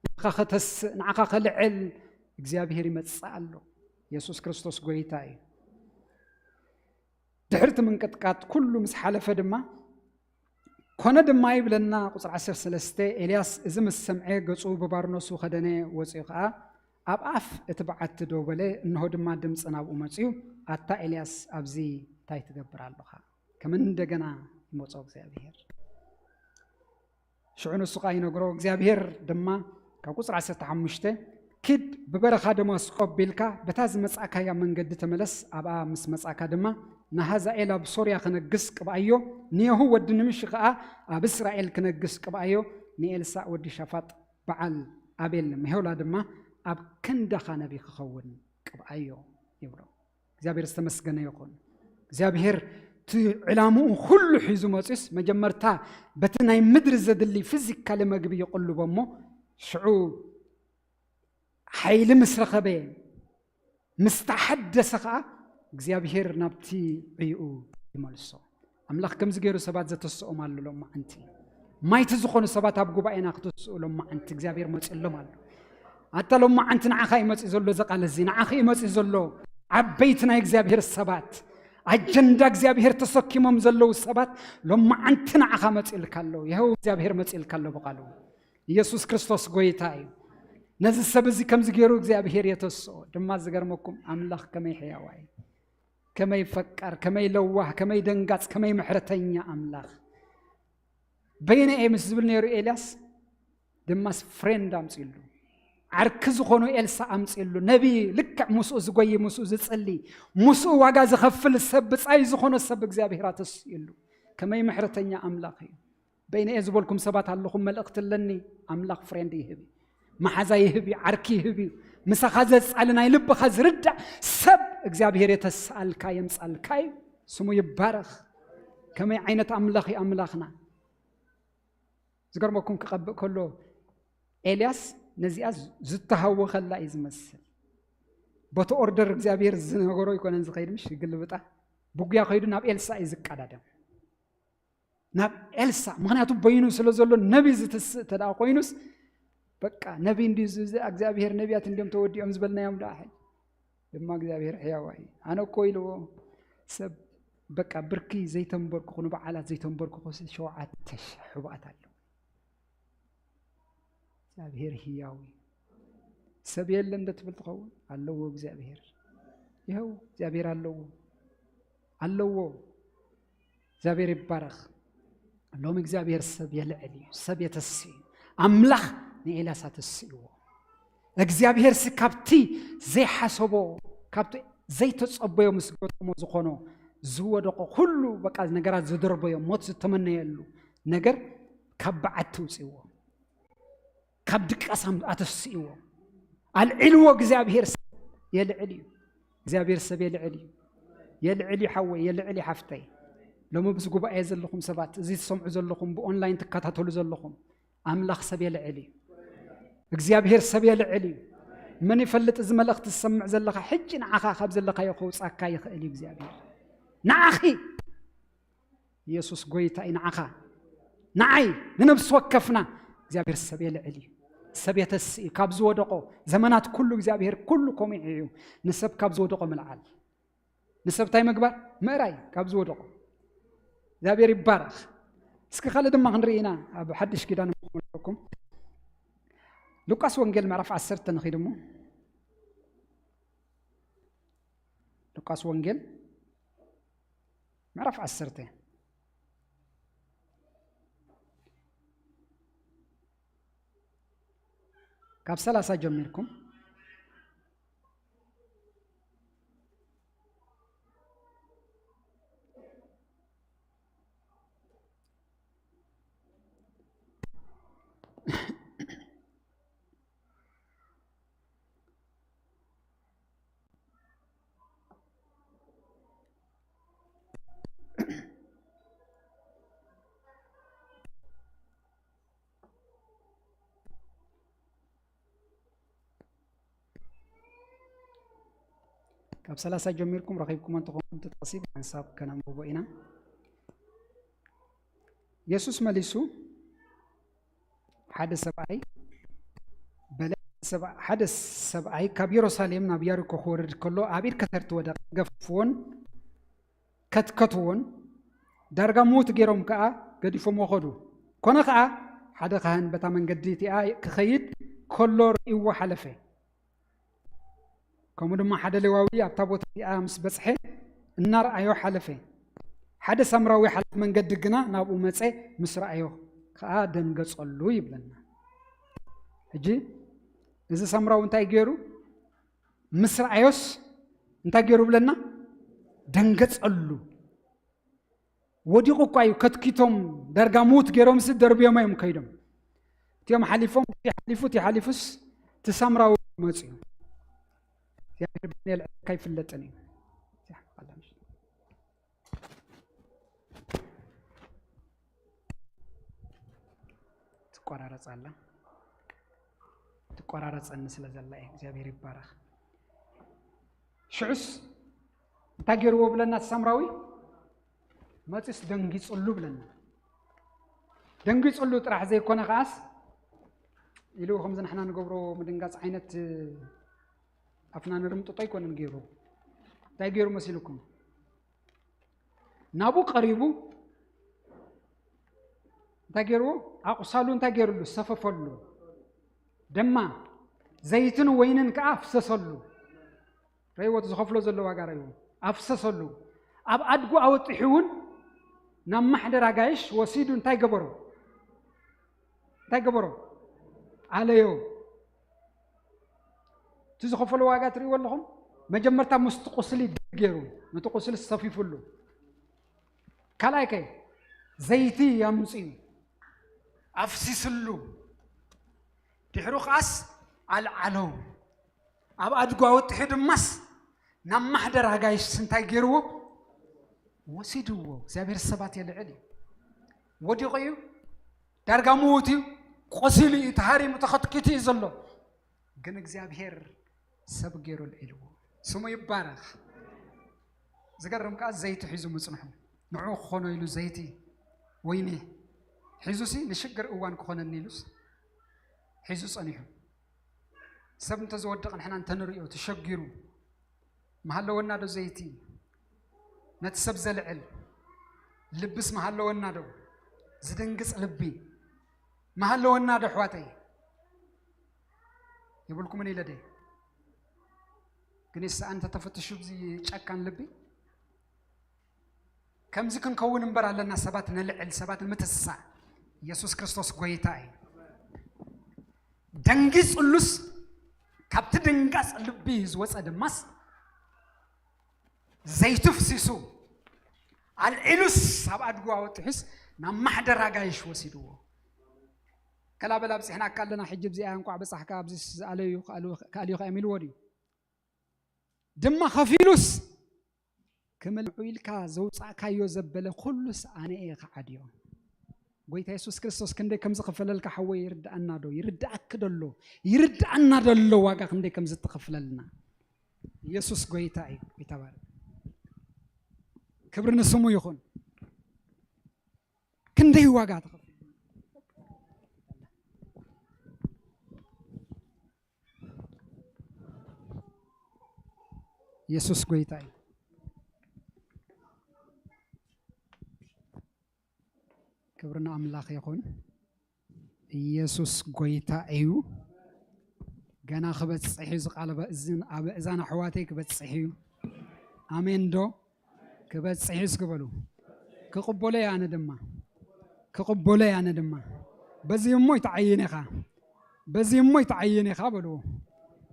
ንዓኻ ከተስእ፣ ንዓኻ ከልዕል እግዚኣብሔር ይመጽእ ኣሎ። የሱስ ክርስቶስ ጎይታ እዩ። ድሕርቲ ምንቅጥቃጥ ኩሉ ምስ ሓለፈ ድማ፣ ኮነ ድማ ይብለና ቁጽሪ ዓሰርተ ሰለስተ፣ ኤልያስ እዚ ምስ ሰምዐ ገጹ ብባርኖሱ ከደነ፣ ወጺኡ ከኣ ኣብ ኣፍ እቲ በዓቲ ደው በለ። እንሆ ድማ ድምጺ ናብኡ መጺኡ፣ ኣታ ኤልያስ፣ ኣብዚ እንታይ ትገብር ኣለኻ? ከም እንደገና ይመጾ እግዚኣብሔር። ሽዑ ንሱ ኸኣ ይነግሮ፣ እግዚኣብሔር ድማ ካብ ቁጽሪ ዓሰርተ ሓሙሽተ፣ ኪድ ብበረኻ ደማስቆ ኣቢልካ በታ ዝመጻእካያ መንገዲ ተመለስ፣ ኣብኣ ምስ መጻእካ ድማ ንሃዛኤል ኣብ ሶርያ ክነግስ ቅብኣዮ፣ ንየሁ ወዲ ንምሺ ኸኣ ኣብ እስራኤል ክነግስ ቅብኣዮ፣ ንኤልሳእ ወዲ ሻፋጥ በዓል ኣቤል ሜሆላ ድማ ኣብ ክንዳኻ ነቢ ክኸውን ቅብኣዮ ይብሎ። እግዚኣብሔር ዝተመስገነ ይኹን። እግዚኣብሔር እቲ ዕላምኡ ኩሉ ሒዙ መጺስ፣ መጀመርታ በቲ ናይ ምድሪ ዘድሊ ፊዚካሊ መግቢ ይቕልቦ እሞ፣ ሽዑ ሓይሊ ምስ ረኸበ፣ ምስ ተሓደሰ ኸኣ እግዚኣብሔር ናብቲ ዕይኡ ይመልሶ። ኣምላኽ ከምዚ ገይሩ ሰባት ዘተስኦም ኣሎ። ሎማዓንቲ ማይቲ ዝኾኑ ሰባት ኣብ ጉባኤና ክትስኡ ሎማዓንቲ እግዚኣብሔር መጺሎም ኣሎ። ኣታ ሎማዓንቲ ንዓኻ እዩ መጺኡ ዘሎ እዚ ቃል እዚ፣ ንዓኺ እዩ መጺኡ ዘሎ። ዓበይቲ ናይ እግዚኣብሔር ሰባት፣ ኣጀንዳ እግዚኣብሔር ተሰኪሞም ዘለዉ ሰባት ሎማዓንቲ ንዓኻ መጺኡልካ ኣሎ። ይኸው እግዚኣብሔር መጺኡልካ ኣሎ ብቓሉ። ኢየሱስ ክርስቶስ ጎይታ እዩ። ነዚ ሰብ እዚ ከምዚ ገይሩ እግዚኣብሔር የተስኦ ድማ ዝገርመኩም ኣምላኽ ከመይ ሕያዋይ፣ ከመይ ፈቃር፣ ከመይ ለዋህ፣ ከመይ ደንጋጽ፣ ከመይ ምሕረተኛ ኣምላኽ። በይነ እየ ምስ ዝብል ነይሩ ኤልያስ፣ ድማስ ፍሬንድ ኣምጺሉ፣ ዓርኪ ዝኾኑ ኤልሳ ኣምጺሉ፣ ነቢ ልክዕ ምስኡ ዝጎይ፣ ምስኡ ዝጽሊ፣ ምስኡ ዋጋ ዝኸፍል ሰብ፣ ብጻይ ዝኾነ ሰብ እግዚኣብሔር ኣተስኢሉ። ከመይ ምሕረተኛ ኣምላኽ እዩ። በይነ እየ ዝበልኩም ሰባት ኣለኹም፣ መልእኽቲ ኣለኒ። ኣምላኽ ፍሬንድ ይህብ እዩ፣ መሓዛ ይህብ እዩ፣ ዓርኪ ይህብ እዩ። ምሳኻ ዘጻሊ ናይ ልብኻ ዝርዳእ ሰብ እግዚኣብሔር የተስኣልካ የምጻልካ እዩ። ስሙ ይባረኽ። ከመይ ዓይነት ኣምላኽ እዩ ኣምላኽና። ዝገርመኩም ክቐብእ ከሎ ኤልያስ ነዚኣ ዝተሃወኸላ እዩ ዝመስል። በቲ ኦርደር እግዚኣብሔር ዝነገሮ ኣይኮነን ዝኸይድ፣ ምሽ ግልብጣ ብጉያ ከይዱ ናብ ኤልሳ እዩ ዝቀዳደም። ናብ ኤልሳ፣ ምኽንያቱ በይኑ ስለ ዘሎ ነቢ ዝትስእ እንተ ደኣ ኮይኑስ፣ በቃ ነቢ እንዲ እግዚኣብሔር ነቢያት እንዲዮም ተወዲኦም ዝበልናዮም ደኣ ሕጂ ድማ እግዚኣብሔር ሕያዋይ። ኣነ እኮ ኢልዎ ሰብ በቃ ብርኪ ዘይተንበርክኹ፣ ንበዓላት ዘይተንበርክኹ ሸውዓተ ሽሕ ሕቡኣት ኣለዉ። እግዚኣብሔር ህያው እዩ። ሰብ የለ እንደ ትብል ትኸውን ኣለዎ እግዚኣብሔር። ይኸው እግዚኣብሔር ኣለዎ፣ ኣለዎ። እግዚኣብሔር ይባረኽ። ሎሚ እግዚኣብሔር ሰብ የልዕል እዩ፣ ሰብ የተስእ እዩ። ኣምላኽ ንኤልያስ ኣተስእዎ። እግዚኣብሔር ሲ ካብቲ ዘይሓሰቦ፣ ካብቲ ዘይተጸበዮ ምስ ገጠሞ ዝኾኖ ዝወደቆ ኩሉ በቃ ነገራት ዝደርበዮ ሞት ዝተመነየሉ ነገር ካብ በዓቲ ውጽእዎ። ካብ ድቃስ ኣም-፣ ኣተስእዎ። ኣልዒልዎ። እግዚኣብሔር ሰብ የልዕል እዩ። እግዚኣብሔር ሰብ የልዕል እዩ። የልዕል እዩ ሓወይ፣ የልዕል እዩ ሓፍተይ። ሎሚ ብዚ ጉባኤ ዘለኹም ሰባት፣ እዚ ትሰምዑ ዘለኹም፣ ብኦንላይን ትከታተሉ ዘለኹም፣ ኣምላኽ ሰብ የልዕል እዩ። እግዚኣብሔር ሰብ የልዕል እዩ። መን ይፈልጥ፣ እዚ መልእኽቲ ትሰምዕ ዘለኻ፣ ሕጂ ንዓኻ ካብ ዘለኻዮ ከውጻካ ይኽእል እዩ እግዚኣብሔር። ንዓኺ ኢየሱስ ጎይታ እዩ። ንዓኻ፣ ንዓይ፣ ንነብሲ ወከፍና እግዚኣብሔር ሰብ የልዕል እዩ። ሰብ የተስእ እዩ። ካብ ዝወደቆ ዘመናት ኩሉ እግዚኣብሔር ኩሉ ኮሚዑ እዩ። ንሰብ ካብ ዝወደቆ ምልዓል። ንሰብ እንታይ ምግባር? ምእራይ ካብ ዝወደቆ። እግዚኣብሔር ይባረኽ። እስኪ ካልእ ድማ ክንርኢ ኢና። ኣብ ሓድሽ ኪዳን ንመለኩም። ሉቃስ ወንጌል ምዕራፍ ዓሰርተ ንኺድ እሞ። ሉቃስ ወንጌል ምዕራፍ ዓሰርተ ካብ ሰላሳ ጀሚርኩም። ካብ ሰላሳ ጀሚርኩም ረኺብኩም እንትኾኑ፣ እቲ ጥቕሲ ብሓንሳብ ከነንብቦ ኢና። የሱስ መሊሱ፣ ሓደ ሰብኣይ በለ፣ ሰብ-፣ ሓደ ሰብኣይ ካብ የሩሳሌም ናብ ያሪኮ ክወርድ ከሎ፣ ኣብ ኢድ ከተርቲ ወደቐ፣ ገፈፍዎን ከትከትዎን፣ ዳርጋ ምዉት ገይሮም ከኣ ገዲፎምዎ ኸዱ። ኮነ ኸኣ፣ ሓደ ካህን በታ መንገዲ እቲኣ ክኸይድ ከሎ ርእይዎ ሓለፈ። ከምኡ ድማ ሓደ ሌዋዊ ኣብታ ቦታ እቲኣ ምስ በጽሐ እናረኣዮ ሓለፈ። ሓደ ሳምራዊ ሓላፊ መንገዲ ግና ናብኡ መጸ፣ ምስ ረኣዮ ከኣ ደንገጸሉ ይብለና። ሕጂ እዚ ሳምራዊ እንታይ ገይሩ? ምስ ረኣዮስ እንታይ ገይሩ ብለና? ደንገጸሉ። ወዲቑ እኳ እዩ፣ ከትኪቶም ዳርጋ ምዉት ገይሮምሲ ደርብዮም እዮም ከይዶም። እቲኦም ሓሊፎም፣ እቲ ሓሊፉ፣ እቲ ሓሊፉስ እቲ ሳምራዊ መጽኡ። እግዚኣብሔር በየናይ ልዕለካ ኣይፍለጥን እዩ። እዚኣ ሓቃላ ምሽ-፣ ትቆራረጽ ኣላ። ትቆራረጸኒ ስለ ዘላ እየ። እግዚኣብሔር ይባረኽ። ሽዑስ እንታይ ገይርዎ ብለና እቲ ሳምራዊ? መጺስ ደንጊጹሉ ብለና። ደንጊጹሉ ጥራሕ ዘይኮነ ከኣስ ኢሉ ከምዚ ንሕና ንገብሮ ምድንጋጽ ዓይነት ኣፍና ንርምጥጦ ኣይኮነን ገይሩ። እንታይ ገይሩ መሲልኩም? ናብኡ ቀሪቡ እንታይ ገይርዎ? ኣቑሳሉ እንታይ ገይርሉ? ሰፈፈሉ። ድማ ዘይትን ወይንን ከኣ ኣፍሰሰሉ። ረይዎ፣ እቲ ዝኸፍሎ ዘሎ ዋጋ ረይዎ። ኣፍሰሰሉ። ኣብ ኣድጉ ኣወጢሑ እውን ናብ ማሕደር ኣጋይሽ ወሲዱ እንታይ ገበሮ? እንታይ ገበሮ? ኣለዮ። እቲ ዝኸፈሎ ዋጋ ትርእይዎ ኣለኹም? መጀመርታ ምስቲ ቁስሊ ገይሩ፣ ነቲ ቁስሊ ሰፊፉሉ። ካልኣይ ከ ዘይቲ ኣምጺኡ፣ ኣፍሲስሉ። ድሕሩ ከኣስ ኣልዓሎ። ኣብ ኣድጉ ኣወጢሑ ድማስ ናብ ማሕደር ኣጋይሽ እንታይ ገይርዎ? ወሲድዎ። እግዚኣብሔር ሰባት የልዕል እዩ። ወዲቑ እዩ። ዳርጋ ምዉት እዩ። ቆሲሉ እዩ። ተሃሪሙ፣ ተኸትኪቱ እዩ ዘሎ። ግን እግዚኣብሔር ሰብ ገይሩ ኣልዒልዎ። ስሙ ይባረኽ። ዝገርም ከኣ ዘይቲ ሒዙ ምጽንሑ። ንዑ ክኾኖ ኢሉ ዘይቲ ወይኒ ሒዙሲ ንሽግር እዋን ክኾነኒ ኢሉስ ሒዙ ጸኒሑ። ሰብ እንተዝወድቕ ንሕና እንተንርእዮ ተሸጊሩ፣ መሃለወና ዶ ዘይቲ ነቲ ሰብ ዘልዕል ልብስ መሃለወና ዶ? ዝድንግጽ ልቢ መሃለወና ዶ ኣሕዋተይ? ይብልኩምን ኢለ ደ ግን ይስኣን ተተፈትሹ ብዚ ጨካን ልቢ። ከምዚ ክንከውን እምበር ኣለና ሰባት ነልዕል፣ ሰባት ንምትሳ። ኢየሱስ ክርስቶስ ጎይታ እዩ። ደንጊጽሉስ ካብቲ ድንጋጽ ልቢ ዝወጸ ድማስ ዘይቱ ፍሲሱ ኣልዒሉስ ኣብ ኣድጉ ኣወጢሑስ ናብ ማሕደር ኣጋይሽ ወሲድዎ። ከላበላ ኣብጺሕናካ ኣለና። ሕጂ ኣብዚኣ እንቋዕ በጻሕካ፣ ኣብዚ ዝኣለዩ ክኣልዩ ክኣልዩ ኢሎም ኢልዎ ድዩ? ድማ ከፊሉስ ክምልዑ ኢልካ ዘውጻእካዮ ዘበለ ኩሉስ ኣነ እየ ክዓድዮ። ጎይታ የሱስ ክርስቶስ ክንደይ ከም ዝኸፈለልካ ሓወይ ይርድኣና ዶ? ይርድኣክ ደሎ? ይርድኣና ደሎ ዋጋ ክንደይ ከም ዝትኸፍለልና? ኢየሱስ ጎይታ እዩ። ይተባረክ። ክብሪ ንስሙ ይኹን። ክንደይ ዋጋ ተኸፍለ። ኢየሱስ ጎይታ እዩ። ክብሪ ንኣምላኽ ይኹን። ኢየሱስ ጎይታ እዩ። ገና ክበጽሕ እዩ። ዝቃለበ እዝን ኣብ እዛን ኣሕዋተይ ክበጽሕ እዩ። ኣሜን ዶ? ክበጽሕ እዩ እስኪ በሉ። ክቕበሎ እየ ኣነ ድማ። ክቕበሎ እየ ኣነ ድማ። በዚ እሞ ይትዓይን ኢኻ። በዚ እሞ ይትዓይን ኢኻ በልዎ።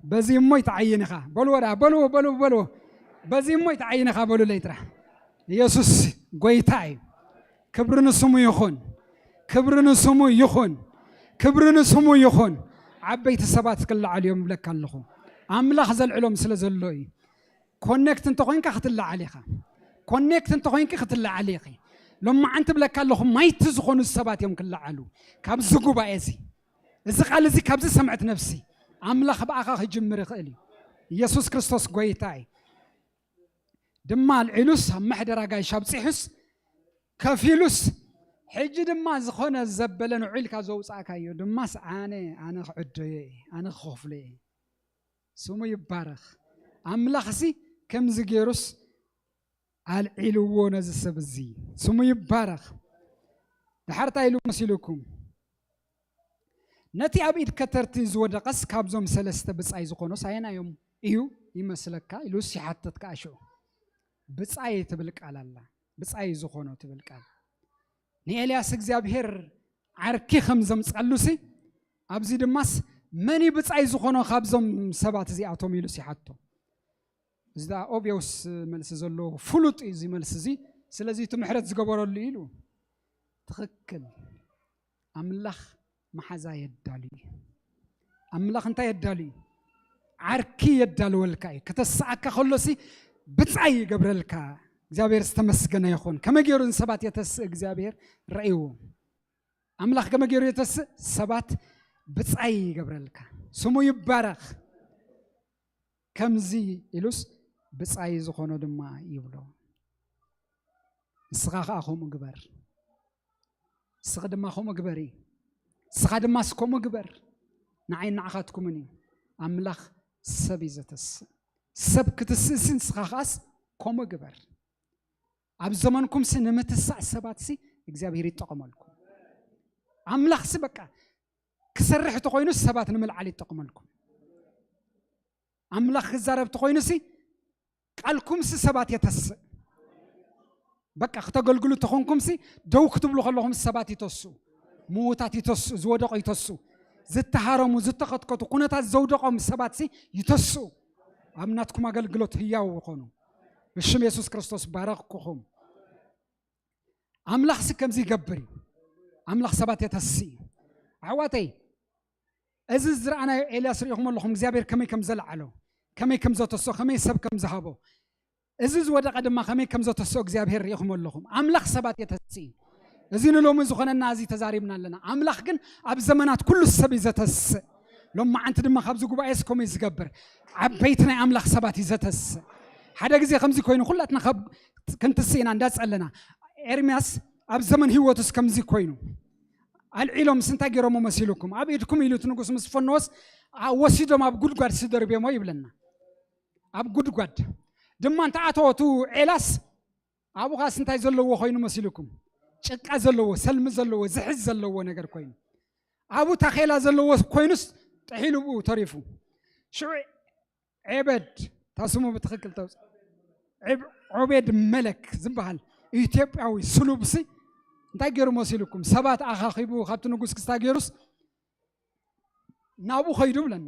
በዚ እሞ ይትዓይን ኢኻ በልዎ። ዳ በልዎ፣ በልዎ፣ በልዎ። በዚ እሞ ይትዓይን ኢኻ በሉለይ ጥራሕ። ኢየሱስ ጎይታ እዩ። ክብሪ ንስሙ ይኹን። ክብሪ ንስሙ ይኹን። ክብሪ ንስሙ ይኹን። ዓበይቲ ሰባት ክለዓሉ እዮም እብለካ ኣለኹ። ኣምላኽ ዘልዕሎም ስለ ዘሎ እዩ። ኮኔክት እንተኾይንካ ክትለዓል ኢኻ። ኮኔክት እንተኾይንኪ ክትለዓል ኢኺ። ሎማዓንቲ እብለካ ኣለኹ፣ ማይቲ ዝኾኑ ሰባት እዮም ክለዓሉ ካብዚ ጉባኤ እዚ። እዚ ቃል እዚ ካብዚ ሰምዐት ነፍሲ ኣምላኽ ብኣኻ ክጅምር ይኽእል እዩ። ኢየሱስ ክርስቶስ ጎይታ እዩ። ድማ ኣልዒሉስ ኣብ መሕደር ኣጋይሽ ኣብጺሑስ ከፊሉስ፣ ሕጂ ድማ ዝኾነ ዘበለ ንዑ ኢልካ ዘውጻእካዮ ድማስ ኣነ፣ ኣነ ክዕደዮ እየ፣ ኣነ ክኸፍሎ እየ። ስሙ ይባረኽ። ኣምላኽሲ ከምዚ ገይሩስ ኣልዒልዎ ነዚ ሰብ እዚ። ስሙ ይባረኽ። ድሓር እንታይ ኢሉ መሲልኩም? ነቲ ኣብ ኢድ ከተርቲ ዝወደቐስ ካብዞም ሰለስተ ብጻይ ዝኾኑስ ኣየናዮም እዩ ይመስለካ? ኢሉስ ይሓተት ከኣ ሽዑ። ብጻይ ትብል ቃል ኣላ። ብጻይ ዝኾኖ ትብል ቃል። ንኤልያስ እግዚኣብሔር ዓርኪ ከም ዘምጻሉሲ፣ ኣብዚ ድማስ መን እዩ ብጻይ ዝኾኖ ካብዞም ሰባት እዚኣቶም ኢሉስ ይሓቶ። እዚ ደኣ ኦብየውስ መልሲ ዘለዎ ፍሉጥ እዩ እዚ መልሲ እዚ። ስለዚ እቲ ምሕረት ዝገበረሉ ኢሉ። ትኽክል። ኣምላኽ መሓዛ የዳሉ እዩ። ኣምላኽ እንታይ የዳሉ እዩ? ዓርኪ የዳልወልካ እዩ። ከተስኣካ ከሎሲ ብጻይ ይገብረልካ። እግዚኣብሔር ዝተመስገነ ይኹን። ከመይ ገይሩ ንሰባት የተስእ እግዚኣብሔር ረእይዎ። ኣምላኽ ከመይ ገይሩ የተስእ? ሰባት ብጻይ ይገብረልካ። ስሙ ይባረኽ። ከምዚ ኢሉስ ብጻይ ዝኾኖ ድማ ይብሎ። ንስኻ ኸኣ ከምኡ ግበር። ንስኺ ድማ ከምኡ ግበሪ። ንስኻ ድማስ ከምኡ ግበር። ንዓይ ንዓኻትኩምን እዩ። ኣምላኽ ሰብ እዩ ዘተስእ። ሰብ ክትስእሲ ንስኻ ኸኣስ ከምኡ ግበር። ኣብ ዘመንኩምሲ ንምትሳእ ሰባትሲ እግዚኣብሔር ይጠቐመልኩም። ኣምላኽሲ በቃ ክሰርሕ ተኾይኑ ሰባት ንምልዓል ይጠቐመልኩም። ኣምላኽ ክዛረብ ተኾይኑሲ ቃልኩምሲ ሰባት የተስእ። በቃ ክተገልግሉ ተኾንኩምሲ ደው ክትብሉ ከለኹም ሰባት ይተስኡ፣ ምዉታት ይተስኡ፣ ዝወደቑ ይተስኡ፣ ዝተሃረሙ ዝተኸትከቱ ኩነታት ዘውደቖም ሰባትሲ ይተስኡ። ኣብ ናትኩም ኣገልግሎት ህያው ይኾኑ። ብሽም የሱስ ክርስቶስ ባረኽኩኹም። ኣምላኽሲ ከምዚ ይገብር እዩ። ኣምላኽ ሰባት የተስእ እዩ። ኣሕዋተይ፣ እዚ ዝረኣናዮ ኤልያስ ርኢኹም ኣለኹም እግዚኣብሔር ከመይ ከም ዘልዓሎ፣ ከመይ ከም ዘተስኦ፣ ከመይ ሰብ ከም ዝሃቦ፣ እዚ ዝወደቐ ድማ ከመይ ከም ዘተስኦ እግዚኣብሔር ርኢኹም ኣለኹም። ኣምላኽ ሰባት የተስእ እዩ። እዚ ንሎሚ ዝኾነና እዚ ተዛሪብና ኣለና። ኣምላኽ ግን ኣብ ዘመናት ኩሉ ሰብ እዩ ዘተስእ። ሎመዓንቲ ድማ ካብዚ ጉባኤስ ከምኡ እዩ ዝገብር። ዓበይቲ ናይ ኣምላኽ ሰባት እዩ ዘተስእ። ሓደ ግዜ ከምዚ ኮይኑ ኩላትና ካብ ክንትስእ ኢና እንዳጸለና። ኤርምያስ ኣብ ዘመን ህይወቱስ ከምዚ ኮይኑ ኣልዒሎም እንታይ ገይሮሞ መሲልኩም? ኣብ ኢድኩም ኢሉ እቲ ንጉስ ምስ ፈነወስ፣ ኣ-፣ ወሲዶም ኣብ ጉድጓድ ስደርብዮሞ ይብለና። ኣብ ጉድጓድ ድማ እንተ ኣተወ እቲ ኤላስ ኣብኡ ኻስ እንታይ ዘለዎ ኮይኑ መሲልኩም? ጭቃ ዘለዎ፣ ሰልሚ ዘለዎ፣ ዝሕዝ ዘለዎ ነገር ኮይኑ። ኣብኡ ታኼላ ዘለዎ ኮይኑስ ጥሒሉ ብኡ ተሪፉ። ሽዑ ዔበድ፣ እታ ስሙ ብትኽክል ተውጽእ፣ ዔብ-፣ ዖቤድ መለክ ዝበሃል ኢትዮጵያዊ ስሉብሲ እንታይ ገይሩ መሲልኩም? ሰባት ኣኻኺቡ ካብቲ ንጉስ ክስታ ገይሩስ ናብኡ ኸይዱ ብለና።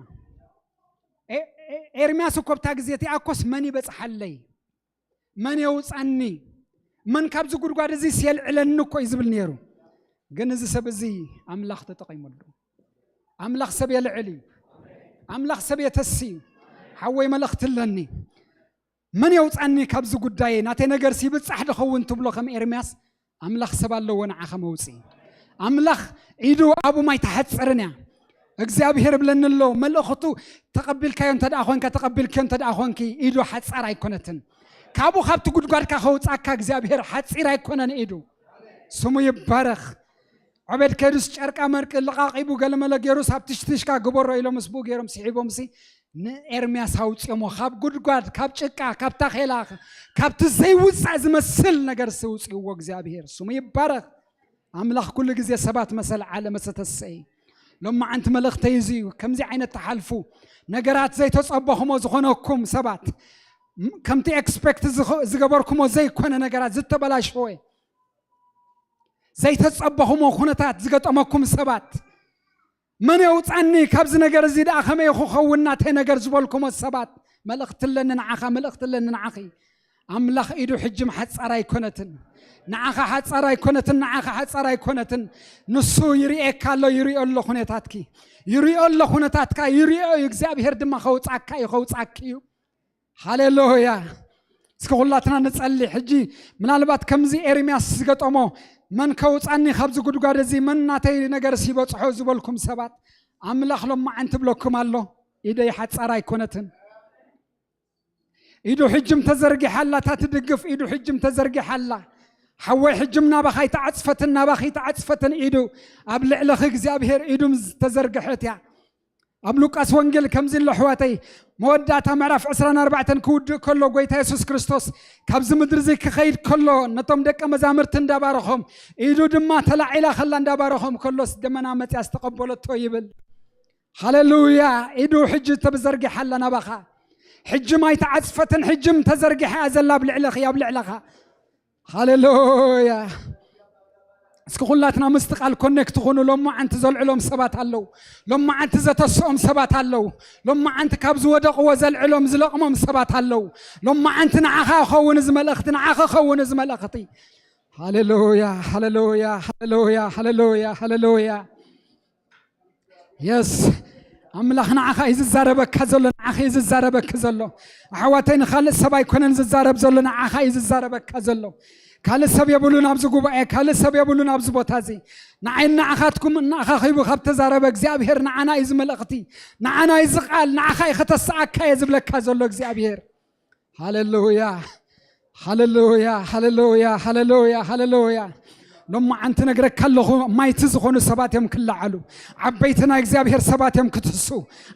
ኤ-፣ ኤ-፣ ኤርምያስ እኮ ኣብታ ግዜ እቲኣ እኮስ መን ይበጽሓለይ? መን የውጻኒ? መን ካብዚ ጉድጓድ እዚስ የልዕለኒ እኮ እዩ ዝብል ነይሩ። ግን እዚ ሰብ እዚ ኣምላኽ ተጠቒሙሉ። ኣምላኽ ሰብ የልዕል እዩ። ኣምላኽ ሰብ የተሲ እዩ። ሓወይ መልእኽቲ ኣለኒ። መን የውጻኒ ካብዚ ጉዳየ? ናተይ ነገርሲ ይብጻሕ ድኸውን ትብሎ ከም ኤርምያስ፣ ኣምላኽ ሰብ ኣለዎ ንዓኻ መውጽኢ። ኣምላኽ ኢዱ ኣብኡ ማይ ትሓጽርን እያ። እግዚኣብሔር እብለኒ ኣሎ፣ መልእኽቱ ተቐቢልካዮ እንተ ደኣ ኾንካ፣ ተቐቢልክዮ እንተ ደኣ ኾንኪ፣ ኢዱ ሓጻር ኣይኮነትን። ካብኡ ካብቲ ጉድጓድካ ከውጻካ እግዚኣብሔር ሓጺር ኣይኮነን ኢዱ። ስሙ ይባረኽ። ዖቤድ ከይዱስ ጨርቃ መርቂ ለቓቒቡ ገለመለ ገይሩስ ኣብ ትሽትሽካ ግበሮ ኢሎምስ ብኡ ገይሮም ስሒቦምሲ ንኤርምያስ ኣውጽኦሞ። ካብ ጉድጓድ፣ ካብ ጭቃ፣ ካብ ታኼላ፣ ካብቲ ዘይውጻእ ዝመስል ነገር ስውጽእዎ እግዚኣብሔር። ስሙ ይባረኽ። ኣምላኽ ኩሉ ግዜ ሰባት መሰል ዓለ መሰተሰይ። ሎማዓንቲ መልእኽተይ እዚ እዩ። ከምዚ ዓይነት ተሓልፉ ነገራት ዘይተጸበኹሞ ዝኾነኩም ሰባት፣ ም-፣ ከምቲ ኤክስፔክት ዝኸ-፣ ዝገበርኩሞ ዘይኮነ ነገራት ዝተበላሸወ፣ ዘይተጸበኹሞ ኩነታት ዝገጠመኩም ሰባት፣ መን የውጻኒ ካብዚ ነገር እዚ ደኣ ከመይ ክኸውን ናተይ ነገር ዝበልኩሞ ሰባት፣ መልእኽቲ ኣለኒ ንዓኻ፣ መልእኽቲ ኣለኒ ንዓኺ። ኣምላኽ ኢዱ ሕጂ ሓጻር ኣይኮነትን። ንዓኻ ሓጻር ኣይኮነትን፣ ንዓኻ ሓጻር ኣይኮነትን። ንሱ ይርእየካ ኣሎ፣ ይርእዮ ኣሎ ኩነታትኪ። ይርእዮ ኣሎ ኩነታትካ፣ ይርእዮ እዩ። እግዚኣብሔር ድማ ከውጻካ እዩ፣ ከውጻኪ እዩ። ሃሌሉያ። እስኪ ኩላትና ንጸሊ። ሕጂ ምናልባት ከምዚ ኤርምያስ ዝገጠሞ፣ መን ከውጻኒ ካብዚ ጉድጓድ እዚ፣ መን ናተይ ነገርስ ይበጽሖ ዝበልኩም ሰባት፣ ኣምላኽ ሎማዓንቲ ብለኩም ኣሎ፣ ኢደይ ሓጻር ኣይኮነትን። ኢዱ ሕጅም ተዘርጊሓ ኣላ፣ እታ ትድግፍ ኢዱ ሕጅም ተዘርጊሓ ኣላ። ሓወይ ሕጅም ናባኻ ኣይተዓጽፈትን፣ ናባኺ ኣይተዓጽፈትን ኢዱ፣ ኣብ ልዕለኺ እግዚኣብሔር ኢዱ ምስ ተዘርግሐት እያ። ኣብ ሉቃስ ወንጌል ከምዚ ኣሎ ኣሕዋተይ፣ መወዳእታ ምዕራፍ ዕስራን ኣርባዕተን ክውድእ ከሎ፣ ጎይታ የሱስ ክርስቶስ ካብዚ ምድሪ እዚ ክኸይድ ከሎ፣ ነቶም ደቀ መዛምርቲ እንዳባረኾም፣ ኢዱ ድማ ተላዒላ ከላ እንዳባረኾም ከሎስ፣ ደመና መጽያ ዝተቐበለቶ ይብል። ሃሌሉያ! ኢዱ ሕጂ ተዘርጊሓ ኣላ ናባኻ። ሕጂ ማይ ተዓጽፈትን፣ ሕጂ ተዘርጊሓ እያ ዘላ ኣብ ልዕለኺ፣ ኣብ ልዕለኻ። ሃሌሉያ! እስኪ ኩላትና ምስቲ ቃል ኮኔክት ኩኑ። ሎማዓንቲ ዘልዕሎም ሰባት ኣለዉ። ሎማዓንቲ ዘተስኦም ሰባት ኣለዉ። ሎማዓንቲ ካብ ዝወደቕዎ ዘልዕሎም ዝለቕሞም ሰባት ኣለዉ። ሎማዓንቲ ንዓኻ ኸውን እዚ መልእኽቲ፣ ንዓኻ ኸውን እዚ መልእኽቲ። ሃሌሉያ፣ ሃሌሉያ፣ ሃሌሉያ፣ ሃሌሉያ፣ ሃሌሉያ። የስ። ኣምላኽ ንዓኻ እዩ ዝዛረበካ ዘሎ፣ ንዓኻ እዩ ዝዛረበኪ ዘሎ። ኣሕዋተይ፣ ንኻልእ ሰብ ኣይኮነን ዝዛረብ ዘሎ፣ ንዓኻ እዩ ዝዛረበካ ዘሎ። ካልእ ሰብ የብሉን ኣብዚ ጉባኤ፣ ካልእ ሰብ የብሉን ኣብዚ ቦታ እዚ። ንዓይን ንዓኻትኩም እናኣኻኺቡ ካብ ተዛረበ እግዚኣብሔር፣ ንዓና እዩ እዚ መልእኽቲ፣ ንዓና እዩ እዚ ቃል፣ ንዓኻ እዩ ከተስኣካ እየ ዝብለካ ዘሎ እግዚኣብሔር። ሃሌሉያ፣ ሃሌሉያ፣ ሃሌሉያ፣ ሃሌሉያ፣ ሃሌሉያ። ሎማዓንቲ ነግረካ ኣለኹ፣ ማይቲ ዝኾኑ ሰባት እዮም ክለዓሉ። ዓበይቲ ናይ እግዚኣብሔር ሰባት እዮም ክትሱ።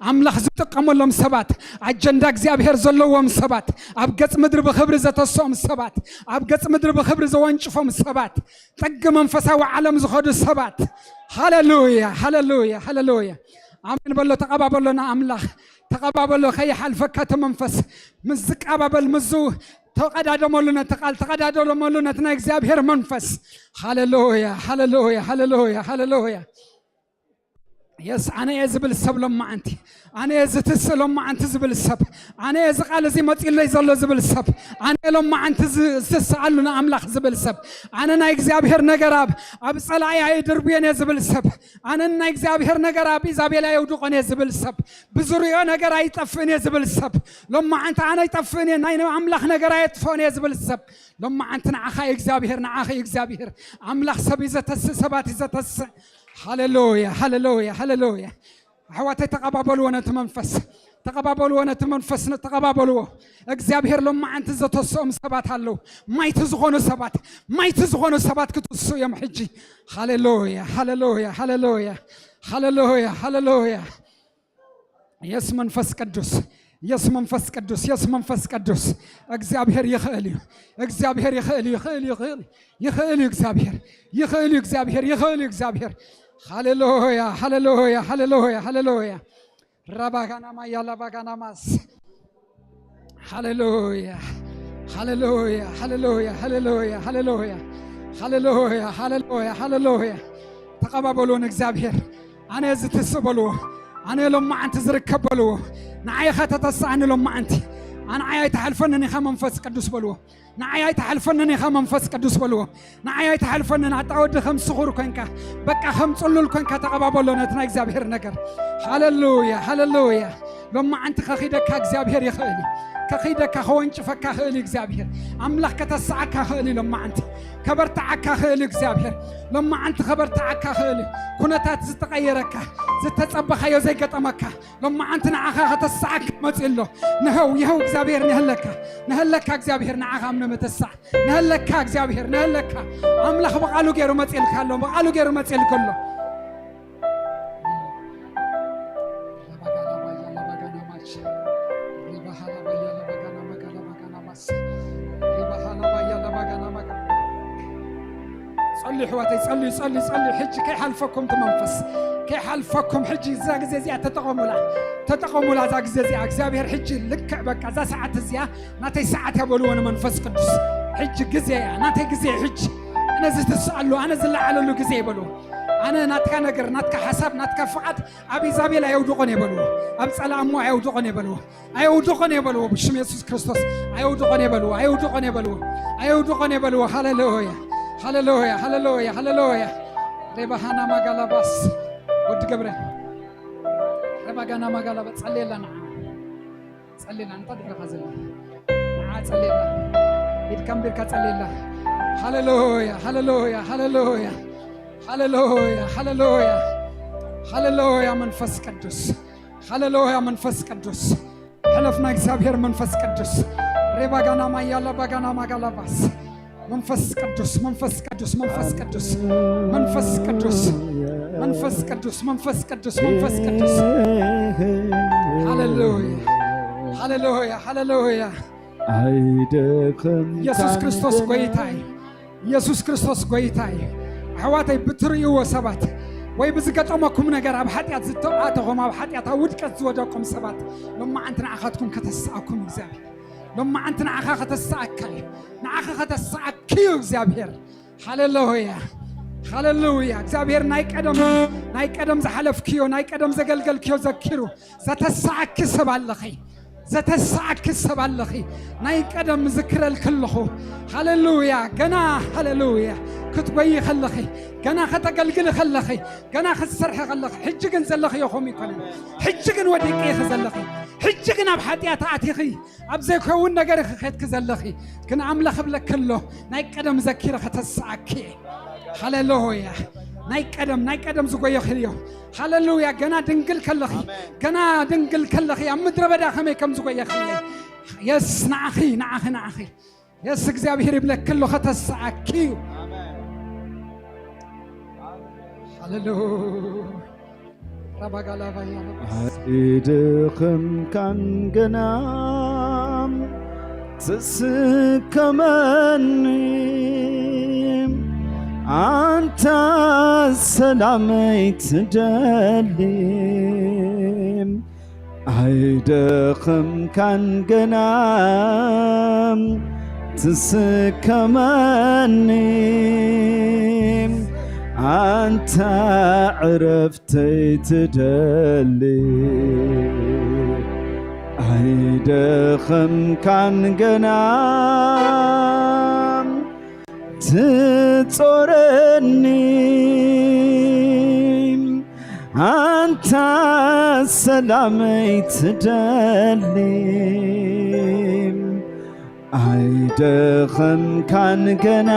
ኣምላኽ ዝጥቀመሎም ሰባት፣ ኣጀንዳ እግዚኣብሔር ዘለዎም ሰባት፣ ኣብ ገጽ ምድሪ ብኽብሪ ዘተስኦም ሰባት፣ ኣብ ገጽ ምድሪ ብኽብሪ ዘወንጭፎም ሰባት፣ ጥጊ መንፈሳዊ ዓለም ዝኸዱ ሰባት። ሃሌሉያ፣ ሃሌሉያ፣ ሃሌሉያ። ኣሜን በሎ፣ ተቐባበሎ ንኣምላኽ። ተቐባበሎ፣ ከይሓልፈካ እቲ መንፈስ። ምስ ዝቀባበል፣ ምስ ተቐዳደመሉ ነቲ ቃል፣ ተቐዳደመሉ ነቲ ናይ እግዚኣብሔር መንፈስ። ሃሌሉያ፣ ሃሌሉያ፣ ሃሌሉያ፣ ሃሌሉያ። የስ፣ ኣነ እየ ዝብል ሰብ ሎማዓንቲ፣ ኣነ እየ ዝትስእ ሎማዓንቲ ዝብል ሰብ፣ ኣነ እየ እዚ ቃል እዚ መፂለይ ዘሎ ዝብል ሰብ፣ ኣነ እየ ሎማዓንቲ ዝ-፣ ዝትስኣሉ ንኣምላኽ ዝብል ሰብ፣ ኣነ ናይ እግዚኣብሔር ነገር ኣብ፣ ኣብ ጸላኢ ኣይድርብዮን እየ ዝብል ሰብ፣ ኣነ ናይ እግዚኣብሔር ነገር ኣብ ኢዛቤል ኣየውድቆን እየ ዝብል ሰብ፣ ብዝሪኦ ነገር ኣይጠፍእን እየ ዝብል ሰብ፣ ሎማዓንቲ ኣነ ኣይጠፍእን እየ፣ ናይ ኣምላኽ ነገር ኣየጥፍኦን እየ ዝብል ሰብ፣ ሎማዓንቲ ንዓኻ እዩ እግዚኣብሔር፣ ንዓኺ እዩ እግዚኣብሔር። ኣምላኽ ሰብ እዩ ዘተስእ፣ ሰባት እዩ ዘተስእ። ሃሌሉያ፣ ሃሌሉያ፣ ሃሌሉያ። ኣሕዋተይ፣ ተቐባበልዎ ነቲ መንፈስ፣ ተቐባበልዎ ነቲ መንፈስ፣ ነ-፣ ተቐባበልዎ። እግዚኣብሔር ሎማዓንቲ ዘተስኦም ሰባት ኣለዉ። ማይቲ ዝኾኑ ሰባት፣ ማይቲ ዝኾኑ ሰባት ክትሱ እዮም ሕጂ። ሃሌሉያ፣ ሃሌሉያ፣ ሃሌሉያ፣ ሃሌሉያ፣ ሃሌሉያ። የስ መንፈስ ቅዱስ፣ የስ መንፈስ ቅዱስ፣ የስ መንፈስ ቅዱስ። እግዚኣብሔር ይኽእል እዩ። እግዚኣብሔር ይኽእል እዩ፣ ይኽእል እዩ፣ ይኽእል እዩ። ይኽእል እዩ እግዚኣብሔር። ይኽእል እዩ እግዚኣብሔር። ይኽእል እዩ እግዚኣብሔር። ሃሌሉያ፣ ሃሌሉያ፣ ሃሌሉያ፣ ሃሌሉያ። ራባጋና ማያ ላባጋና ማስ። ሃሌሉያ፣ ሃሌሉያ፣ ሃሌሉያ፣ ሃሌሉያ፣ ሃሌሉያ፣ ሃሌሉያ፣ ሃሌሉያ፣ ሃሌሉያ። ተቐባበልዎ ንእግዚኣብሔር። ኣነ ዝትስእ በልዎ። ኣነ ሎማዓንቲ ዝርከብ በልዎ። ንዓይ ኢኻ ተተስኣኒ ሎማዓንቲ። ኣነ ንዓይ ኣይትሓልፈንን ኢኻ መንፈስ ቅዱስ በልዎ። ንዓይ ኣይትሓልፈንን ኢኻ መንፈስ ቅዱስ በልዎ። ንዓይ ኣይትሓልፈንን። ኣታ ወዲ ከም ስኹር ኮንካ፣ በቃ ከም ጽሉል ኮንካ ተቐባበሎ ነቲ ናይ እግዚኣብሔር ነገር። ሃሌሉያ፣ ሃሌሉያ። ሎማዓንቲ ከኺደካ እግዚኣብሔር ይኽእል እዩ። ከኺደካ ከወንጭፈካ ኽእል እዩ እግዚኣብሔር። ኣምላኽ ከተስኣካ ኽእል እዩ ሎማዓንቲ። ከበርትዓካ ኽእል እዩ እግዚኣብሔር። ሎማዓንቲ ከበርትዓካ ኽእል እዩ። ኩነታት ዝተቐየረካ፣ ዝተጸበኻዮ ዘይገጠመካ፣ ሎማዓንቲ ንዓኻ ከተስኣካ መጺኡ ኣሎ። ንሀው፣ ይሀው እግዚኣብሔር ንሀለካ፣ ንሀለካ እግዚኣብሔር ንዓኻ ኣብ ንምትሳእ፣ ንሀለካ እግዚኣብሔር፣ ንሀለካ ኣምላኽ ብቓሉ ገይሩ መጺእልካ ኣሎ፣ ብቓሉ ገይሩ መጺእልካ ኣሎ። ጸልዩ ኣሕዋተይ፣ ጸልዩ፣ ጸልዩ፣ ጸልዩ። ሕጂ ከይሓልፈኩም እቲ መንፈስ፣ ከይሓልፈኩም። ሕጂ እዛ ግዜ እዚኣ ተጠቐሙላ፣ ተጠቐሙላ እዛ ግዜ እዚኣ። እግዚኣብሔር ሕጂ ልክዕ በቃ እዛ ሰዓት እዚኣ ናተይ ሰዓት እያ በልዎ ንመንፈስ ቅዱስ። ሕጂ ግዜ እያ፣ ናተይ ግዜ እዩ ሕጂ። ኣነ ዝትስኣሉ፣ ኣነ ዝለዓለሉ ግዜ እዩ በልዎ። ኣነ ናትካ ነገር፣ ናትካ ሓሳብ፣ ናትካ ፍቓድ ኣብ ኢዛቤል ኣየውድቖን እየ በልዎ። ኣብ ጸላእሞ ኣየውድቖን እየ በልዎ። ኣየውድቖን እየ በልዎ። ብሽም የሱስ ክርስቶስ ኣየውድቖን እየ በልዎ። ኣየውድቖን እየ በልዎ። ኣየውድቖን እየ በልዎ። ሃሌሉያ፣ ሃሌሉያ፣ ሃሌሉያ፣ ሃሌሉያ። ሬባሃና ማጋላባስ፣ ወዲ ገብረ፣ ሬባጋና ማጋላባ፣ ጸልየላ ንዓ። ጸልየላ፣ እንታ ድሕርኻ ዘላ ንዓ ጸልየላ። ኢድካ ኣንቢርካ ጸልየላ። ሃሌሉያ፣ ሃሌሉያ፣ ሃሌሉያ፣ ሃሌሉያ፣ ሃሌሉያ፣ ሃሌሉያ። መንፈስ ቅዱስ፣ ሃሌሉያ። መንፈስ ቅዱስ፣ ሕለፍ ናይ እግዚኣብሔር መንፈስ ቅዱስ። ሬባጋና ማያላ ባጋና ማጋላባስ። መንፈስ ቅዱስ፣ መንፈስ ቅዱስ፣ መንፈስ ቅዱስ፣ መንፈስ ቅዱስ፣ መንፈስ ቅዱስ፣ መንፈስ ቅዱስ፣ መንፈስ ቅዱስ። ሃሌሉያ፣ ሃሌሉያ፣ ሃሌሉያ። ኣይደኽም ኢየሱስ ክርስቶስ ካንተ ጎይታ እዩ። ኢየሱስ ክርስቶስ ጎይታ እዩ። ኣሕዋተይ፣ ብትርእይዎ ሰባት ወይ ብዝገጠመኩም ነገር ኣብ ሓጢኣት ዝተኣተኹም፣ ኣብ ሓጢኣት ኣብ ውድቀት ዝወደቅኩም ሰባት፣ ሎማዓንቲ ንዓኻትኩም ከተስኣኩም እግዚኣብሔር። ሎማዓንቲ ንዓኻ ከተስኣካ እዩ። ንዓኻ ከተስኣኪ እዩ እግዚኣብሔር። ሃሌሉያ፣ ሃሌሉያ። እግዚኣብሔር ናይ ቀደም፣ ናይ ቀደም ዝሓለፍክዮ፣ ናይ ቀደም ዘገልገልክዮ ዘኪሩ ዘተስኣኪ ሰብ ኣለኺ። ዘተሰኣኪ ሰብ ኣለኺ። ናይ ቀደም ዝክረልኪ ኣለኹ። ሃሌሉያ። ገና፣ ሃሌሉያ፣ ክትጎይ ከለኺ፣ ገና ከተገልግሊ ከለኺ፣ ገና ክትሰርሒ ከለኺ፣ ሕጂ ግን ዘለኽዮ ከምኡ ይኮነን። ሕጂ ግን ወዲቂ ኢኺ ዘለኺ። ሕጂ ግን ኣብ ሓጢኣት ኣቲኺ፣ ኣብ ዘይከውን ነገር ኢኺ ከድኪ ዘለኺ። ግን ኣምላኽ እብለኪ ኣሎ፣ ናይ ቀደም ዘኪረ ከተሰኣኪ። ሃሌሉያ። ናይ ቀደም፣ ናይ ቀደም ዝጎየኽዮ። ሃሌሉያ። ገና ድንግል ከለኺ፣ ኣሜን። ገና ድንግል ከለኺ ኣብ ምድረ በዳ ከመይ ከም ዝጎየኽዮ። የስ፣ ንዓኺ፣ ንዓኺ፣ ንዓኺ። የስ፣ እግዚኣብሔር ይብለኪ ኣሎ፣ ከተሰኣኪ እዩ። ኣሜን። ሃሌሉያ። ራባጋላባያ። ኣይደኸምካን ገና ትስከመኒ፣ ኣንታ ሰላመይ ትደሊ። ኣይደኸምካን ገና ትስከመኒ፣ ኣንታ ዕረፍተይ ትደሊ። ኣይደኸምካን ገና ትጾረኒ፣ ኣንታ ሰላመይ ትደሊ። ኣይደኸምካን ገና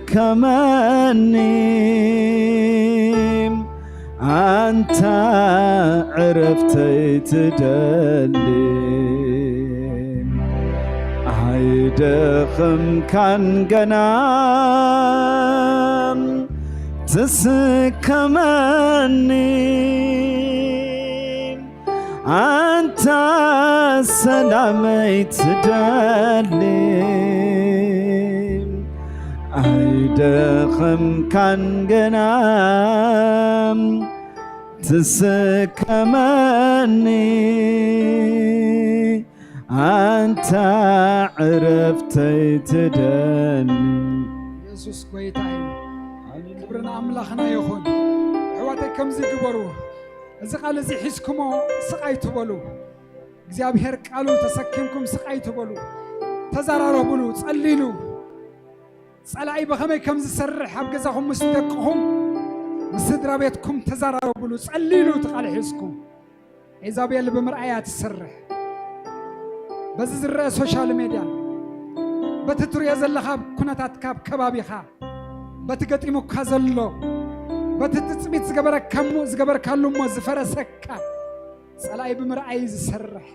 ትስከመኒ፣ ኣንታ ዕረፍተይ ትደሊ። ኣይደኸምካን ገና ትስከመኒ፣ ኣንታ ሰላመይ ትደሊ። ኣይደኸምካን ገና ትስከመኒ፣ ኣንታ ዕረፍተይ ትደሊ። የሱስ ጎይታ እዩ። ክብሪ ንኣምላኽና ይኹን። ኣሕዋተይ ከምዚ ግበሩ። እዚ ቃል እዚ ሒዝኩሞ ስቕ ኣይትበሉ። እግዚኣብሔር ቃሉ ተሰኪምኩም ስቕ ኣይትበሉ። ተዘራረቡሉ፣ ጸልይሉ። ጸላኢ ብኸመይ ከም ዝሰርሕ ኣብ ገዛኹም ምስ ደቅኹም ምስ ስድራ ቤትኩም ተዘራረቡሉ፣ ጸልይሉ። እቲ ቃል ሒዝኩም ኢዛቤል ብምርኣይ እያ ትሰርሕ። በዚ ዝረአ ሶሻል ሜድያ፣ በቲ ትሪኦ ዘለኻ ኩነታትካ ኣብ ከባቢኻ፣ በቲ ገጢሙካ ዘሎ፣ በቲ ትጽቢት ዝገበረካ እሞ፣ ዝገበርካሉ እሞ ዝፈረሰካ፣ ጸላኢ ብምርኣይ ዝሰርሕ፣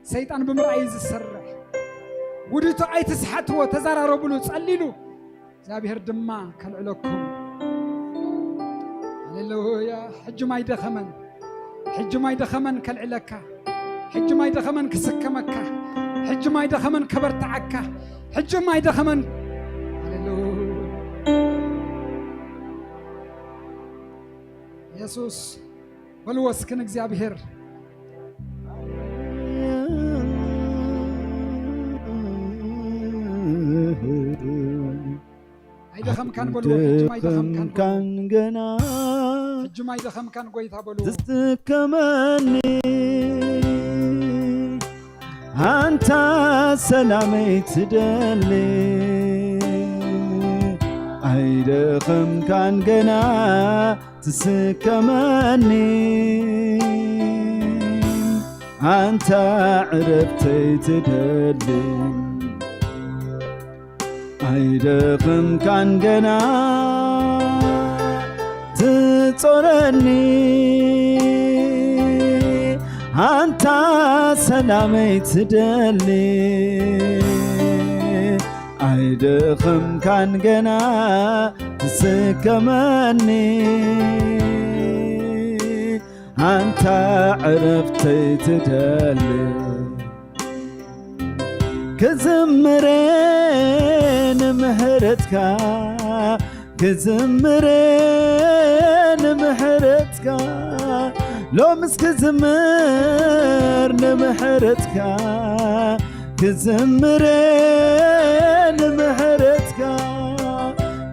ሰይጣን ብምርኣይ ዝሰርሕ፣ ውዲቱ ኣይትስሓትዎ፣ ተዘራረቡሉ፣ ጸልይሉ። እግዚኣብሔር ድማ ከልዕለኩም። ሃሌሉያ። ሕጂ ማይ ደኸመን፣ ሕጂ ማይ ደኸመን ከልዕለካ፣ ሕጂ ማይ ደኸመን ክስከመካ፣ ሕጂ ማይ ደኸመን ከበርትዓካ፣ ሕጂ ማይ ደኸመን። ሃሌሉያ። የሱስ በልዎ እስኪ ንእግዚኣብሔር። ኣይደኸምካን በልዎ፣ ሕጂ ማይ ደኸምካን በልዎ። ኣይደኸምካን ገና ሕጂ ማይ ደኸምካን ጎይታ በልዎ። ትስከመኒ ኣንታ ሰላመይ ትደሊ። ኣይደኸምካን ገና ትስከመኒ ኣንታ ዕረፍተይ ትደሊ። ኣይደኸምካን ገና ትጾረኒ ኣንታ ሰላመይ ትደሊ። ኣይደኸምካን ገና ትስከመኒ ኣንታ ዕረፍተይ ትደሊ። ክዝምር ንምሕረትካ፣ ክዝምር ንምሕረትካ፣ ሎምስ ክዝምር ንምሕረትካ፣ ክዝምር ንምሕረትካ፣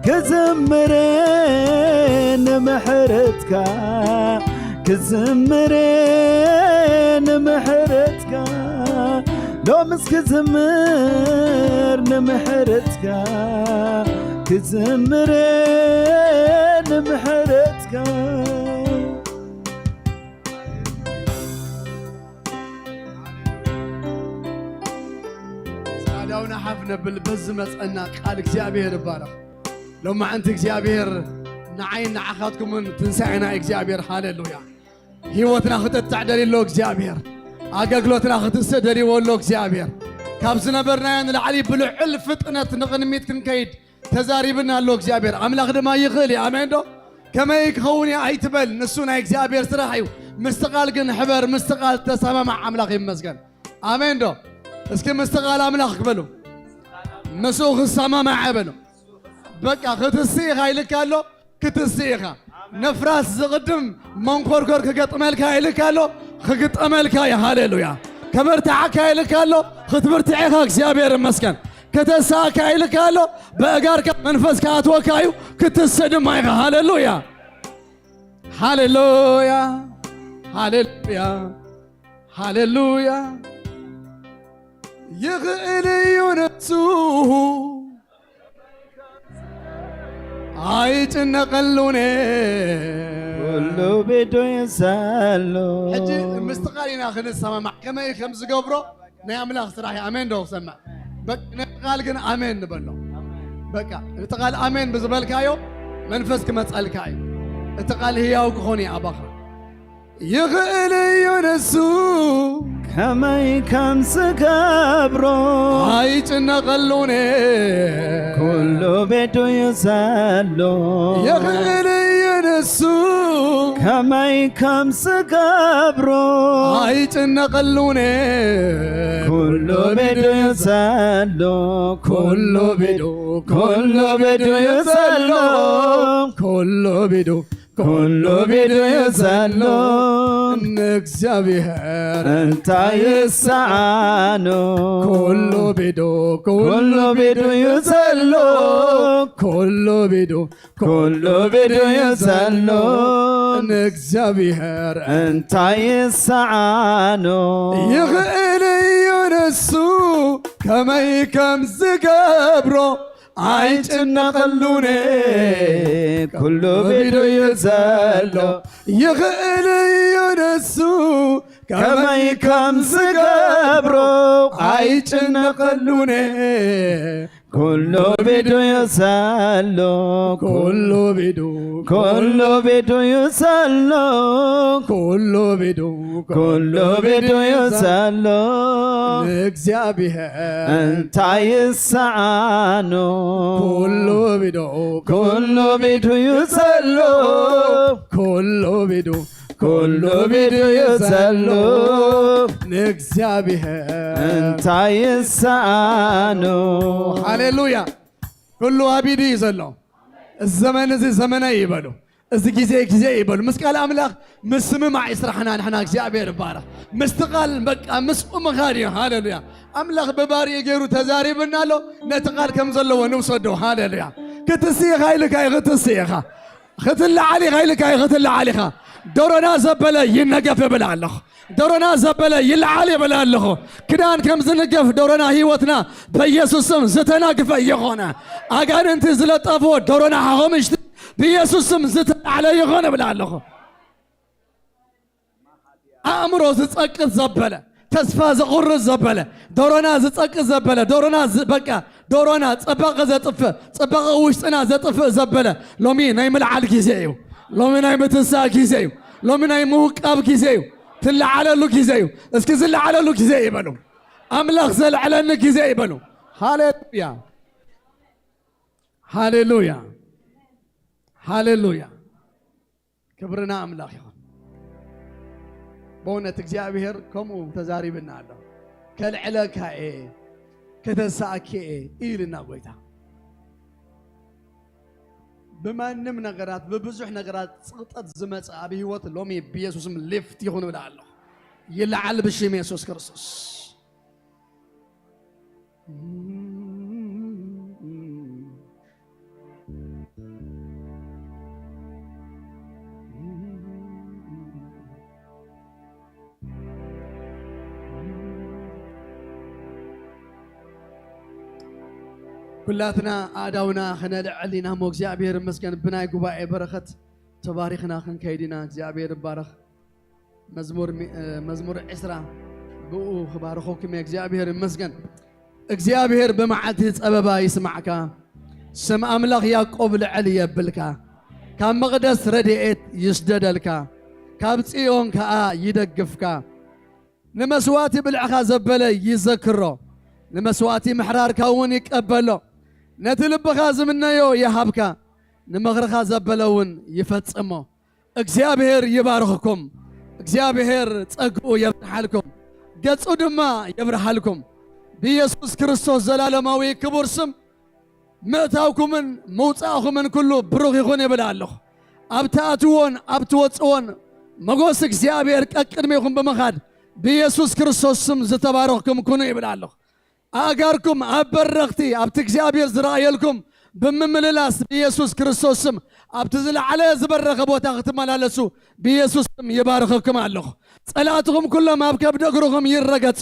ክዝምር ንምሕረትካ፣ ክዝምር ንምሕረትካ፣ ሎምስ ክዝምር ንምሕረትካ፣ ክዝምር ንምሕረትካ። ጻዕዳውና ሓፍ ነብል በዚ መጸና ቃል እግዚኣብሔር ይባረኽ። ሎማዕንቲ እግዚኣብሔር ንዓይን ንዓኻትኩምን ትንሳኤና እግዚኣብሔር። ሃሌሉያ። ህይወትና ክጥጥዕ ደልዩ ኣሎ እግዚኣብሔር። ኣገልግሎትና ክትስእ ደልይዎ ኣሎ እግዚኣብሔር። ካብ ዝነበርናዮ ንላዕሊ ብልዑል ፍጥነት ንቕድሚት ክንከይድ ተዛሪብና ኣሎ እግዚኣብሔር። ኣምላኽ ድማ ይኽእል እዩ። ኣሜን ዶ? ከመይ ክኸውን እየ ኣይትበል። ንሱ ናይ እግዚኣብሔር ስራሕ እዩ። ምስቲ ቃል ግን ሕበር፣ ምስቲ ቃል ተሰማማዕ። ኣምላኽ ይመስገን። ኣሜን ዶ? እስኪ ምስቲ ቃል ኣምላኽ ክበሉ። ምስኡ ክሰማማዕ በሉ። በቃ ክትስእ ኢኻ ኢልካ ኣሎ። ክትስእ ኢኻ። ነፍራስ ዝቕድም መንኮርኮር ክገጥመልካ ኢልካ ኣሎ። ክግጠመልካ እዩ። ሃሌሉያ። ከበርትዓካ ኢልካ ኣሎ። ክትብርትዕ ኢኻ። እግዚኣብሔር ይመስገን። ከተሳእካ ኢልካ ኣሎ። በእጋርካ መንፈስ ክኣትወካ እዩ። ክትስእ ድማ ኢኻ። ሃሌሉያ። ሃሌሉያ። ሃሌሉያ። ሃሌሉያ። ይኽእል እዩ ንሱ። ኣይጭነቐሉን። ኩሉ ብኢዱ እዩ ዘሎ። ሕጂ ምስቲ ቃል ኢና ክንሰማማዕ። ከመይ ከም ዝገብሮ ናይ ኣምላኽ ስራሕ እዩ። ኣሜን ዶ ክሰምዕ? በቃ ነቲ ቃል ግን ኣሜን ንበሎ። በቃ እቲ ቃል ኣሜን ብዝበልካዮ መንፈስ ክመጸልካ እዩ። እቲ ቃል ህያው ክኾን እዩ ኣባኻ። ይኽእል እዩ ንሱ። ከመይ ከም ዝገብሮ። ኣይጭነቐሉን። ኩሉ ብኢዱ እዩ ዘሎ። ይኽእል እዩ ንሱ። ከመይ ከም ዝገብሮ። ኣይጭነቐሉን። ኩሉ ብኢዱ እዩ ዘሎ። ኩሉ ብኢዱ፣ ኩሉ ብኢዱ እዩ ዘሎ። ኩሉ ብኢዱ፣ ኩሉ ብኢዱ እዩ ዘሎ። ንእግዚኣብሔር እንታይ ይሰዓኖ? ኩሉ ብኢዱ፣ ኩሉ ብኢዱ እዩ ዘሎ። ኩሉ ብኢዱ፣ ኩሉ ብኢዱ እዩ ዘሎ። ንእግዚኣብሔር እንታይ ይሰዓኖ? ይኽእል እዩ ንሱ ከመይ ከም ዝገብሮ። ኣይጭነቐሉን። ኩሉ ብኢዱ እዩ ዘሎ። ይኽእል እዩ ንሱ ከመይ ከም ዝገብሮ። ኣይጭነቐሉን። ኩሉ ብኢዱ እዩ ዘሎ። ኩሉ ብኢዱ፣ ኩሉ ብኢዱ እዩ ዘሎ። ኩሉ ብኢዱ፣ ኩሉ ብኢዱ እዩ ዘሎ። ንእግዚኣብሔር እንታይ ይሰዓኖ? ኩሉ ብኢዱ፣ ኩሉ ብኢዱ እዩ ዘሎ። ኩሉ ብኢዱ፣ ኩሉ ብኢዱ እዩ ዘሎ። ንእግዚኣብሔር እንታይ ይሰዓኖ? ሃሌሉያ። ኩሉ ኣብ ኢዱ እዩ ዘሎ። እዚ ዘመን እዚ ዘመነይ ይበሉ። እዚ ግዜ ግዜ ይበሉ። ምስ ቃል ኣምላኽ ምስምማዕ ይስራሕና ንሕና። እግዚኣብሔር ይባረኽ። ምስቲ ቃል በቃ ምስኡ ምኻድ እዩ። ሃሌሉያ። ኣምላኽ ብባሪኡ ገይሩ ተዛሪብና ኣሎ። ነቲ ቃል ከም ዘለዎ ንውሰዶ። ሃሌሉያ። ክትስእ ኢኻ ኢልካ እዩ። ክትስእ ኢኻ። ክትለዓል ኢኻ ኢልካ እዩ። ክትለዓል ኢኻ። ደሮና ዘበለ ይነገፍ እብል ኣለኹ። ደሮና ዘበለ ይለዓል ይብል ኣለኹ። ክዳን ከም ዝንገፍ ደሮና ህይወትና በኢየሱስ ስም ዝተናግፈ ይኾነ። ኣጋንንቲ ዝለጠፍዎ ደሮና ሓኾምሽቲ ብኢየሱስ ስም ዝተላዕለ ይኾነ እብል ኣለኹ። ኣእምሮ ዝጸቅጥ ዘበለ፣ ተስፋ ዘቑርጽ ዘበለ፣ ደሮና ዝጸቅጥ ዘበለ፣ ደሮና ዝ-፣ በቃ ደሮና ጽባቐ ዘጥፍእ፣ ጽባቐ ውሽጥና ዘጥፍእ ዘበለ፣ ሎሚ ናይ ምልዓል ግዜ እዩ። ሎሚ ናይ ምትንሳእ ግዜ እዩ። ሎሚ ናይ ምውቃብ ግዜ እዩ። ትለዓለሉ ግዜ እዩ። እስኪ ዝለዓለሉ ግዜ ይበሉ። ኣምላኽ ዘልዕለኒ ግዜ ይበሉ። ሃሌሉያ። ሃሌሉያ። ሃሌሉያ። ክብሪ ንኣምላኽ ይኹን። በእውነት እግዚኣብሔር ከምኡ ተዛሪብና ኣሎ። ከልዕለካ እየ፣ ከተንስኣኪ እየ ኢልና ጎይታ። ብማንም ነገራት፣ ብብዙሕ ነገራት ጽቕጠት ዝመጽእ ኣብ ህይወት ሎሚ ብኢየሱስም ሊፍት ይኹን እብል ኣለኹ። ይለዓል ብሽም የሱስ ክርስቶስ። ኩላትና ኣእዳውና ክነልዕል ኢና እሞ እግዚኣብሔር ይመስገን። ብናይ ጉባኤ በረኸት ተባሪኽና ክንከይድ ኢና። እግዚኣብሔር ይባረኽ። መዝሙር ሚ-፣ እ፣ መዝሙር ዕስራ ብኡ ክባርኸኩም እየ። እግዚኣብሔር ይመስገን። እግዚኣብሔር ብመዓልቲ ጸበባ ይስማዕካ፣ ስም ኣምላኽ ያዕቆብ ልዕል የብልካ። ካብ መቕደስ ረድኤት ይስደደልካ፣ ካብ ጽዮን ከኣ ይደግፍካ። ንመስዋእቲ ብልዕኻ ዘበለ ይዘክሮ፣ ንመስዋእቲ ምሕራርካ እውን ይቀበሎ። ነቲ ልብኻ ዝምነዮ ይሃብካ፣ ንምኽርኻ ዘበለ እውን ይፈጽሞ። እግዚኣብሔር ይባርኽኩም። እግዚኣብሔር ጸግኡ የብርሓልኩም፣ ገጹ ድማ የብርሃልኩም። ብኢየሱስ ክርስቶስ ዘላለማዊ ክቡር ስም ምእታውኩምን ምውጻእኹምን ኩሉ ብሩኽ ይኹን ይብል ኣለኹ። ኣብ ትኣትዎን ኣብ ትወጽኦን መጎስ እግዚኣብሔር ቀቅድሜኹም ብምኻድ ብኢየሱስ ክርስቶስ ስም ዝተባረኽኩም ኩኑ ይብል ኣለኹ። ኣእጋርኩም ኣብ በረኽቲ ኣብቲ እግዚኣብሔር ዝረኣየልኩም ብምምልላስ ብኢየሱስ ክርስቶስ ስም ኣብቲ ዝለዓለ ዝበረኸ ቦታ ክትመላለሱ ብኢየሱስ ስም ይባርኸኩም ኣለኹ። ጸላእትኹም ኩሎም ኣብ ከብዲ እግርኹም ይረገጹ።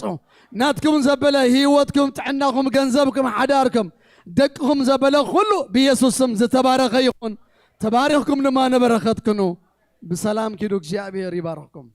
ናትኩም ዘበለ ህይወትኩም፣ ጥዕናኹም፣ ገንዘብኩም፣ ሓዳርኩም፣ ደቅኹም ዘበለ ኩሉ ብኢየሱስ ስም ዝተባረኸ ይኹን። ተባሪኽኩም ድማ ንበረኸት ኩኑ። ብሰላም ኪዱ፣ እግዚኣብሔር ይባርኽኩም።